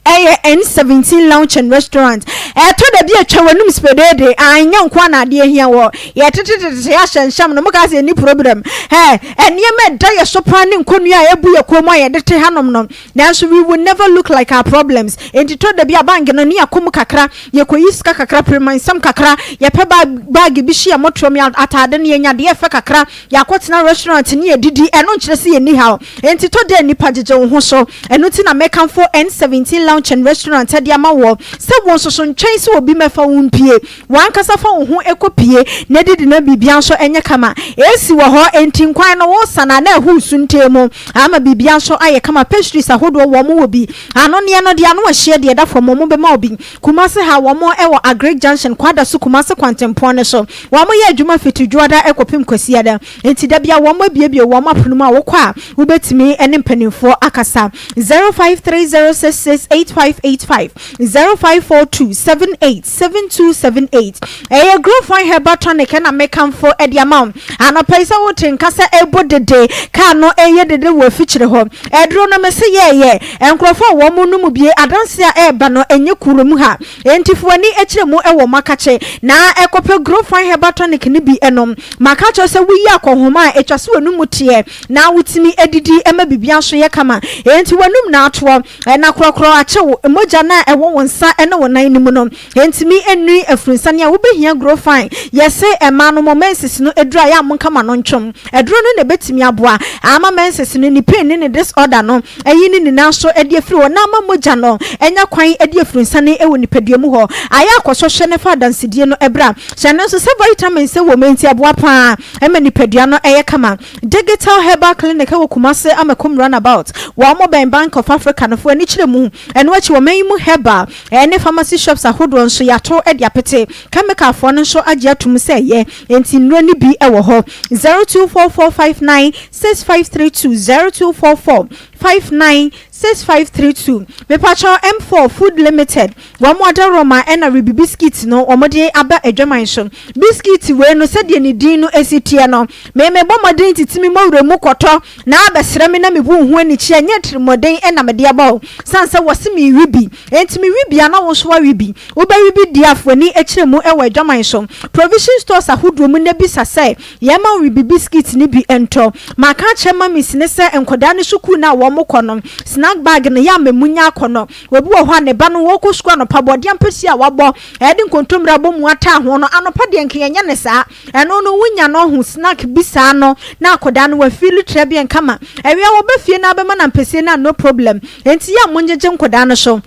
Ɛyɛ N17 Lounge and Restaurant. Ɛtɔ da bi a twa w'anum spedeede, ah, nyɛ nko ara na adeɛ hia wɔ. Yɛtetetete ahyɛnhyɛm no, moka sɛ yɛnni problem. Hɛ, nneɛma ɛda yɛ so paa ne nkonnua a ɛbu yɛ kɔn mu a yɛde te hanom no. Nanso we will never look like our problems. Enti tɔ da bi a bank no ne yɛakɔ mu kakra, yɛkɔyi sika kakra, piremansɛm kakra, yɛpɛ bag, bag bi hyɛ yɛn mmɔtoam, yɛn ataade no yɛnya deɛ ɛfɛ kakra, yɛakɔtena restaurant ne yɛdidi, ɛno nkyerɛ sɛ yɛnni haw. Enti tɔ da a nnipa gyegye wo ho so. Ɛno nti na mekamfo N17 Lounge and Restaurant de ama woɔ sɛ wo nso so ntwɛn sɛ obi mmɛfa wo mpue. W'ankasa fa wo ho kɔpue na didi na biribiara nso nyɛ kama. AC wɔ hɔ, enti nkwan no wosa no a na ɛho resu ntɛm mu ama biribiara nso ayɛ kama. Pastries ahodoɔ wɔn wɔ bi. Anonneɛ no deɛ ano ɛhyeɛ deɛ ɛda fam wɔn bɛma wo bi. Kumasi ha wɔn wɔ Agric Junction, Kwadaso Kumasi kwantempɔn no so. Wɔn yɛ adwuma fiti Dwoada kɔpem Kwasiada. Enti da biara wɔn abuebue wɔn apono mu a wokɔ a wobɛtumi ne mpanimfoɔ akasa. 0530668585, 0542787278. Ɛyɛ Growfine Herbal Tonic na mekamfo de ama wo anɔpa yi sɛ wote nka sɛ ɛrebɔ dede, kaa no reyɛ dede wɔ afikyire hɔ. Aduro no mese yɛɛyɛ, nkurɔfoɔ a wɔn nom bie adanseɛ a ɛreba no ɛnyɛ kurom ha. Enti fa w'ani kyerɛ mu wɔ Makakye na kɔpɛ Growfine Herbal Tonic no bi nom. Maka akyerɛ wo sɛ woyi akɔnhoma a, ɛtwa sɛ w'anum teɛ na wotumi didi ma biribiara nso yɛ kama. Enti w'anum na atoɔ na korɔkorɔ akyɛ. Ɛkyɛ wo mogya no a ɛwɔ wo nsa ne wo nan no mu no ntumi nnui afurunsane a wobɛhia Growfine. Yɛse mmaa no mo menses no aduru a yɛ a monka mo ano ntwom. Aduro no na ɛbɛtumi aboa ama menses no ne pain ne ne disorder no ayi ne nyinaa so de afiri hɔ na ama mogya no anya kwan adi afurunsane wɔ nipadua mu hɔ. Ayɛ akɔsɔhwɛ no fa adansedie no bra. Hyɛ no nso sɛ vitamins wɔ mu enti ɛboa pa ara ma nipadua no yɛ kama. Digital Herbal Clinic wɔ Kumasi Amakom Runabout. Wɔn bɛn Bank of Africa no fo ani kyerɛ mu. Ɛno akyi wɔ man yi mu herbal ne pharmacy shops ahodoɔ nso yɛato de apete. Chemical foɔ no nso agye atom sɛ ɛyɛ enti nnuro no bi wɔ hɔ. 0244596532 0244596532 Mepakyɛw M4 Food Limited Wɔn adaworoma na Rebi Biscuit no wɔde aba adwaman so. Biscuit wei no sɛdeɛ ne din no si teɛ no, me mebɔ mmɔden titi me mmɔwerɛ mu kɔtɔ na abɛsrɛ me na mebu wo ho anikyeɛ, ɛnyɛ atirimuɔden na mede aba wo, sane sɛ wɔse merewe bi, enti mewe bi a na wo nso woawe bi. Wobɛwe bi deɛ a fa w'ani kyerɛ mu wɔ adwaman so. Provision stores ahodoɔ mu na bisa sɛ yɛmma wo Rebi Biscuit no bi ntɔ. Maka akyerɛ mummies no sɛ nkwadaa no sukuu no a wɔkɔ no, snack bag no yɛ a ma mu nyɛ akɔnnɔ. Obi wɔ hɔ a ne ba no ɔkɔ sukuu anɔpa, bɔɔdeɛ ampesie a wabɔ, ɛde nkontommire abɔ mu ataa ho no, anɔpa deɛ nka yɛnyɛ no saa. Ɛno no wonya no ɔho snack bi saa no na akwadaa no wafeeli trɛbeɛn kama. Awia wɔba fie no ara bɛma no ampesie no a no problem. Enti yɛ a mongyegye nkwadaa no so.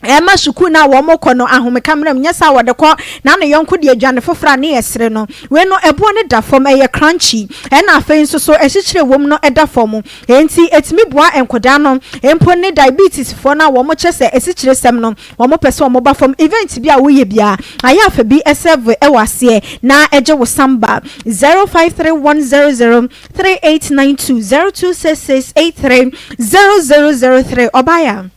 Ɛma sukuu no a wɔkɔ no ahomeka mmra mu, nyɛ saa a wɔde kɔ na ne yɔnko de aduane foforɔ a ne yɛ sere no. Wei no ɛboɔ no da fam, ɛyɛ crunchy, ɛna afei nso so asikyire wɔ mu no da fam. Enti ɛtumi boa nkwadaa no mpo ne diabetes foɔ no a wɔn kyɛ sɛ asikyiresɛm no wɔn pɛ sɛ wɔn ba fam. Event bi a woyɛ biara ayɛ afa bi serve wɔ aseɛ na ɛgye wo samba 0531003892 0266830003 Ɔbaeɛ a.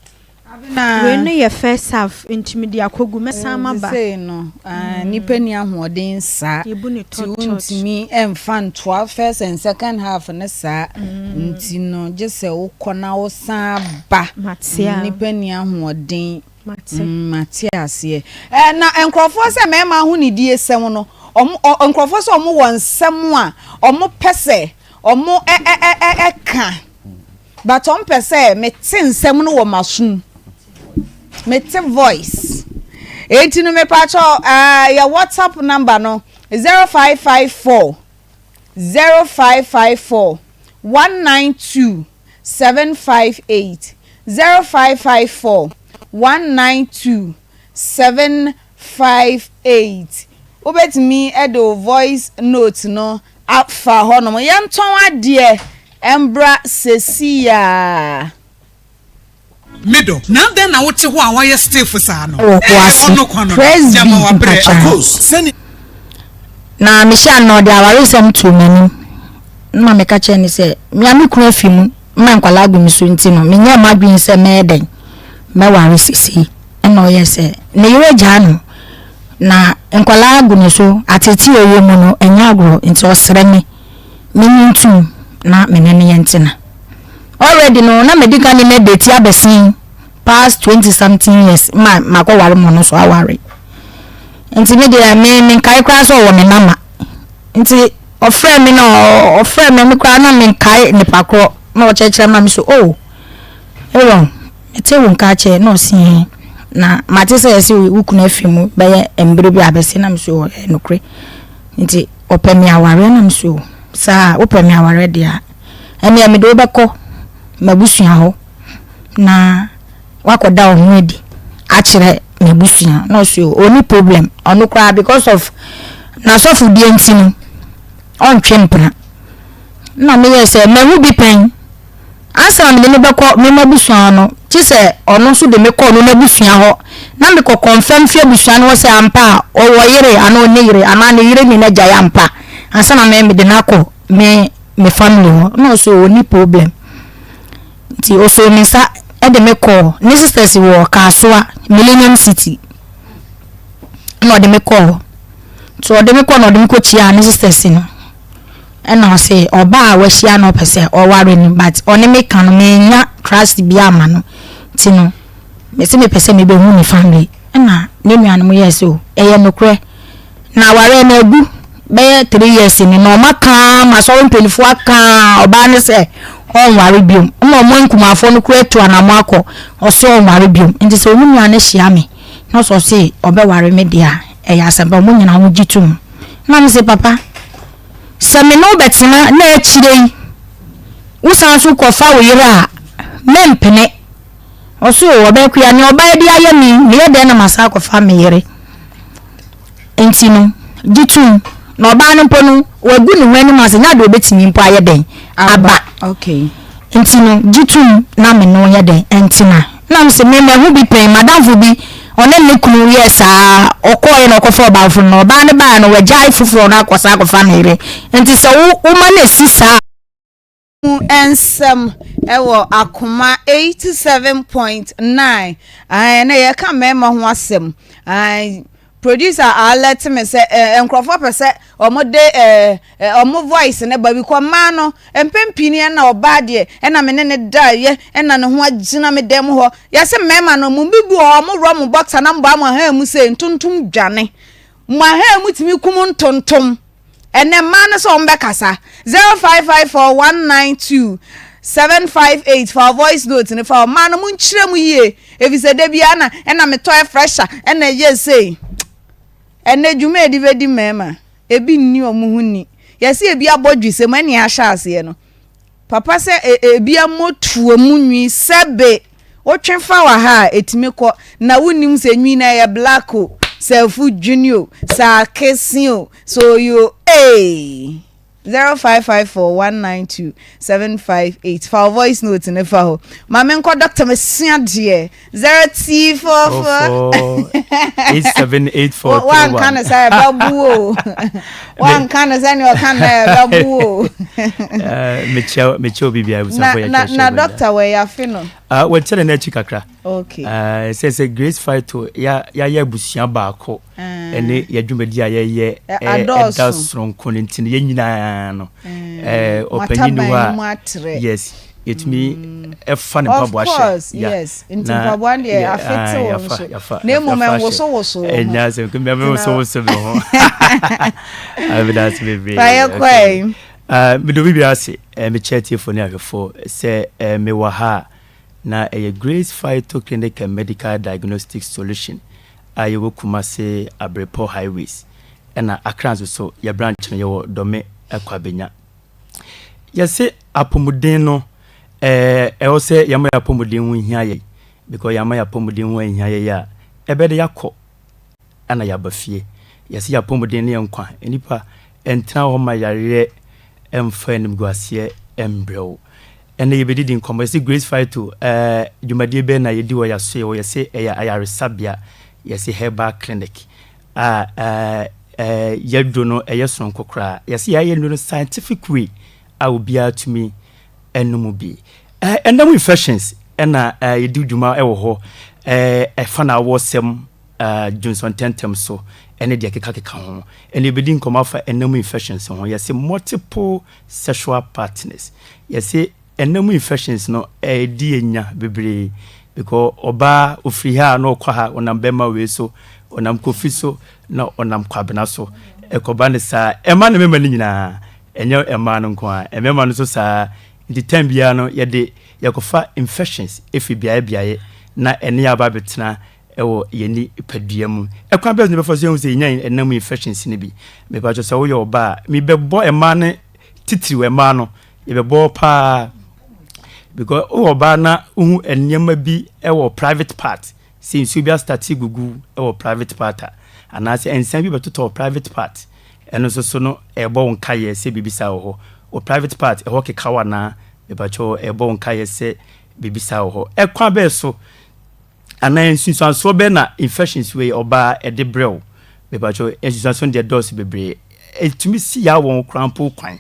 Abena. Wei no yɛ first half nti mede akɔgu mɛsan maba. Sesei no nnipa nni ahoɔden saa Yɛbu no nti tɔt tɔt. wontumi mfa ntoa first and second half no saa nti no gye sɛ wokɔ na wosan ba. Mate a. Nnipa nni ahoɔden. Mate. Mate aseɛ. Na nkurɔfoɔ sɛ mmarima ahonidie sɛm no, wɔn nkurɔfoɔ sɛ wɔn wɔ nsɛm a wɔn pɛ sɛ wɔn ka. But ɔmpɛ sɛ me te nsɛm no wɔ m'asom. Me te voice. Enti no mepakyɛw ah yɛ WhatsApp number no 0554 0554 192 758 0554 192 758. Wobɛtumi de wo voice note no afa hɔnom. Yɛntɔn adeɛ mbra sesiaa. Me dɔ, na adɛn na wote hɔ a woayɛ stiff saa no? Wɔ Ɛyɛ Boase ɔno kwa no no, Presby gyama wabrɛ. Mpakyɛw. Na mehyia no na ɔde awaresɛm too m'anim na meka kyerɛɛ no sɛ me a me kunu afi mu ma nkwadaa gu me so nti no menyɛɛ m'adwene sɛ mɛyɛ dɛn mɛware sesei ɛna ɔyɛ sɛ ne yere agyaa no na nkwadaa gu ne so ateetee a ɔwɔ mu no ɛnyɛ agorɔ nti ɔsrɛ me menye ntum na me ne no yɛntena already no na medi kan ne no adeti abɛsen past 20 something years ma makɔware mo no so aware nti me deɛ me menkae koraa sɛ ɔwɔ me nama nti ɔfrɛ me na ɔfrɛ me me koraa na menkae nipa korɔ na ɔkyerɛkyerɛ ma me so oh Aaron mete wo nka akyɛ na ɔse he na mate sɛ yɛse wo kunu afi mu bɛyɛ mmerɛ bi abɛse na me so ɛyɛ nokorɛ nti ɔpɛ me awareɛ na me so saa wopɛ me awareɛ deɛ a ɛneɛ mede wobɛkɔ m'abusua hɔ na wakɔda wo ho adi akyerɛ m'abusua na ɔse ɔni problem ɔno koraa because of n'asɔfodie nti no ɔntwe mpena na meyɛ sɛ mahu bi pɛn Ansa na mede no bɛkɔ me m'abusua hɔ no, gye sɛ ɔno nso de me kɔ ɔno n'abusua hɔ, na mekɔ kɔnfɛm fi abusua no hɔ sɛ ampa a ɔwɔ yere anaa ɔnni yere anaa ne yere ne no agyae ampa ansa na me mede no akɔ me me family hɔ. Na ɔse ɔnni problem. Nti ɔsoo me nsa de me kɔɔ ne sisters wɔ Kasoa, Millennium City. Na ɔde me kɔɔ hɔ. Nti ɔde me kɔɔ na ɔde me kɔkyiaa ne sisters no. Ɛna ɔse ɔbaa a wahyia no ɔpɛ sɛ ɔware no but ɔne me ka no mennya trust biaa ma no nti no mese mepɛ sɛ mebɛhu ne family ɛna ne nuanom yɛɛ sɛ o ɛyɛ nokorɛ na awareɛ no agu bɛyɛ 3 years ni na ɔma kaa ma asɔre mpanyinfoɔ aka ɔbaa no sɛ ɔnware biom. Mma ɔmo nkumafoɔ no koraa atu anamɔ akɔ, ɔse ɔnware biom. Nti sɛ ɔmo nua no hyia me na ɔse ɔse ɔbɛware me deɛ a, ɛyɛ asɛmpa, ɔmo nyinaa ɔmo gye tom. Na me se papa, sɛ me ne wo bɛtena na akyire yi wo san so kɔfa wo yere a, mempene. Ɔse o, ɔbɛkoa, nea ɔbaa bi ayɛ me yi, meyɛ dɛn na masan akɔfa me yere? Nti no, gye tom. Na ɔbaa no mpo no, wagu ne ho anim ase, nyɛ adeɛ ɔbɛtumi mpo ayɛ dɛn aba. Nti no, gye tom na me ne wo nyɛ dɛn ntena. Na me se, me mahu bi pɛn, m'adamfo bi, ɔne ne kunu yɛɛ saa, ɔkɔeɛ na ɔkɔfa ɔbaa foforɔ, na ɔbaa no baeɛ no, wagyae foforɔ no akɔsan akɔfa ne yere. Nti sɛ wo woma no si saa. Mu nsɛm wɔ akoma 87.9 ae na yɛka mmarima ho asɛm ae producer alert me sɛ eh, nkurɔfoɔ pɛ sɛ wɔn de eh, wɔn voice ne ba bi kɔ mmaa no mpɛn pii no ɛna ɔbaa deɛ ɛna me ne ne da yɛ ɛna ne ho agyina me dɛm hɔ yɛsɛ mmarima no mo bi bi wɔ hɔ wɔn worɔ mo boxer na mo baa mo ahan mu sɛ ntontom dwane mo ahan mu tumi kum ntontom. Ɛnɛ mmaa no sɛ wɔn bɛkasa. 0554192758 fa voice note no fa mmaa no mo nkyerɛ mu yie efisɛ da biara na ɛna metɔ ɛfresha ɛna ɛyɛ sei. Ɛnɛ dwuma a yɛde bɛdi mmarima ebi nni wɔn ho ni. Yɛsi ebi abɔ dwisɛm ɛne ahyɛ aseɛ no. Papa sɛ ebi amotuo mu nwi sɛbe wotwe fa wɔ ha a ɛtumi kɔ na wonim sɛ nwi no ɛyɛ black o sɛ afu dwene o sɛ akese o sɛ ɔyɛ o ee 0554192758 fa wo voice note ne fa hɔ ma menkɔ doctor mesua deɛ 0244 8784 wanka no sɛ ɛbɛbo o wanka no sɛ nea ɔka no ɛbɛbo o mekyɛ mekyɛ obi biara abusuafo yɛ na na doctor wɔ yɛ afe no ah wɔkyɛ ne n'akyi kakra okay sɛ sɛ Grace Fighto ya yɛayɛ abusua baako ɛne yɛ dwumadi a yɛyɛ ɛda soronko no nti no yɛn nyinaa no ɔpanyin ni hɔ a yes yɛtumi ɛfa ne mpaboa hyɛ. Of course, yes. Nti mpaboa deɛ afete wo nso. Na mmom ɛnwosowoso wo ho. Ɛnyɛ asɛm, kò mmea wosowoso me ho. Abeda ase bebree. Fa yɛ kɔ ɛ. Mede obi biara ase, mekyɛ atiefo ne ahwɛfo sɛ mewɔ ha a na ɛyɛ Grace Phyto Clinic and Medical Diagnostic Solution a yɛwɔ Kumasi Abrepɔ Highways ɛna Accra nso so yɛ branch no yɛwɔ Dome Kwabenya. Yɛse apɔmuden no ɛwɔ sɛ yɛma yɛn apɔmuden ho hia yɛn because yɛama yɛn apɔmuden ho anhia yɛn a, ɛbɛyɛ dɛ yɛakɔ na yɛaba fie. Yɛse yɛn apɔmuden ne yɛn nkwa. Nnipa ntena hɔ ma yareɛ mfa animguaseɛ mbrɛ wo. Ɛnɛ yɛbɛdidi nkɔmmɔ. Yɛse Grace Phyto ɛɛ dwumadie bɛn na yɛdi wɔ yɛasoɛ hɔ? Yɛse ɛyɛ ayaresabea. Yɛse herbal clinic. A ɛɛ yɛduro no ɛyɛ soronko koraa. Yɛse yɛayɛ nnuro no scientific way a obiara tumi nom bi. Ɛɛ ɛnna mu infections ɛna ɛɛ yɛdi dwuma ɛwɔ hɔ. Ɛɛ ɛfa na awɔsɛm ɛɛ dwonsɔ ntɛntɛm so ɛne deɛ ɛkekakeka ho. Ɛna yɛbɛdi nkɔmmɔ afa ɛnna mu infections ho. Yɛse multiple sexual partners. Yɛse Ɛna mu infections no ɛdi yɛ nya bebree because ɔbaa ofiri ha na ɔkɔ ha, ɔnam bɛma wei so, ɔnam Kofi so na ɔnam Kwabena so. Ɛkɔba no saa, ɛma ne mɛma no nyinaa, ɛnyɛ mmaa no nko ara, mmarima no nso saa. Nti time biara no yɛde yɛkɔfa infections ɛfiri beaeɛ beaeɛ na ɛne yɛn aba abɛtena ɛwɔ yɛn nipadua mu. Ɛkwan bɛn so na yɛbɛfa so ahu sɛ yɛnya ɛna mu infections no bi? Mepakyɛw sɛ woyɛ ɔbaa a, mebɛbɔ mmaa no titiriw mmaa no Yɛbɛbɔ paa because wowɔ ɔbaa na wohu nneɛma bi wɔ private part sɛ nsuo bi astate gugu wɔ private part a anaasɛ nsa bi bɛtotɔ wɔ private part ɛno nso so no ɛbɔ wo nkaeɛ sɛ biribi saa wɔ hɔ wɔ private part ɛhɔ keka wo anaa mepakyɛw ɛbɔ wo nkaeɛ sɛ biribi saa wɔ hɔ ɛkwan bɛɛ so Anaa nsunsuansoɔ bɛn na infections wei ɔbaa ɛde brɛ wo? Mepakyɛw nsunsuansoɔ no deɛ ɛdɔɔso bebree. Ɛtumi si yaw wɔn koraa mpo kwan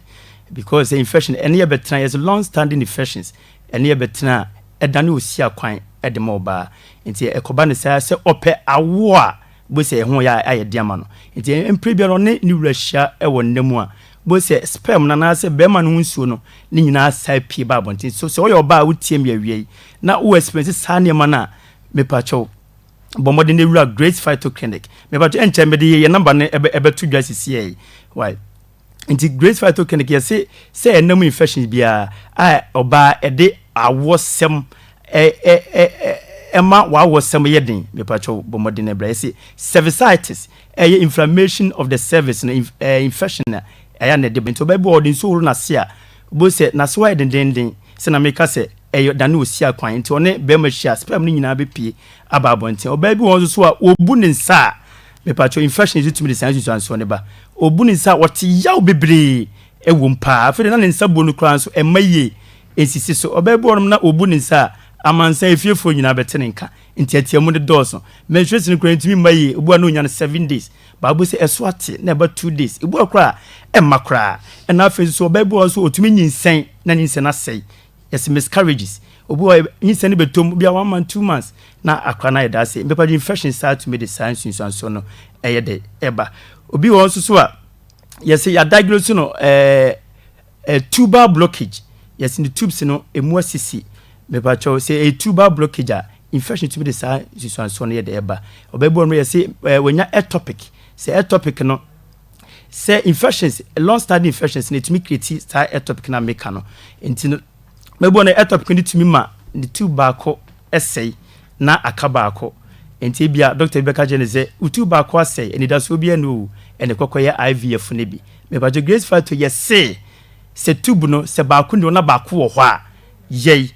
because sɛ infection ɛne yɛ bɛtena yɛsɛ long standing infections ɛne yɛ bɛtena a ɛdane osi akwan ɛde ma ɔbaa. Nti ɛkɔba no saa sɛ ɔpɛ awoɔ a bohu sɛ ɛho yɛ ayɛ den ama no. Nti mpere biara ɔne ne wura hyia ɛwɔ nna mu a bohu sɛ sperm no anaasɛ bɛrima no ho nsuo no ne nyinaa saa pie ba abɔnten. So sɛ ɔyɛ ɔbaa a wotie me awia yi na wo experience saa nneɛma no a, mepakyɛw bɔ mmɔden na wura Grace Phyto Clinic. Mepakyɛw ɛnkyɛ mede yɛ number no ɛbɛto dwa sisiɛ yi. Why? Nti Grace Phyto Clinic yɛse sɛ ɛna mu infections biara a ɔbaa ɛde awɔsɛm ɛ ɛ ɛ ɛma w'awɔsɛm yɛ den mepakyɛw bɔ mmɔden na bra. Yɛse cervicitis ɛyɛ inflammation of the cervix no ɛɛ infection a ɛyɛ na ɛde ba. Nti ɔbaa bi wɔ hɔ ɔde nsuo horo n'ase a wobɛhu sɛ n'ase hɔ ayɛ dendenden sɛ na meka sɛ ɛyɛ dane osi akwan nti ɔne bɛrima hyia sperm no nyinaa bɛpue aba abɔnten. Ɔbaa bi wɔ hɔ nso so a ɔbu ne nsa a mepakyɛw infection nso tumi de saa nsunsuansoɔ no ba. Ɔbu ne nsa a ɔte yaw bebree wɔ mu paa. Afei de na ne nsa buo no koraa nso ɛmma yie ɛnsisi so. Ɔbaa bi wɔ hɔnom na ɔbu ne nsa a amansan efiefoɔ nyinaa bɛte ne nka. Nteateamu no dɔɔso. Menstruation no koraa ntumi mma yie. Obi wɔ hɔ a na ɔnya no seven days. Bible sɛ ɛso ate na ɛba two days. Ebi wɔ hɔ koraa a ɛmma koraa. Ɛna afei nso ɔbaa bi wɔ hɔ nso ɔtumi nyinsɛn na nyinsɛn no asɛe. Yɛse miscarriages. Obi wɔ hɔ nyinsɛn no bɛtɔ mu bi a one month two months na akora no ayɛ daa sɛ mpɛpɛdwe infection saa tumi de saa nsunsuansoɔ no ɛyɛ dɛ ɛba. Obi wɔ hɔ nso so a yɛse yɛadiagnose no ɛɛ eh, tubal blockage. Yɛse ne tubes no emu asisi. Mepakyɛw sɛ ɛyɛ tubal blockage a infection tumi de saa nsunsuansoɔ no yɛ dɛ ɛba. Ɔbaa bi wɔ no yɛse ɛɛ wɔnya ectopic. Sɛ ectopic no Sɛ infections, long standing infections no ɛtumi create saa ectopic no a meka no. Nti no, mɛbɔ no ectopic no tumi ma ne tube baako sɛe na aka baako. Nti ebia doctor bi bɛka kyerɛ no sɛ wo tube baako asɛe, anidasoɔ biara nni hɔ o, ɛne kɔkɔyɛ IVF no bi. Mepakyɛ Grace Fato yɛse sɛ tube no sɛ baako nni hɔ na baako wɔ hɔ a, yɛi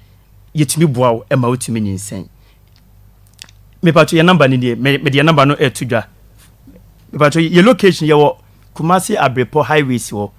yɛtumi boa wo ma wotumi nyinsɛn. Mepatwo yɛ number no nie, me mede yɛ number no ɛto dwa. Mepatwo yɛ location yɛwɔ Kumasi Abrepɔ highways hɔ,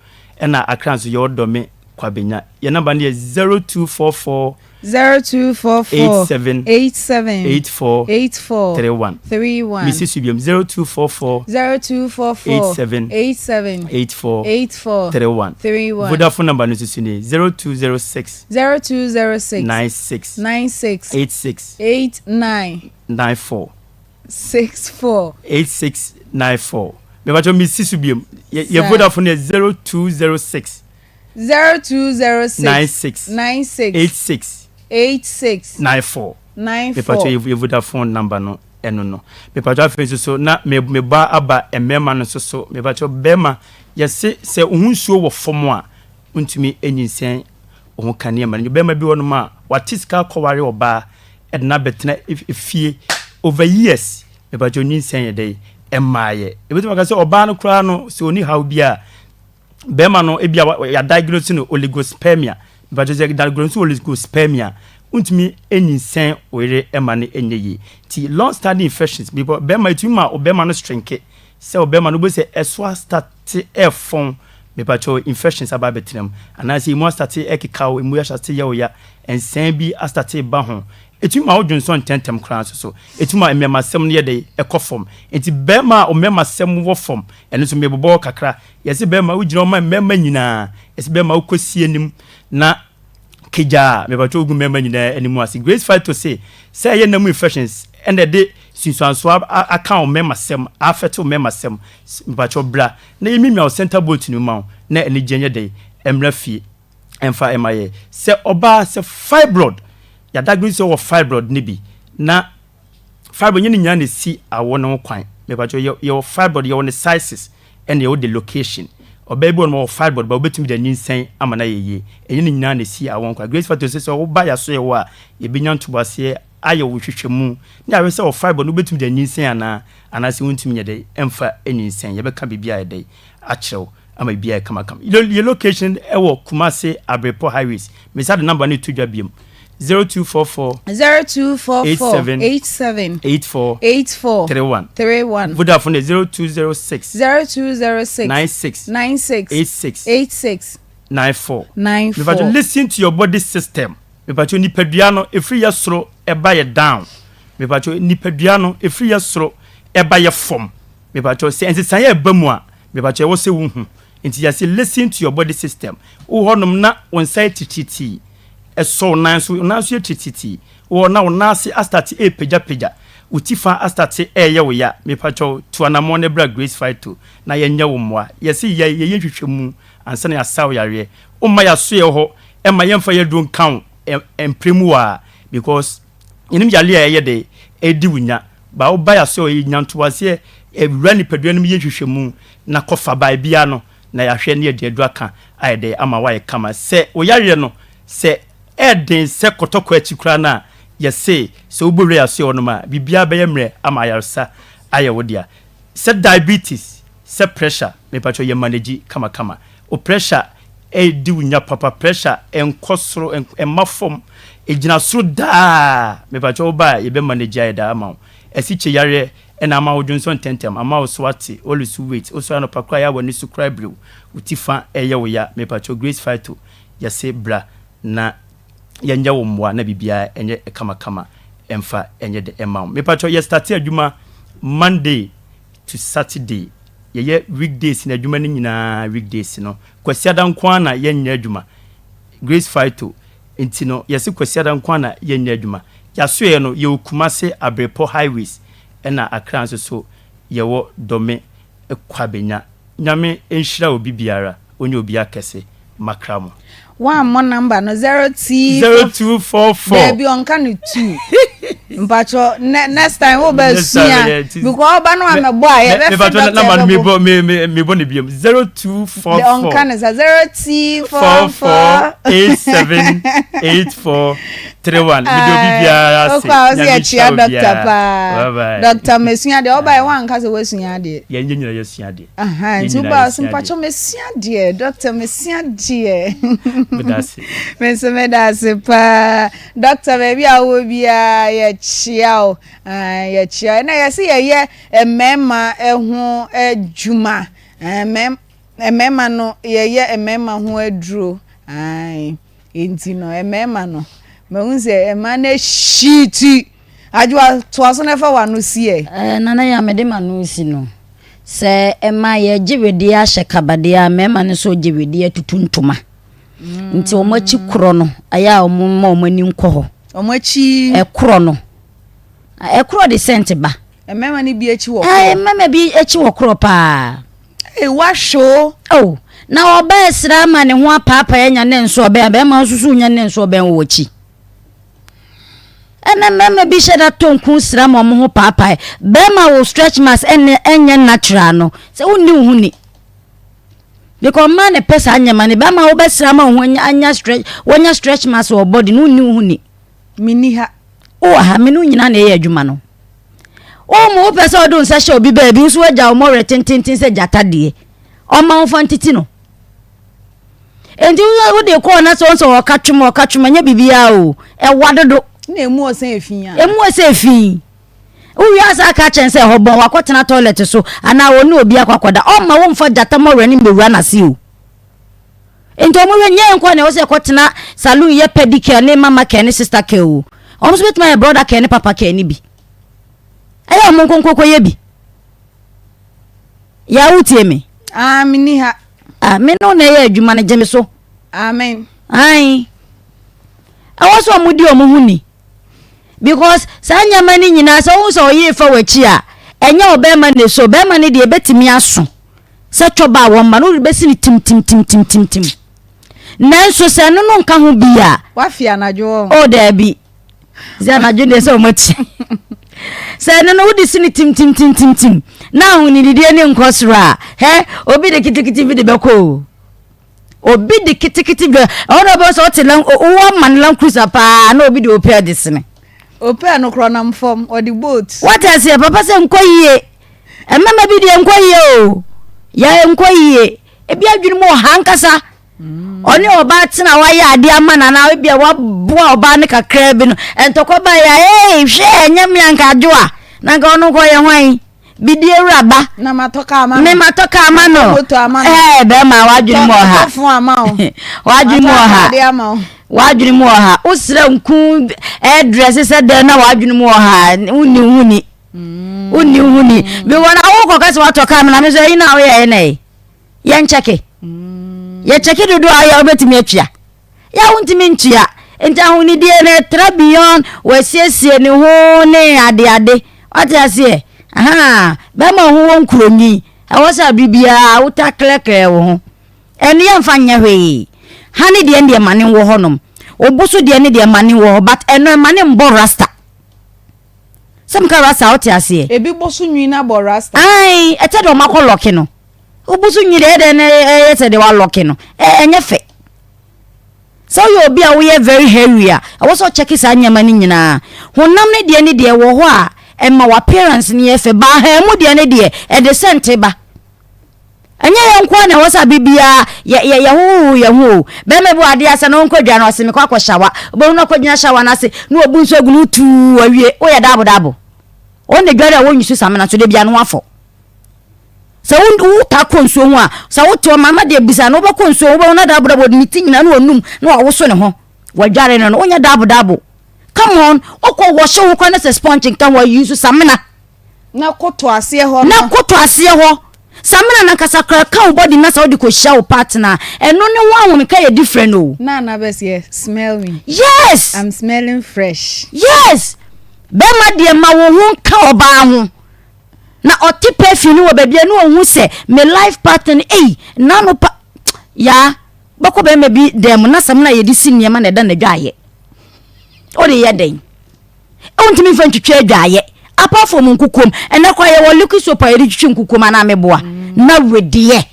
ɛna Accra nso yɛwɔ Dome Kwabenya. Yɛ number no yɛ 0244 0244 87 87 84 84 31. 31. Mesi so biom 0244 0244 87 87 84 84 31. 31. Vodafone number no nso so nie 0206 0206 96 96 86 89 94. 64. 8694. Mepakyɛw mesi so biom. Yɛ yɛ Saa. Vodafone yɛ 0206 0206 96 96 86 86 94. 94. Mepakyɛw yɛ yɛ Vodafone number no ɛno no. Mepakyɛw afei nso so na me me ba aba mmarima no nso so. Mepakyɛw bɛrima yɛse sɛ wo ho nsuo wɔ fam a wontumi nyinsɛn wo ho ka nneɛma no. Bɛrima bi wɔ nom a wate sika akɔware ɔbaa de no abɛtena efie over years mepakyɛw nyinsɛn yɛ dɛn ɛmmaayɛ. Ebetumi aka sɛ ɔbaa no koraa no sɛ ɔni haw bi a bɛrima no ebi a yɛadiagnose no oligospermia mepakyɛw sɛ diagnose oligospermia wontumi nyinsɛn wo yere ɛma no ɛnyɛ yie. Nti long standing infections because bɛrima etumi ma ɔbɛrima no strinke sɛ ɔbɛrima no wobɛhu sɛ ɛso astate ɛfɔn mepakyɛw infections aba abɛtena mu anaasɛ emu astate ɛkeka wo emu astate yɛ wo ya nsɛn bi astate ba ho ɛtumi ma wo dwonsɔ ntɛntɛm koraa nso so ɛtumi ma mmɛmasɛm no yɛ dɛ ɛkɔ fam nti bɛrima a ɔmmɛmasɛm wɔ fam ɛno nso mebobɔ kakra yɛse bɛrima wogyina hɔ ma mmɛrima nyinaa yɛse bɛrima wokɔsi anim na Kegyaa, mepakyɛw ogu mmarima nyinaa anim ase. Grace Faito se, Sɛ ɛyɛ nna mu infections na ɛde nsunsuansoɔ aka wo mmarimasɛm, a affect wo mmarimasɛm, mepakyɛw bra na yɛmimia wo center bolt no mu ma wo na anigyeɛ nyɛ dɛn mmra fie ɛmfa mma yɛn. Sɛ ɔbaa, sɛ fibroid, yɛadiagnose sɛ wowɔ fibroid no bi na Fibroid nyɛ ne nyinaa na esi awo no ho kwan. Mepakyɛw yɛ yɛwɔ fibroid yɛwɔ ne sizes ɛna yɛwɔ the location. Ɔbaa bi wɔ nom ɔwɔ fibroid but wobɛtumi de anyinsɛn ama no ayɛ yie. Ɛnyɛ ne nyinaa na esi awo ho kwan. Grace Fato sɛ sɛ woba yasoɛ hɔ a yɛbɛnya ntoboaseɛ ayɛ wo nhwehwɛmu ne ahwɛ sɛ wɔ fibroid no wobɛtumi de anyinsɛn anaa anaasɛ wontumi nyɛ dɛn ɛmfa nyinsɛn. Yɛbɛka biribi ayɛ dɛn akyerɛ wo. ama biribiara ayɛ kamakama. Yɛ location wɔ Kumasi Abrepɔ highways. Mesa de number no to dwa biom. 0244 0244 87 87 84 84 31. 31. Vodafone yɛ 0206 0206 96 96 86 86 94. 94. Mepacho listen to your body system. Mepacho nipadua no efiri yɛ soro ɛba yɛ down. Mepacho nipadua no efiri yɛ soro ɛba yɛ fam. Mepacho sɛ nsesaeɛ ɛba mu a Mepakyɛ ɛwɔ sɛ wo hu. Nti yɛse listen to your body system. Wo hɔ nom na wo nsa yɛ titiritii. Ɛsɔ wo nan so, wo nan so yɛ titiritii. Wo hɔ na wo nan ase astate repagya pagya. Wo ti fa astate reyɛ wo ya. Mepakyɛw tu anamɔn na bra Grace Phyto na yɛnyɛ wo mmoa. Yɛse yɛ yɛyɛ nhwehwɛmu ansa na yɛasa wo yareɛ. Wo mma yɛasoɛ hɔ mma yɛmfa yɛn aduro nka wo mpre mu waa because yɛnim yareɛ a ɛyɛ dɛ ɛredi wo nya. Ba wo ba yɛ asɔ yɛ nya ntoaseɛ ɛwura nipadua no mu yɛ nhwehwɛmu na kɔ fa bae biara no na yɛahwɛ ne yɛde aduru aka ayɛ dɛ ama woayɛ kama. Sɛ wo yareɛ no sɛ ɛɛden sɛ kɔtɔkɔ akyi koraa no a, yɛse sɛ wobɔ wura yɛn asoɛeɛ hɔnom a, biribiara bɛyɛ mmerɛ ama ayaresa ayɛ wo dea. Sɛ diabetes, sɛ pressure, mepakyɛw yɛ manage kama kama. Wo pressure ɛredi wo nya papa, pressure ɛnkɔ soro, ɛmma fam, ɛgyina soro daa, mepakyɛw woba a yɛbɛ manage ayɛ daa ama wo. Asikye yareɛ ɛna ama wo dwonsɔ ntɛntɛm, ama wo so ate, wo lose weight, wo sɔre anɔpa koraa yɛ a w'ani so koraa biriw, wo ti fa ɛyɛ wo ya, mepakyɛw Grace Phyto yɛse bra na yɛnyɛ wo mmoa na biribiara ɛnyɛ kama kama ɛmfa ɛnyɛ dɛ ɛma wo. Mepakyɛw yɛ starte adwuma Monday to Saturday, yɛyɛ weekdays no adwuma no nyinaa weekdays no, Kwasiada nko ara na yɛnyɛ adwuma, Grace Phyto nti no yɛse Kwasiada nko ara na yɛnyɛ adwuma. Yɛasoɛɛ no yɛwɔ Kumase Abrepɔ Highways ɛna Accra nso so yɛwɔ Dome Kwabenya. Nyame nhyira obi biara ɔnyɛ obiara kɛse makra mo. Woammɔ number no 0t 0244. Daabi ɔnka no 2. Mpatsɔ next time wo bɛ sua because ɔba no amɛbɔ a yɛbɛ fɛ dɔkita number no mebɔ me me mebɔ ne biom 0244. Ɔnka no sa 0t44 87 84 31 mede obi biara ase. Okɔ a ɔsɛ yɛkyia dɔkta paa. Dɔkta mesua deɛ ɔba yɛ wanka sɛ wasua adeɛ. Yɛn nyina yɛsua adeɛ. Nti woba ɔsɛ mpakyɛ mesua deɛ dɔkta mesua deɛ. Meda ase. Me nso meda ase paa. Dɔkta baabi a wowɔ biara yɛkyia wo. Yɛkyia wo. Ɛnna yɛse yɛyɛ mmarima ho adwuma. Mmarima no yɛyɛ mmarima ho aduro. Enti no, mmarima no, mahu sɛ mmaa no ahyi ti. Adwoa, toa so na fa w'ano si ɛ. Eh, Nana Yaa, mede m'ano resi no. Sɛ ɛma yɛgye wedeɛ ahyɛ kaba deɛ a, mmarima no nso gye wedeɛ atutu ntoma. Nti wɔn akyi korɔ no, ɛyɛ a wɔn mma wɔn ani nkɔ hɔ. Wɔn akyi. Ɛkorɔ no. Ɛkorɔ de sɛnte ba. Mmarima no bi akyi wɔ korɔ. Ɛɛ mmarima bi akyi wɔ korɔ paa. Ee wahwɛ o. Oh na ɔbaa sira ama ne ho apaapae anya ne nso ɔbɛn bɛrima nso so nya ne nso ɔbɛn wɔ akyi. Ɛnɛ mmarima bi hyɛ da tɔ nku sira ma wɔn ho paapae. Bɛrima wɔ stretch marks ɛnɛ ɛnyɛ natural no sɛ wonni wo ho ni. Because mmaa na ɛpɛ saa nneɛma no bɛrima wobɛsira ma wo ho anya stretch wɔnya stretch marks wɔ body no wonni wo ho ni. Menni ha. Wowɔ ha, me ne wo nyinaa na ɛyɛ adwuma no. Wo mu wopɛ sɛ ɔde wo nsa hyɛ obi baabi nso wagya wo mmɔwerɛ tententen sɛ gyata deɛ. Ɔma wo fa ntiti no. Enti wode kɔɔ na sɛ wɔn sɛ ɔka twom ɔka twom ɛnyɛ biribiara o. Ɛwa dodo. Na emu ɔsɛ efi a. Emu ɔsɛ efi. Wowie asa aka kyɛn sɛ ɛhɔ bɔn wakɔtena toilet so anaa wɔne obi akɔ akɔda. Ɔmma womfa gyata mmɔwerɛ no mmɛwura n'ase o. Nti ɔmo hwɛ nyɛ nkoa na ɛwɔ sɛ ɛkɔ tena saloon yɛ pedicure ne mama care ne sister care o. Ɔmo nso betumi ayɛ brother care ne papa care ne bi. Ɛyɛ ɔmo nko nko kɔ yɛ bi. Yaa wo tie me? Ah, me ni ha. Ah, me no na ɛyɛ adwuma no gye me so. Amen. Ae. Ɛwɔ sɛ ɔmo di ɔmo ho ni. Because saa nneɛma no nyinaa sɛ wohu sɛ ɔyere fa w'akyi a, ɛnyɛ ɔbɛrima na ɛsɔ. Bɛrima no deɛ ɛbɛtumi aso. Sɛ twɔba a wɔma no wode bɛsi no timtimtimtimtimtim. Nanso sɛ ɛno no nka ho bi a. Wafi anadwo wɔ. Oh daabi. Sɛ anadwo deɛ sɛ wɔn akyi. Sɛ ɛno no wode si no timtimtimtimtim na ahonididie ne nkɔ soro a, hɛ obi de kitikiti bi de bɛkɔ o. Obi de kitikiti bi ɛhɔ na ɔbɛn sɛ ɔte lan wowɔ ama no lan cruiser paa na obi de opɛ de sene. Opɛ no korɔ nam fam ɔde boat. Wate aseɛ papa sɛ nkɔ yie. Mmarima bi deɛ nkɔ yie o yɛ nkɔ yie ebi adwene mu ɔha nkasa ɔne ɔbaa tena wayɛ adeɛ ama no anaa ebi a waboa ɔbaa no kakraa bi no ntɔkwa ba yɛ ee hwɛ ɛnyɛ mmea nka adwo a na nka ɔno nkɔ yɛ hwan bidie wura ba na matɔ kaa ma no me matɔ kaa ma no ɛɛ bɛrima wadwene mu ɔha wadwene mu ɔha wadwene mu ɔha wosrɛ nku ɛɛdrɛse sɛ dɛn na wadwene mu ɔha wonni ho ni wonni ho ni mewɔ na wokɔ ka sɛ woatɔ kaa mena me sɛ ɛyi na woyɛɛ na ɛ yɛnkyɛke yɛkyɛke dodoɔ a yɛ wobɛtumi atua yɛ wontumi ntua nti ahonidie no ɛtra beyond wɔasiesie ne ho ne adeade wate aseɛ aha bɛma ho wɔ nkuronwi ɛwɔ sɛ abere biara wota klɛklɛ wo ho ɛno yɛmfa nyɛ hwee ha ne deɛ ne deɛ ma ne wɔ hɔnom obo so deɛ ne deɛ ma ne wɔ hɔ but ɛno ɛma ne mbɔ rasta Sɛ meka rasta a wote aseɛ? Ebi bɔ so nwi na bɔ rasta. Ae, ɛkyɛ deɛ ɔmo akɔ lɔke no. Wobu so nwi deɛ ɛdɛn na ɛyɛ sɛ deɛ walɔke no ɛnyɛ fɛ. Sɛ woyɛ obi a woyɛ very hairy a, ɛwɔ sɛ ɔkyɛke saa nneɛma no nyinaa. Honam no deɛ ne deɛ ɛwɔ hɔ a ɛma w'appearance no yɛ fɛ, but ahan mu deɛ ne deɛ ɛde sɛnte ba. Ɛnyɛ yɛn nko ara na ɛwɔ sɛ abe biara yɛ yɛ yɛhohoro yɛn ho o. Bɛrima bi wɔ adeɛ asa na ɔnkɔ adwa no ɔse mekɔ akɔ shawa. Wobɛhu no akɔgyina shawa no ase na wabu nsuo agu ne ho tuu awie. Woyɛ daabo daabo. Ɔno na dware a wɔnyi so samina nso da biara no ho afɔ. Sɛ wo wotaa kɔ nsuo ho a, sɛ wote hɔ mama deɛ bisa no wobɛkɔ nsuo ho wobɛhu na daabo daabo ɔde ne ti nyinaa na wanum na wawoso ne ho. Wadware no no wonyɛ daabo daabo. Come on, wokɔ wɔhye ho koraa na sɛ sponge nka ho a use samina. Na koto aseɛ hɔ no. Na koto aseɛ hɔ. Samina no ankasa koraa ka wo body na sɛ wode kɔhyia wo partner a, ɛno ne ho ahomeka yɛ different o. Na na bɛ seɛ smell me. Yes. I'm smelling fresh. Yes. Bɛrima deɛ ma wo ho nka ɔbaa ho. Na ɔte perfume no wɔ baabi a na ɔhu sɛ me life partner no ei nano pa yaa bɛkɔ bɛrima bi dan mu na samina yɛde si nneɛma na ɛda n'adwaayɛ. Wode yɛ dɛn? Wontumi mfa ntwitwi adwaeɛ apart from nkukuom. Ɛnɛ koraa yɛwɔ liquid soap a yɛde twitwi nkukuom anaa meboa na wedeɛ.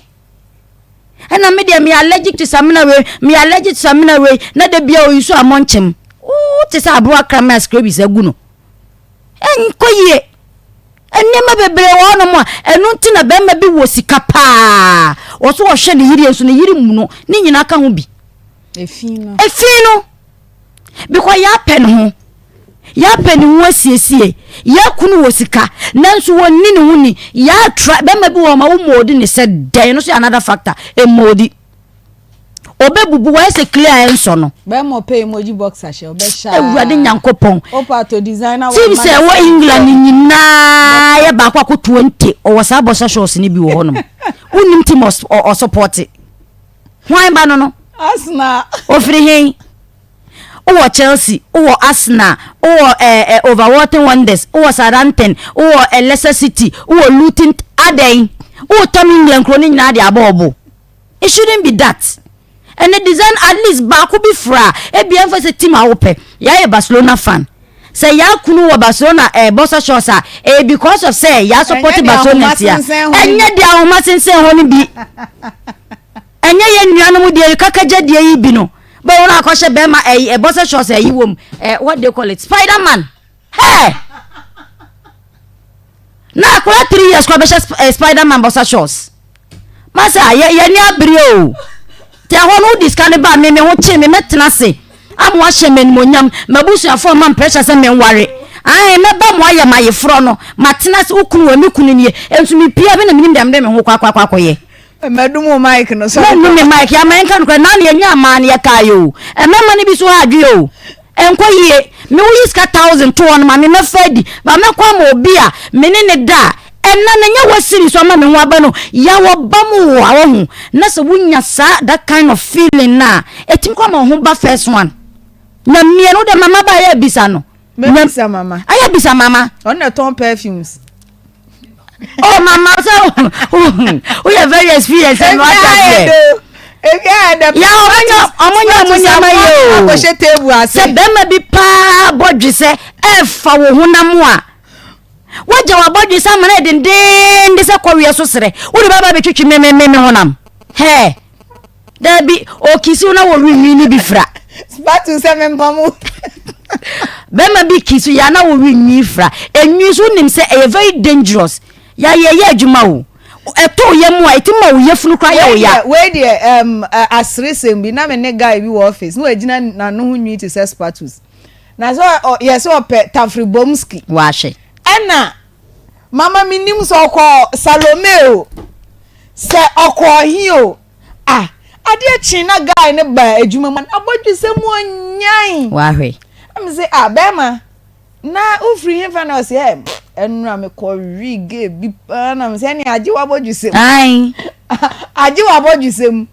Ɛna me deɛ meyɛ allergic to samina wei, meyɛ allergic to samina wei na da bia oyi so a mɔnkyem. Wote sɛ aboa kraman a scabies agu no. Ɛnkɔ yie. Nneɛma bebree wɔ hɔnom a ɛno nti na bɛrima bi wɔ sika paa. Ɔso ɔhwɛ ne yere nso ne yere mu no ne nyinaa ka ho bi. Efi no. Efi no. Because yɛapɛ ne ho. Yɛapɛ ne ho asiesie. Yɛakunu wɔ sika. Nanso wɔnni ne ho ni. Yɛatra bɛrima bi wɔ hɔ ma wo moodi ne sɛ dɛn no so yɛ another factor. Emoodi. Ɔbɛbubu wɔayɛ sɛ clear a ɛnsɔ no. Bɛrima ɔpɛ emoji box ahyɛ ɔbɛhyɛ. Awurade Nyankopɔn. Opa to designer Team sɛ ɛwɔ England nyinaa yɛ baako ako 20 ɔwɔ saa boxer shorts no bi wɔ hɔnom. Wonim team ɔsupɔte. Hwan ba no no? Arsenal. Ofiri he? Wowɔ Chelsea, wowɔ Arsenal, wowɔ eh, eh, Overwharton Wonders, wowɔ Southampton, wowɔ eh, Leicester City, wowɔ Luton, adɛn? Wotam England kuro no nyinaa de abɔ ɔbo. It shouldn't be that. Ɛnɛ design at least baako bi fra, ebia mfa sɛ team a wopɛ. Yɛayɛ Barcelona fan. Sɛ yaa kunu wɔ Barcelona eh, boxer shorts a, ɛyɛ because of sɛ yaa support Barcelona ntia. Ɛnyɛ deɛ ahoma sensɛn hɔ no bi. Ɛnyɛ yɛn nuanom deɛ kakagya deɛ yi bi no. Bɛ wɔn akɔhyɛ bɛrima ɛyi eh, boxer shorts ɛyi wɔm eh, what they call it Spider-Man. Hey! Na akwadaa 3 years kɔ bɛhyɛ eh, Spider-Man boxer shorts. Masa yɛ yɛ ni abere o. Te ɛhɔ no wodi sika no ba me me ho kye me mɛtena ase ama wahyɛ me animuonyam m'abusuafoɔ mma me pressure sɛ menware ae mɛba mo ayɛ m'ayeforɔ no matena ase wo kunu wɔ me kunu nie nso mepia me na menim deɛ mede me ho kɔ akɔ akɔ akɔyɛ. Mɛdum wo mic no sɔre kɔ. Mɛnum me mic ama yɛnka nokorɛ naa no yɛnya amaa no yɛkaeɛ o mmarima no bi so ha adwene o. Ɛnkɔ yie. Me wo yi sika thousand to hɔ no ma me mɛfa adi but mɛkɔ ama obi a me ne ne da a ɛna no nyɛ wasiri so ama me ho aba no yaw ɔba mu wɔ a wahu na sɛ wonya saa that kind of feeling no a ɛtumi kɔ ama wo ho ba first one na mmea no wode mama ba ayɛ abisa no Mɛbisa mama. Ayɛ bisa mama. Ɔno na ɛtɔn perfumes. Oh mama sɛ woyɛ very experienced ɛnu ata seɛ. Ebi ayɛ dɛ. Ya ɔmo nyɛ ɔmo nyɛ ɔmo nneɛma yie o. Akɔhyɛ table ase. Sɛ bɛrima bi paa bɔ dwe sɛ ɛɛfa wo honam a wagya wabɔ dwe sɛ amana yɛ dendenden sɛ kɔweɛ so serɛ wode bɛba bɛtwitwi me me me honam hɛɛ. Dabi, okisi na wɔwe nwi no bi fra. Spatu sɛ mempam wo. Bɛrima bi kisi ya na wɔwe nwi fra. Enwi so wonim sɛ ɛyɛ very dangerous. Ya yɛ yɛ adwuma o. Ɛtɔ wo yam a ɛtumi ma wo yafunu koraa yɛ wo ya. Wei deɛ um, aseresɛm bi na me ne guy bi wɔ office na wagyina n'ano ho nwi te sɛ spatus. Na sɛ yɛ sɛ ɔpɛ tafere bomski. Wahwɛ. Ɛna Mama menim sɛ ɔkɔɔ Salome o, sɛ ɔkɔɔ he o, ah, adeɛ kyee na guy no baa adwuma mu a, n'abɔdwesɛ mu ɔnyan. Wahwɛ. Na me se, ah, bɛɛma, na wofiri hefa na ɔse, ɛ, ɛnora mekɔ wee gay bi paa na me se, ɛne agye w'abɔdwesɛ mu. Ae. Agye w'abɔdwesɛ mu.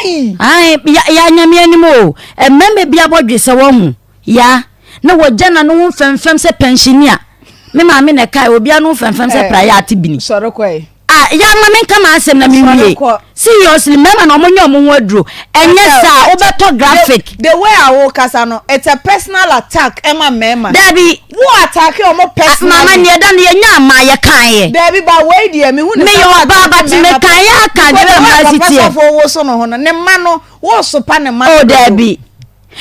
Ei! Ae, ya, ya Nyame anim o, mmarima bi abɔdwesɛ wahu. Ya, na wɔgya n'ano ho mfɛmfɛm sɛ pɛnhyeni a. Me maame na ɛkae, obi ano mfɛmfɛm sɛ praeɛ a ate bini. Sɔre kɔ ɛ. Ah, ya ma menka m'asɛm na menwie. Sɔre kɔ. Seriously mmarima na wɔnyɛ wɔn ho aduro. Ɛnyɛ saa wobɛtɔ graphic. The way a wo kasa no it's a personal attack ɛma mmarima. Dabi. Wo attack wɔn personally. Mama nea ɛda no yɛnya ama yɛ kan yɛ. Dabi ba wei deɛ mehu ne sɛ. Meyɛ ɔbaa but me kan yɛ aka deɛ bɛ mmaa si teɛ. Because papa sɔfo wo so no ho no ne mma no wo sopa ne mma. Oh dabi.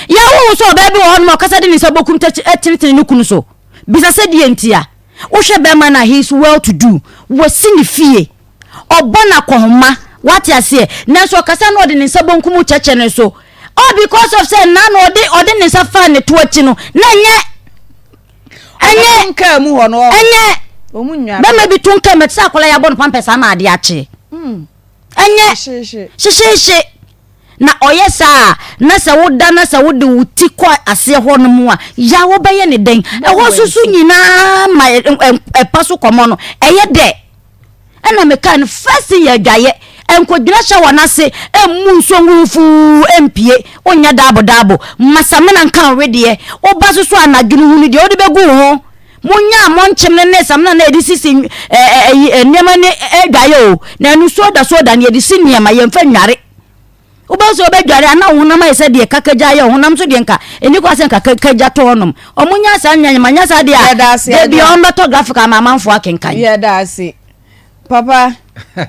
Yɛ wo sɛ ɔbaa bi wɔ hɔ nom a ɔkasa de ne nsa bokum tenetene ne kunu so. Bisa sɛ deɛ ntia. Wohwɛ bɛrima no a he is well to do. Wasi ne fie. Ɔbɔ no akɔnhoma, wate aseɛ, nanso ɔkasa na ɔde ne nsa bonkum kyɛkyɛ no so. All because of sɛ nna no ɔde ɔde ne nsa faa ne to akyi no, na ɛnyɛ ɛnyɛ nkaa mu hɔ no ɛnyɛ bɛma bi to nkaa mu ɛte sɛ akwadaa yɛabɔ no pampers ama adeɛ akye. Hmm. Ɛnyɛ hyehyeehye. Na ɔyɛ saa a, na sɛ woda na sɛ wode wo ti kɔ aseɛ hɔ no mu a, ya wobɛyɛ ne dɛn? Ɛhɔ nso so nyinaa ma ɛpa so kɔmɔ no, ɛyɛ dɛ. Ɛna mekaa no first thing yɛ adwaeɛ, nkɔgyina shower no ase, mmu nsuo ngu ho fuu, mpue, wonyɛ daabo daabo, ma samina nka wo wedeɛ, woba so so anadwo no hunu deɛ wode bɛgu wo ho. Monyaa mɔnkyem no ne samina no a yɛde sisi nneɛma ne adwaeɛ o, na ɛno soda soda no yɛde si nneɛma, yɛmfa nnware. Wobɛhu sɛ wobɛdware a na wo honam ayɛ sɛ deɛ kakagya ayɛ wo honam nso deɛ nka ɛni kwa sɛ nka kakagya tɔ hɔnom. Ɔmo nya saa nyanyama nya saa deɛ a Yɛda ase da bi agya. ɔmo bɛtɔ graphic ama amanfoɔ akenkan. Yɛda ase. Papa,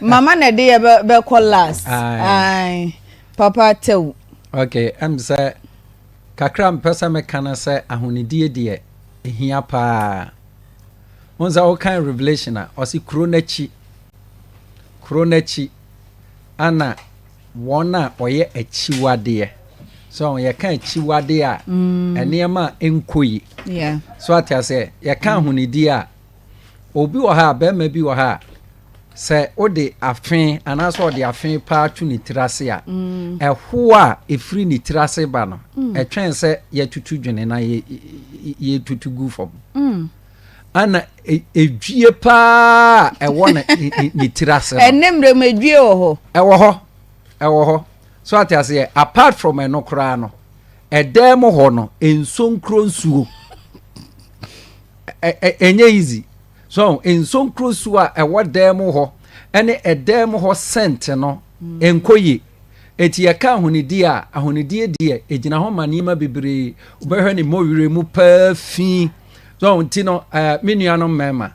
mama na ɛde yɛ bɛ bɛkɔ last. Aye. Aye. Papa Tew. Okay, ɛm sɛ kakra mpɛ sɛ meka no sɛ ahonidie deɛ ɛhia paa. Wohu sɛ wokan Revelation a, ɔse kuro no akyi, kuro no akyi ana wɔn a wɔyɛ akyiwadeɛ. So yɛka akyiwadeɛ a, mm. nneɛma a ɛnkɔ yi. So ate aseɛ, yɛka mm. ahonidie a, obi wɔ ha a, bɛrima bi wɔ ha a, sɛ wode afe anaasɛ ɔde afe paa to ne tiri ase a, mm. ɛho a ɛfiri ne tiri ase ba no, ɛtwɛn sɛ yɛtutu dwene na yɛtutu gu fam. Ana edwie paa a ɛwɔ ne ne tiri ase no. Ɛnne mmerɛ mu edwie wɔ hɔ. Ɛwɔ hɔ, ɛwɔ hɔ. So ate aseɛ, apart from ɛno koraa no, ɛdan mu hɔ no, nsonkuro nsuo. Ɛnyɛ easy. So nsonkuro nsuo a ɛwɔ dan mu hɔ ɛne ɛdan mu hɔ scent no ɛnkɔ yie. Eti yɛka ahonidie a, ahonidie deɛ ɛgyina hɔ ma nneɛma bebree. Wobɛhwɛ ne mmɔwerɛ mu paa fi. So nti no, eh, me nuanom mmarima,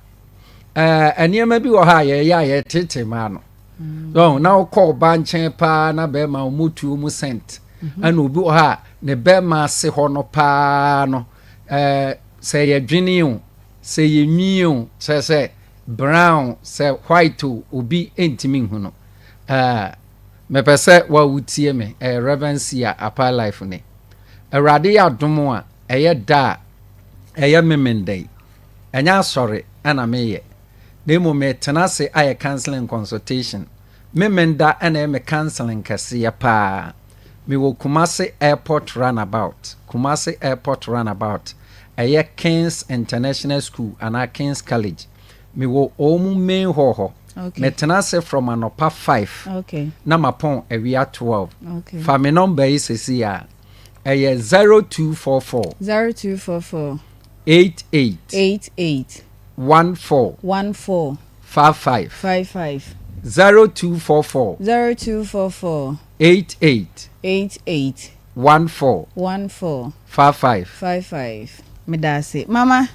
eh, nneɛma bi wɔ hɔ a yɛyɛ a yɛtete maa no. Mm. So na wokɔ ɔba nkyɛn paa na bɛrima wɔn tuo mu scent. Mm-hmm. Ɛna obi wɔ hɔ a ne bɛrima ase hɔ no paa no, eh, sɛ yɛdwene o, sɛ yɛnwi o, sɛ sɛ brown, sɛ white o, obi ntumi nhu no. Eh, mepɛ sɛ wo a wotie me, ɛyɛ Reverend Sia Apa Life ni. Awurade yɛ adom a, ɛyɛ da a ɛyɛ Memenda yi, ɛnyɛ asɔre na meyɛ, na mmom metena ase ayɛ counseling consultation. Memenda na ɛyɛ me counseling kɛseɛ paa. Mewɔ Kumasi Airport Runabout, Kumasi Airport Runabout, ɛyɛ King's International School anaa King's College. Mewɔ wɔn main hall hɔ. Okay. Metena ase from anɔpa 5 okay. na mapɔn awia 12. Okay. Fa me nɔmba yi sɛsi a. Ɛyɛ 0244. 0244. 88. 88. 14. 14. 55. 55. 0244. 0244. 88. 88. 14. 14. 55. 55. Medase. Mama.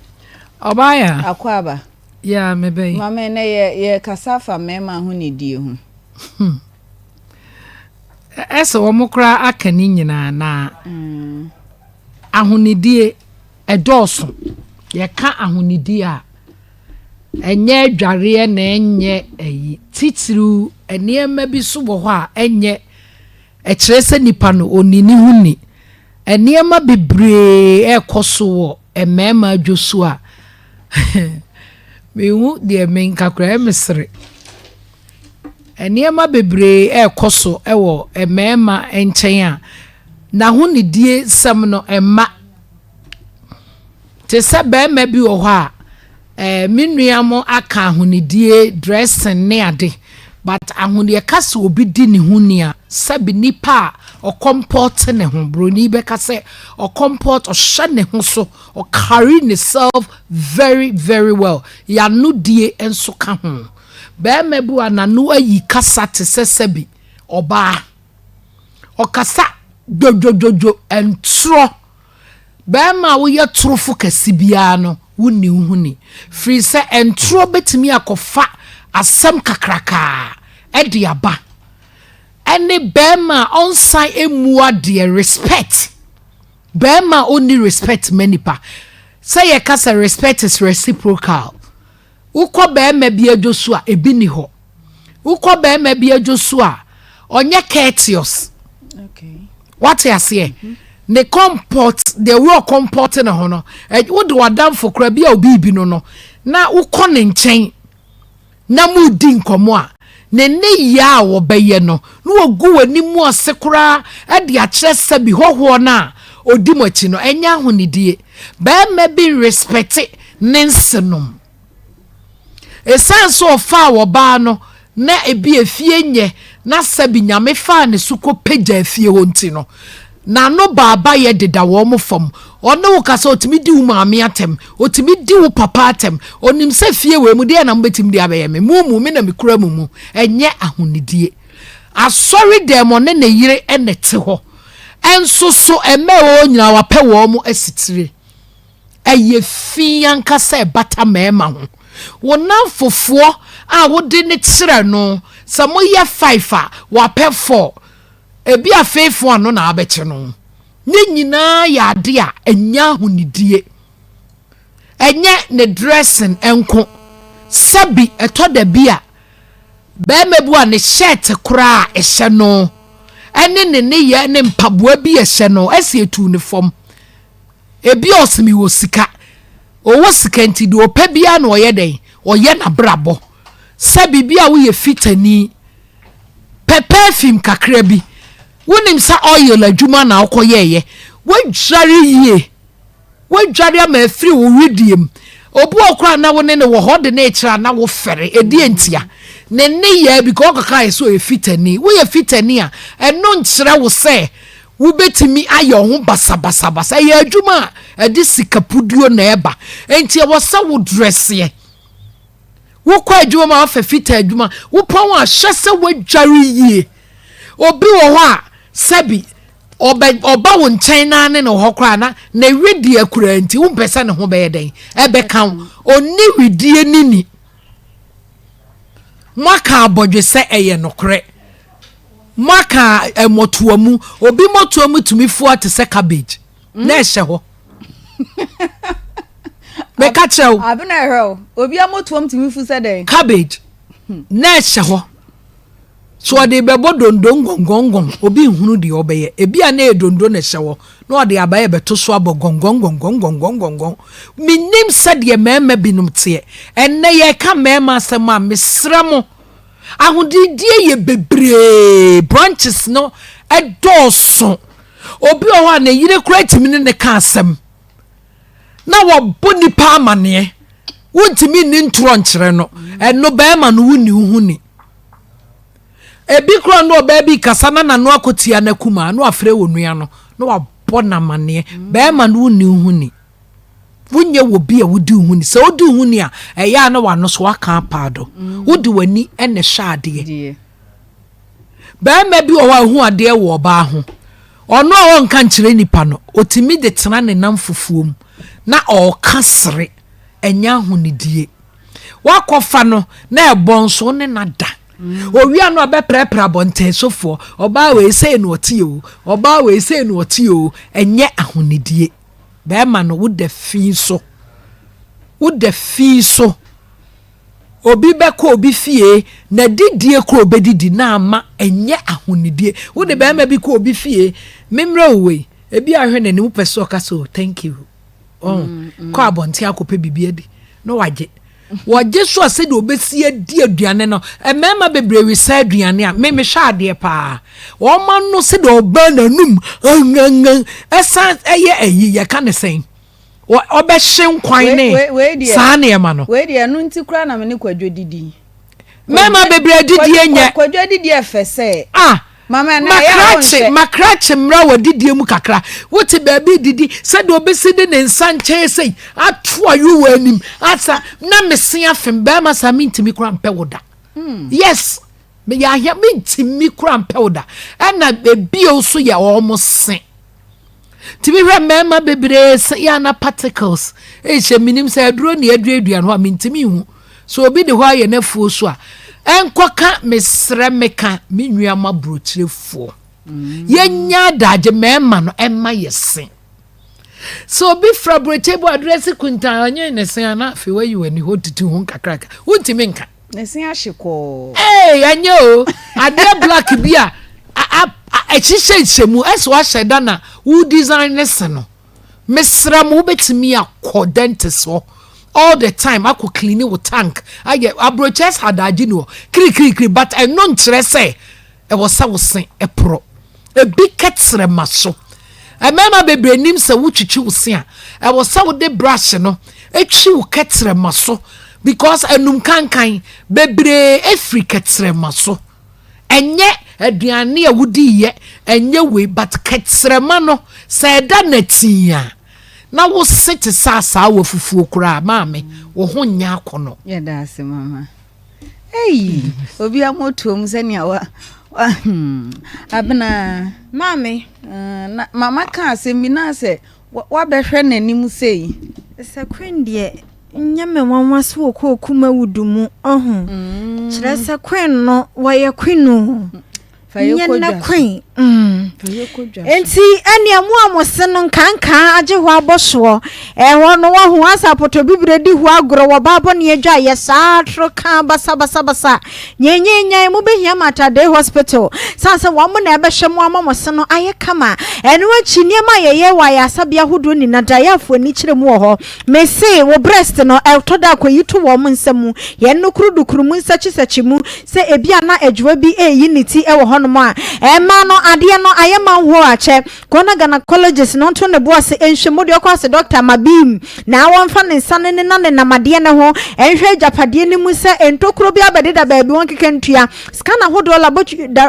Ɔbaa ya. Akwaaba. Yeah, me bɛyi. Mama ɛnɛ yɛ yɛ kasa afa mmarima ahonidie ho. Hmm. Ɛsɛ wɔn koraa aka ne nyinaa na mm. ahonidie ɛdɔɔso. Yɛka ahonidie a ɛnyɛ adwareɛ na ɛnyɛ ɛyi titiriw nneɛma bi so wɔ hɔ a ɛnyɛ ɛkyerɛ sɛ nipa no ɔni ne ho ni. Nneɛma bebree ɛrekɔ so wɔ mmarima adwo so a Menhu deɛ menka koraa, ɛyɛ me sere. Nneɛma bebree rekɔ so wɔ mmarima nkyɛn a n'ahonidie sɛm no mma. Te sɛ barima bi wɔ hɔ a, eh, me nua mo aka ahonidie, dressing ne ade. But ahoni ɛka sɛ obi di ne ho ni a, sɛbi nipa a ɔkɔmpɔte ne ho, broni bɛka sɛ ɔkɔmpɔte, ɔhyɛ ne ho so Ɔ carry ne self very very well Y'ano die nso ka ho. Barima bi wɔ a n'ano ayi kasa te sɛ sɛbi Ɔbaa. Ɔkasa dwodwodwodwo, ntorɔ. Barima a woyɛ torofo kɛse biara no, wonni wo ho ni. Firi sɛ ntorɔ bɛtumi akɔfa asɛm kakrakaa de aba. Ɛne barima a ɔnsan mmu adeɛ, respect. Barima a ɔnni respect ma nipa. Sɛ yɛka sɛ respect is reciprocal. Wokɔ barima bi adwo so a, ebi nni hɔ. Wokɔ barima bi adwo so a, ɔnyɛ courteous. Wate aseɛ? Mm-hmm. Ne comport, the way ɔcomport ne ho no, wode w'adamfo koraa bi a obi bi no no, na wokɔ ne nkyɛn na mudi nkɔmmɔ a, ne nneyɛɛ a wɔbɛyɛ no, na wɔgu w'anim ase koraa de akyerɛ sɛbi hɔhoɔ no a ɔdi mo akyi no, ɛnyɛ ahonidie. Barima bi nrespɛte ne nsenom. Ɛsiane sɛ ɔfaa ɔbaa no na ebi efie nyɛ na sɛbi Nyame faa ne so kɔ pagyaa fie hɔ nti no, n'ano baabayɛ deda wɔn fam. Ɔne wo kasa, ɔtumi di wo maame atɛm, ɔtumi di wo papa atɛm. Ɔnim sɛ fie wei mu, deɛn na mobɛtumi de abɛyɛ me? Mo mu, me na mekura mo mu. Ɛnyɛ ahonidie. Asɔre dɛm ɔne ne yere na ɛte hɔ. Nso so mma ɛwɔ hɔ nyinaa wapɛ wɔn asitire. Ɛyɛ fi ankasa ɛbata mmarima ho. Wo nnamfofoɔ a wode no kyerɛ no, sɛ moyɛ five a, wapɛ four. Ebia fifth one no na abɛkye no. Ne nyinaa yɛ ade a ɛnyɛ ahonidie. Ɛnyɛ ne dressing nko. Sɛbi ɛtɔ da bi a, barima bi a ne shirt koraa a ɛhyɛ no ɛne ne nneyɛɛ ne mpaboa bi a ɛhyɛ no ɛsi etu ne fam. Ebi a ɔse mewɔ sika. Ɔwɔ sika nti deɛ ɔpɛ biara na ɔyɛ dɛn? Ɔyɛ n'abrabɔ. Sɛ biribi a woyɛ fitani, pɛ perfume kakra bi. Wonim sɛ oil adwuma na wokɔyɛeɛ. Woadware yie. Woadware ama afiri wo wedeɛ mu. Obi wɔ koraa na wo ne no wɔ hɔ, ɔde no rekyerɛ a na wofɛre. Ɛdeɛn ntia? Ne nneyɛɛ bi, ɔkɔkaeɛ sɛ ɔyɛ fitani. Woyɛ fitani a, ɛno nkyerɛ wo sɛ Wobɛtumi ayɛ wo ho basabasabasa. Ɛyɛ adwuma a ɛde sika puduo na ɛba. Enti ɛwɔ sɛ wo drɛseɛ. Wokɔ adwuma mu a woafɛ fitaa adwuma. Wopɔn a hwɛ sɛ woadware yie. Obi wɔ hɔ a sɛbi ɔbɛ ɔba wo nkyɛn naa ne ne hɔ koraa na ne wedeɛ koraa nti wompɛ sɛ ne ho bɛyɛ dɛn ɛbɛka wo. Ɔnni wedeɛ ne ni. Moaka abɔdwesɛ ɛyɛ nokorɛ. Moaka mmɔtoa mu. Obi mmɔtoa mu tumi fua te sɛ cabbage na ɛhyɛ hɔ. Meka kyerɛ wo. Abena ɛhwɛ o. Obi mmɔtoa mu tumi fu sɛ dɛn? Cabbage na ɛhyɛ hɔ. So ɔde bɛbɔ dondo ngɔngɔngɔn obi nhunu deɛ ɔbɛyɛ. Ebi a na ɛyɛ dondo na ɛhyɛ hɔ na ɔde aba yɛ bɛto so abɔ gɔngɔngɔngɔngɔngɔngɔngɔn. Menim sɛdeɛ mmarima binom teɛ. Ɛnnɛ yɛreka mmarima asɛm a mesrɛ mo. Ahodidie yɛ bebree, branches no dɔɔso. Obi wɔ hɔ a ne yere koraa tumi ne ne ka asɛm na wɔbɔ nipa amaneɛ. Wontumi nni ntorɔ nkyerɛ no. Ɛno bɛrima no wonni wo ho ni. Ebi koraa no ɔbaa bi kasa na n'ano akɔtia n'akumaa na wafrɛ wɔ nua no na wabɔ n'amaneɛ. Bɛrima no wonni wo ho ni. Wonyɛ wɔ bi a wodi wo ho ni. Sɛ wodi wo ho ni a, ɛyɛ a na w'ano so waka apaado. Mm. Wode w'ani na ɛhwɛ adeɛ. Barima bi wɔ hɔ a ohu adeɛ wɔ ɔbaa ho. Ɔno a ɔnka nkyerɛ nipa no, otumi de tena ne nam fufuo mu na ɔreka sere. Ɛnyɛ ahonidie. Wakɔfa no na ɛbɔ nso ne na da. Mm. Owia no ɔbɛprɛprɛ abɔnten sofoɔ. Ɔbaa wei sei na ɔte o. Ɔbaa wei sei na ɔte o. Ɛnyɛ ahonidie. Bɛɛma no woda fi so woda fi so obi bɛkɔ obi fie na didie koro obɛdidi na ama ɛnyɛ ahonidie wode bɛɛma bi kɔ obi fie memmerɛ wo wei ebi ahwɛ n'anim wopɛ sɛ ɔka sɛ oh thank you oh mm, mm. kɔ abɔnten akɔpɛ biribi adi na wagye Wɔgye so a sɛdeɛ wɔbɛsi adi aduane no, mmarima bebree wesa aduane a, me mehwɛ adeɛ paa. Wɔn ano sɛdeɛ ɔbɛn n'anum ngangan ɛsan ɛyɛ ayi yɛka ne sɛn ɔbɛhye nkwan ne saa nneɛma no. Wei deɛ ɛno nti koraa na me ne Kwadwo didi. Mmarima bebree adidie nyɛ. Kwadwo adidie ɛfɛ sɛ. Ah Makrakye, makrakye mmra w'adidie mu kakra. Wote baabi redidi, sɛdeɛ ɔbɛsi de ne nsa nkyɛn sei ato ayowa anim asa na mese afem bɛrima saa mentumi koraa mpɛ wo da. Hmm. Yes. Meyɛ ahia mentumi koraa mpɛ wo da. Ɛna ebio nso yɛ wɔn se. Tumi hwɛ mmarima bebree se yɛ ana particles ɛhyɛ menim sɛ aduro ne aduadua no hɔ a mentumi nhu. So obi de hɔ ayɛ n'afuo so a ɛnkɔka mesrɛ meka me nua mo aburokyirefoɔ. Mm. Yɛnya adagye mmarima no ɛma yɛ se. Sɛ obi fra aburokyi bu adrɛse kuntan ɔnye ne se ana afei wayi w'ani hɔ tutu ho nkakraka wontumi nka. Ne se ahye kɔɔ. Ee, ɛnyɛ o. Adeɛ black bi a ɛhyehyɛ nhyɛ mu ɛsɛ wahyɛ da na wo design ne se no. Mesrɛ mo wobɛtumi akɔ dentist hɔ all the time akɔ clean wo tank ayɛ aburokyɛ sɛ adagye ni hɔ kirikirikiri but ɛno nkyerɛ sɛ Ɛwɔ sɛ wo se porɔ. Ebi kɛtrɛma so. Mmarima bebree nim sɛ wotwitwi wo se a, ɛwɔ sɛ wode brush no twi wo kɛtrɛma so because anum kankan bebree firi kɛtrɛma so. Ɛnyɛ aduane a wodiiɛ, ɛnyɛ wei but kɛtrɛma no sɛ ɛda natii a, na wo se te sɛ asaawa fufuo koraa maame, wo ho nyɛ akɔnɔ. Yɛda ase mama. Ei, obi amotoam sɛnea wa, wa hmm, abena. Maame. Uh, na mama ka asɛm bi na sɛ wabɛhwɛ n'anim sei. Sɛ Queen deɛ nyɛ me nwanwa so wɔ kɔɔ kuma wudu mu ɔho. Mm. Kyerɛ sɛ Queen no wɔyɛ Queen o. Nyɛ nnɛ kwan. Mm. Enti ɛnea mo a mo se no nkankaa agye hɔ abɔ soɔ. Ɛhɔ no wɔho asa apɔtɔ bibire di hɔ agorɔ wɔ baa bɔne adwa yɛ saa toro ka basabasabasa. Nyanyanyan mo bɛhia Mater Dei Hospital sane sɛ wɔn na ɛbɛhwɛ mo ama mo se no ayɛ kama. Ɛno akyi nneɛma a yɛyɛ wɔ ayaresabea ahodoɔ nyina da yɛ afo ani kyerɛ mu wɔ hɔ. Mese wo breast no ɛtɔ da a kɔyi to wɔn nsa mu, yɛn no kurudukuru mu nsakyisakyi mu sɛ ebia na adwoa bi reyi ne ti wɔ hɔnom a, ɛmma no adeɛ no ayɛ manhole akyɛ. Kɔ na gynecologist no nto ne bo ase nhwɛ mu deɛ ɔkɔ ase doctor ma beam na wɔmfa ne nsa no nena nenam adeɛ no ho nhwɛ agyapadeɛ no mu sɛ ntokuro bi abɛdeda baabi wɔnkeka ntua. Scan ahodoɔ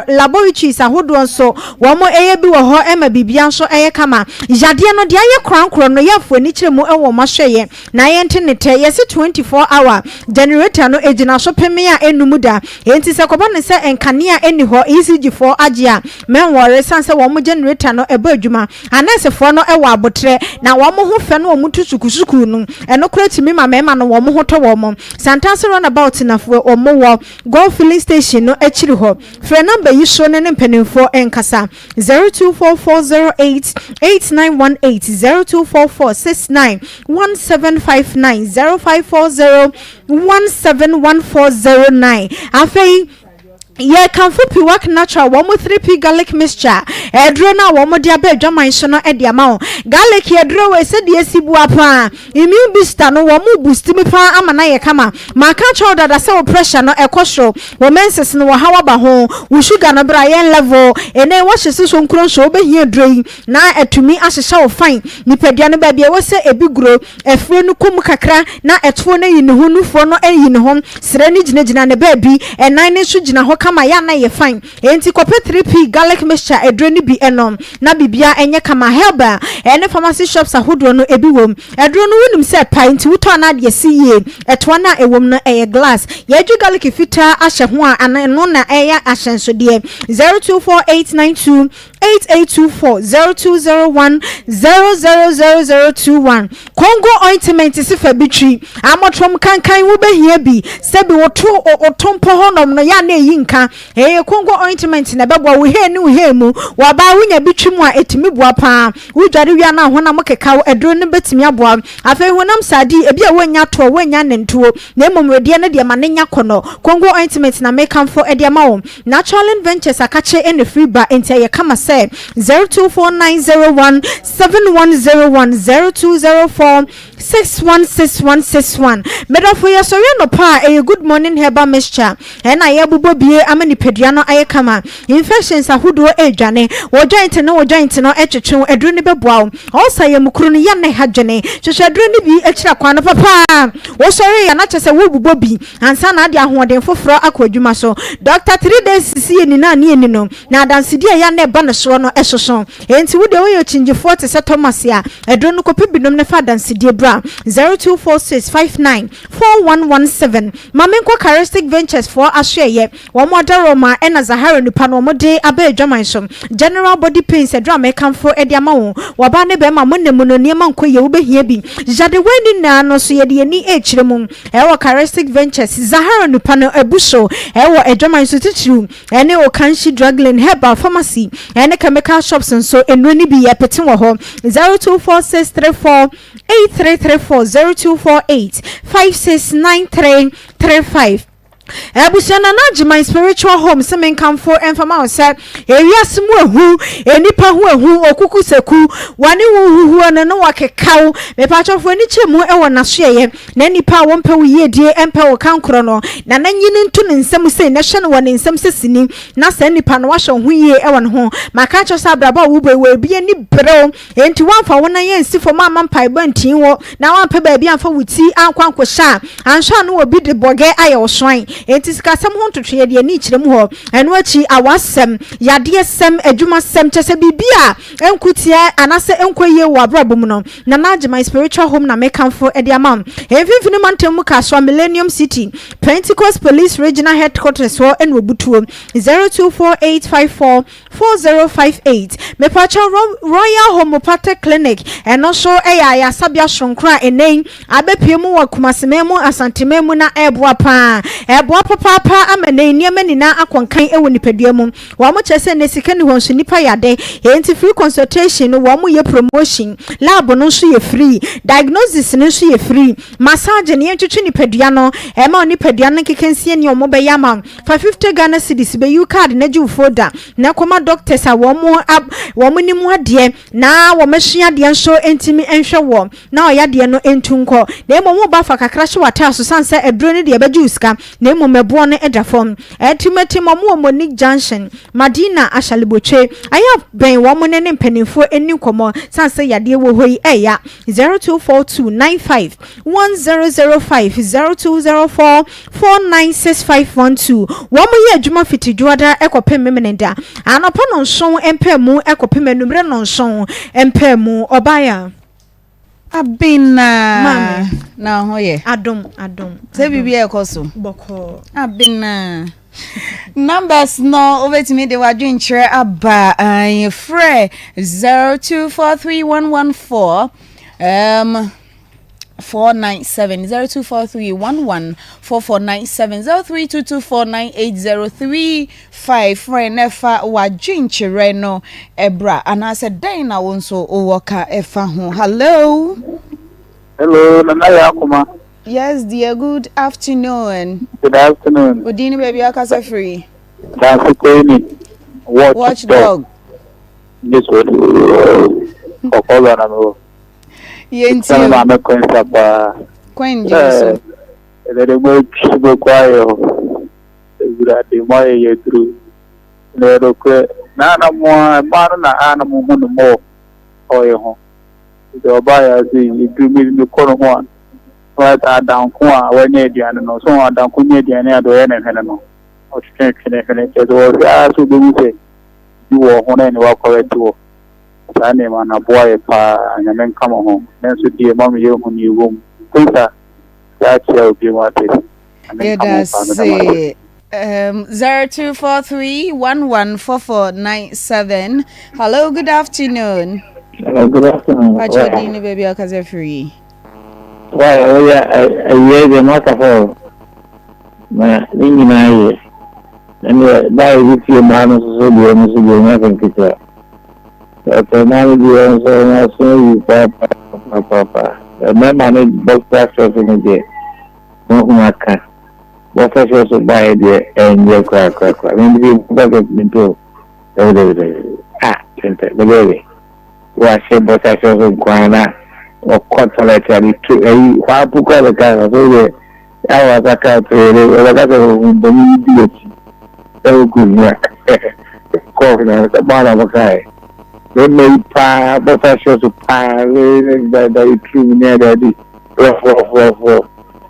laboratories ahodoɔ nso wɔn yɛ bi wɔ hɔ ma biribiara nso yɛ kama. Yadeɛ no deɛ ayɛ korankorɔ no yɛ afo ani kyerɛ mu wɔ wɔn ahwɛeɛ Na yɛnte ne tɛ. Yɛse 24 hour generator no ɛgyina so pemee a ɛnnum da. Enti sɛ ɛkɔba no sɛ nkanea nni hɔ, ECG foɔ agye a, mɛnwɔre ɛsiane sɛ wɔn generator no ɛbɔ adwuma. Anɛɛsefoɔ no wɔ aboterɛ na wɔn ho fɛ no wɔn tu sukusukuu no, ɛno koraa tumi ma mmarima no wɔn ho tɔ wɔn. Santase runabout na wɔn wɔ, Goil filling station no akyiri hɔ. Frɛ number yi so ne ne mpanimfoɔ nkasa. 024408 8918 024469 1759 0540 171409 Afei yɛkamfo Piwak Natural wɔn 3P garlic mixture aduro no a wɔn de aba adwaman so no de ama wo. Garlic aduro wei sɛdeɛ esi bua paa Immune booster no wɔn boost mu paa ama no ayɛ kama. Maka akyerɛ wo dada sɛ wo pressure no ɛkɔ soro, wo menses no wɔhaw aba ho, wo sugar no bra yɛn level, ɛnɛ woahyɛ si so nkuro nso wobɛhia aduro yi na atumi ahyehyɛ wo fine. Nipadua no baabi a ɛwɔ sɛ ɛbi guro, afuro no kɔ mu kakra na ɛtoɔ no ayi ne ho, nufoɔ no ayi ne ho, serɛ no gyinagyina ne baabi, ɛnan no nso gyina hɔ kama yɛ a na ɛyɛ fine. Enti kɔpɛ 3P garlic mixture aduro no bi nom na biribiara nyɛ kama. Herbal ne pharmacy shops ahodoɔ no ebi wom. Aduro no wonim sɛ ɛpae nti wotɔ a na ade asi yie. Ɛtoa no a ɛwom no ɛyɛ glass. Yɛadwi garlic fitaa ahyɛ ho a ɛno na ɛyɛ ahyɛnsodeɛ. 024892 8824 0201 000021 Congo ointment se fa bi twi amɔtoam kankan wobɛhia bi sɛbi woto woto mpɔ hɔnom no yɛ a na ɛyi nka Ɛyɛ Congo ointment na ɛbɛboa wo hair ne wo hair mu. Wɔ ɔbaa wonya bi twi mu a ɛtumi boa paa. Wo dware wie a na honam keka wo, aduro no bɛtumi aboa wo. Afei honam sradeɛ ebi a wonnya toɔ, wonnya nantuo na mmom wedeɛ no deɛ ma no nya kɔnɔ. Congo ointment na mekamfo de ama wo. Naturalin Ventures akakye na ɛfiri ba enti ɛyɛ kama sɛ 024901 7101 0204 616161 Medɔfo yɛsɔre anɔpa a ɛyɛ good morning herbal mixture ɛna yɛbobɔ bie ama nipadua no ayɛ kama infections ahodoɔ ɛredwane wo joint ne wo joint no ɛtwetwe wo aduro no bɛboa wo ulcer yamukuru no yɛ ne ha dwene hwehwɛ aduro no bi akyira kwan no papa wosɔre yɛ na kyɛ sɛ wobobɔ bi ansa na ade ahoɔden foforɔ akɔ adwuma so doctor 3 days sisi yɛ ni na ne yɛ ni no na adansedi a ɛyɛ na ɛba no soɔ no ɛsoso Enti wo deɛ woyɛ okyingyefoɔ te sɛ Thomas a, aduro no kɔpɛ binom na fa adansedie bra. bra 0246 59 4117. Ma menkɔ Charistic Ventures foɔ asoɛeɛ, wɔn adaworoma ɛna Zahara nipa no wɔn de aba adwaman so. General body pains aduru a mekamfo de ama wo, wɔbaa ne bɛrima mo nna mu no nneɛma nkɔ yie wobɛhia bi. Yadewei ne nyinaa no so yɛde yɛn ani rekyerɛ mu ɛwɔ Charistic Ventures, Zahara nipa no abu so ɛwɔ adwaman so titiriw ɛne Okanshi Drug Lane Herbal Pharmacy ɛne Chemical Shops nso nnuro no bi yɛpete wɔ hɔ 024634 8334 0248 569335. Abusua Nana Agyeman Spiritual Home se menkamfo mfa ma wo sɛ ewiase mu ehu, nnipa ho ehu, okuku seku, wɔne wo huhuo no ne wɔkeka wo. Mepakyɛw fa w'ani kyerɛ mu wɔ n'asoɛeɛ na nnipa a wɔmpɛ wo yiedie mpɛ wo kankorɔ no, Nana nyi no nto ne nsam sei na hyɛ no wɔ ne nsam sɛ sini na saa nipa no wahyɛ wo ho yie wɔ ne ho. Maka akyerɛ wo sɛ abrabɔ a wobɔ yi wɔ ebi ani bere wo. Enti woamfa wo nan ansi fam amma mpaebɔ antii wo, na woampɛ baabi amfa wo ti ankɔ ankɔhyɛ a, anhwɛ a na obi de bɔgɛ ayɛ wo soan. Enti sikasɛm ho ntotoeɛ deɛ ani kyerɛ mu hɔ. Ɛno akyi, awasɛm, yadeɛsɛm, adwumasɛm, kyerɛ sɛ biribi a ɛnko tia anaasɛ ɛnkɔ yie wɔ w'abrabɔ mu no, Nana Agyeman Spiritual Home na mekamfo de ama wo. Mfimfini Mantam mu Kasoa Millennium City, Pentecost Police Regional Headquarters hɔ na obutuo. 024854 4058 Mepakyɛw Royal Homeopathic Clinic ɛno nso yɛ ayasabea soronko a ɛnnɛ yi abɛpue mu wɔ Kumaseman mu, Asanteman mu na ɛreboa paa. Ɛreboa papaapa ama ɛnnɛ yi nneɛma nyinaa akɔ nkan wɔ nipadua mu. Wɔn kyerɛ sɛ nnɛ sika nni hɔ nso nnipa yɛ ade enti free consultation no wɔn yɛ promotion, lab no nso yɛ free, diagnosis no nso yɛ free, massage no yɛntwetwe nipadua no ɛma nipadua no nkeka nsie nea wɔn bɛyɛ ama wo. Fa 50 Ghana cedis bɛyi wo card na gye wo folder na kɔma doctors a wɔn ab wɔn nim adeɛ na wɔn asua adeɛ nso ntumi nhwɛ woɔ na ɔyadeɛ no ntu nkɔ. Na mmom wo ba fa kakra hyɛ w'ataaso sane sɛ aduro no deɛ ɛbɛgye wo sika na mmom ɛboɔ no da fam. Atimatim wɔn wɔ Monique Junction, Madina, Ashalibotwe. Ayɛ a bɛn wɔn ne ne mpanimfoɔ nni nkɔmmɔ sane sɛ yadeɛ wɔ hɔ yi ɛya. 0242 95 1005 0204 496512 Wɔn yɛ adwuma fiti Dwoada kɔpem Memeneda anɔpa nɔnson mpaemu kɔpem anumere nɔnson mpaemu. Ɔbaa a. Abena. Maame. Na ho yɛ. Adom, adom. Sɛ biribi a ɛkɔ so. Bɔkɔɔ. Abena. Numbers no wobɛtumi de w'adwenkyerɛ aba frɛ 0243114 um, 497 0243 11 4497 0322498035 frɛ na ɛfa w'adwenkyerɛ no ɛbra anaasɛ dɛn na wo nso wowɔ ka ɛfa ho. Hello. Hello, Nana Yakoma. Yes dear, good afternoon. Good afternoon. Odin ne baabi akasa firi. Dansi Kwemi. Watch, Watchdog. This one. Kɔkɔɔ bɛ na mi wɔ. Yɛn ti o. Sani maame Queen paa. Queen gyina so. Ɛdɛ de mo atwi mo kɔ ayɛ hɔ. Ewurade mo ayɛ yɛ duru. Na yɛ nokorɛ. Na na mo a mmaa no na a na mo hu no mo ɔyɛ ho. Nti ɔbaa yɛ ase yi eduru mi mi kɔ no ho a. Na wayɛ sɛ adanko a wanya aduane no. So adanko nya aduane a deɛ ɔyɛ ne hwene no. Ɔtwetwe ne hwene. Kyerɛ sɛ ɔhwɛ ara sɛ obehu sɛ bi wɔ ho na ɛne wakɔrɛte wɔ. Saa nneɛma no aboa yɛ paa Nyame nka mo ho nanso deɛ ma me yɛ hu neɛ ɛwɔ mu Kwensa saa kyea obia mu ase Nyame nka mo ho paa meda mo ase. Um, 0243114497. Hello, good afternoon. Hello, good afternoon. Pacho di ni baby akasa free. Why, oh yeah, I the microphone. Na ne nyinaa yɛ. Ɛnneɛ da a yɛde tie mmaa no nso so deɛ no nso deɛ ɛnyɛ asɛm ketewa. Ɛtɔ mmaa no deɛ nso wɔn aso awu paapaapaa. Mmarima no boxer shorts no deɛ wɔn aka. Boxer shorts baeɛ deɛ ɛnyɛ korakorakora. Me deɛ boxer shorts mempɛ o. Dabi dabi dabi. Ah, mempɛ. Mebɛyɛ dɛ. Wahyɛ boxer shorts nko ara na ɔkɔ toilet a ne to ayi hɔ apo koraa bɛka sɛ deɛ A wɔaka akyerɛ no, wɔbɛka sɛ honhommɔne bi di w'akyi na wokohia kɔɔf na sɛ baa na wɔkae. Mmarima yi paa bɔfa hyɛ so paa ne da yi turum ne ade ade rɔfrɔfrɔfrɔ.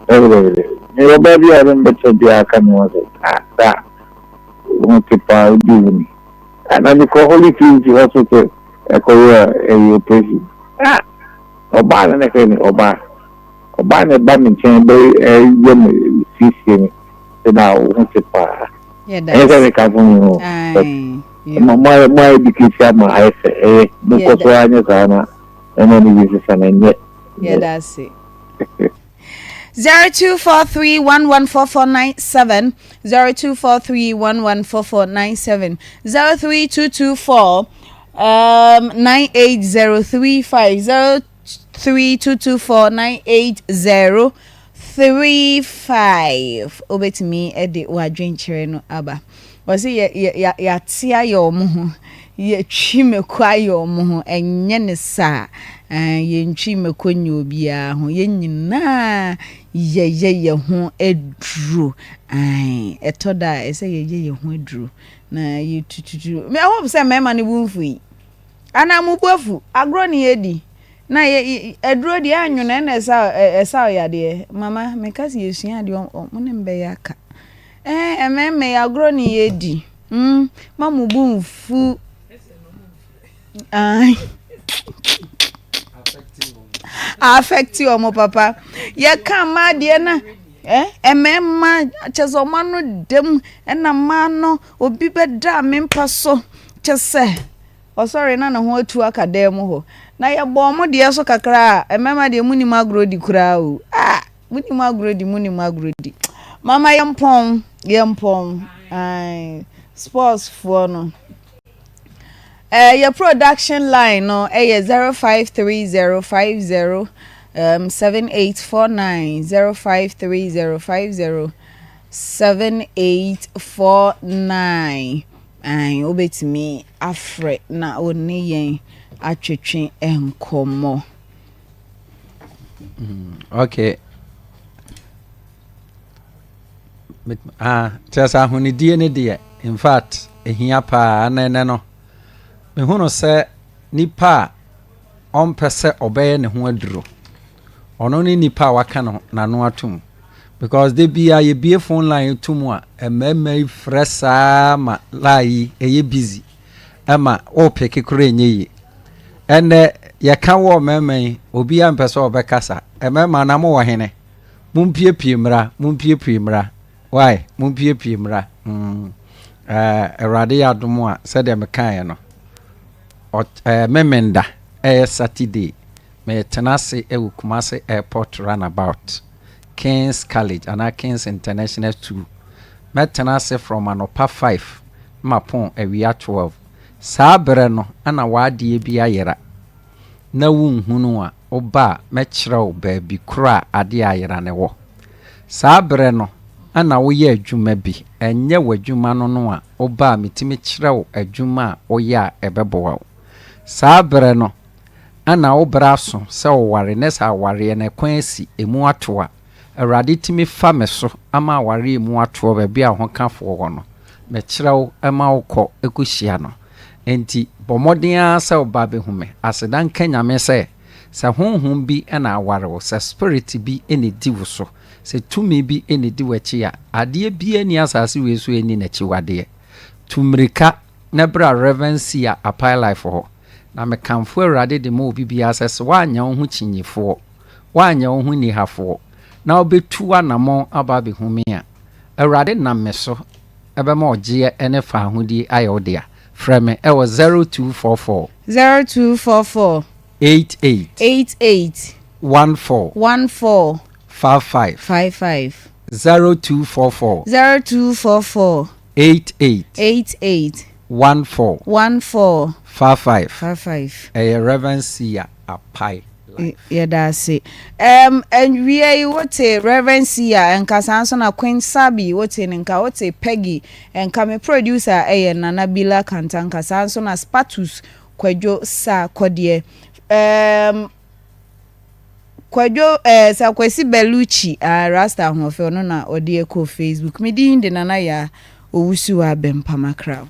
Dɛbidɛbidɛ. Me ɔbaa bi a ɔne me bɛkyɛ biara ka me ho sɛ saa saa ho te paa wodi wo ni. Na mekɔ Holy Trinity Hospital ɛkɔyɛ ɛyɛ operation. Ah! Ɔbaa na na ɛfrɛ me ɔbaa. Ɔbaa na ɛba me nkyɛn bɛ yɛ me siesie me sɛ na wo ho te paa. Ɛnyɛ sɛ meka fo me ho but mo mo ayɛ mo ayɛ educate ama ayɛ fɛ ɛyɛ mo kɔ so ara nyɛ saa na ɛma no bi sesa na ɛnyɛ. Yɛda ase. 0243114497 0243114497 03224 um, 98035 03224 98035 wobɛtumi de w'adwenkyerɛ no aba. Wɔse yɛ yɛ yɛ yɛate ayɛ wɔn ho, yɛtwi mako ayɛ wɔn ho, ɛnyɛ ne saa. Ɛɛ yɛntwi mako nyɛ obiara ho, yɛn nyinaa yɛyɛ yɛn ho aduro. Ae, ɛtɔ da a ɛsɛ yɛyɛ yɛn ho aduro na yɛtututu. I hope sɛ mmarima no bo mfu yi. Anaa mo bo afu, agorɔ ne yɛdi. Na yɛ yɛ aduro deɛ anwono ɛna ɛsa ɛsa yadeɛ. Mama meka sɛ yɛsua adeɛ ɔmo ne mbɛyɛ aka. Ɛɛ mmarima yi agorɔ ne yɛdi. Mm, ma mo bo mfu. Ae. Affect wɔn papa. Yɛka mmaa deɛ na eh, mmarima kyɛ sɛ wɔn ano dam ɛna mmaa no obi bɛda me mpa so kyɛ sɛ ɔsɔre na ne ho atu aka dan mu hɔ. Na yɛbɔ wɔn deɛ so kakra a mmarima deɛ munim agorɔ di koraa o. Ah! Monim agorɔ di, monim agorɔ di. Mama yɛmpɔn, yɛmpɔn. Ae, sports foɔ no. Eh, yɛ production line no ɛyɛ 053050 um, 7849 053050 7849. Ae, wobɛtumi afrɛ na wo ne yɛn atwetwe nkɔmmɔ. Okay. Ah, kyerɛ sɛ ahonidie no deɛ in fact ɛhia paa na ɛnɛ no mehunu sɛ nipa a ɔmpɛ sɛ ɔbɛyɛ ne ho aduro ɔno ne nipa a waka no n'ano atom because de bia yɛbie phone line to mu a mmarima yi frɛ saa ma line yi ɛyɛ busy ɛma wopeke koraa ɛnyɛ yie. Ɛnnɛ yɛka wɔ mmarima yi, obiara mpɛ sɛ ɔbɛkasa. Mmarima na mowɔ hene? Mompiepie mmra, mompiepie mmra. Why? Mompiepie mmra. Mm. Eh, Awurade yɛ adom a, sɛdeɛ mekaeɛ no, eh, Memenda ɛyɛ Saturday, metena ase wɔ Kumasi Airport runabout, King's College anaa King's International School. Mɛtena ase from anɔpa 5 mapɔn awia 12. Saa berɛ no na w'adeɛ bi ayera na wonhunu a, woba a, mɛkyerɛ wo baabi korɔ a adeɛ a ayera no wɔ. Saa berɛ no na woyɛ adwuma bi, ɛnyɛ w'adwuma no no a, woba a metumi kyerɛ wo adwuma a woyɛ a ɛbɛboa wo. Saa berɛ no na wo berɛ aso sɛ woware na sɛ awareɛ no ɛkwan asi, ɛmu ato a, Awurade tumi fa me so ama awareɛ mu atoɔ baabi a ɔhokafoɔ wɔ no, mekyerɛ wo ma wo kɔ kɔhyia no. Enti bɔ mmɔden ara sɛ woba bɛhu me. Aseda nka Nyame sɛ, sɛ honhom bi na aware wo, sɛ spirit bi na ɛdi wo so, sɛ tumi bi na ɛdi w'akyi a, adeɛ biara nni asase wei so a ɛnni n'akyiwadeɛ. Tu mmirika na bra Rev. Sia Apai Life hɔ. Na mekamfo Awurade de ma obi biara sɛ, sɛ woanyɛ wo ho kyinyifoɔ, woanyɛ wo ho nnihafoɔ, na wobɛtu w'anammɔn aba abɛhu me a, Awurade nam me so bɛma ɔgyeɛ ne faahodie ayɛ wo dea. Frɛ me wɔ 0244. 0244. 88. 88. 14. 14. 55. 55. 0244. 0244. 88. 88. 14. 14. 55. 55. Ɛyɛ Rev. Sia Apai Life. Yɛda ase. Um, awia yi wote Reverend Sia nka saa nso na Queen Sabi wote ne nka, wote Peggy nka, me producer ɛyɛ Nana Bila Kantanka saa nso na Spatus Kwadwo Sa Kɔdeɛ. Um, Kwadwo eh, Sir Kwasi Bellucci, ah, Rasta ahoɔfɛ ɔno na ɔde ɛkɔ Facebook. Me din de Nana Yaa Owusu Abempama Kraw.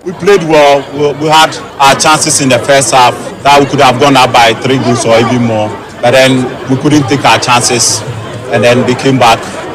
We played well. We, we had our chances in the first half that we could have gone up by three goals or even more. But then we couldn't take our chances, and then they came back.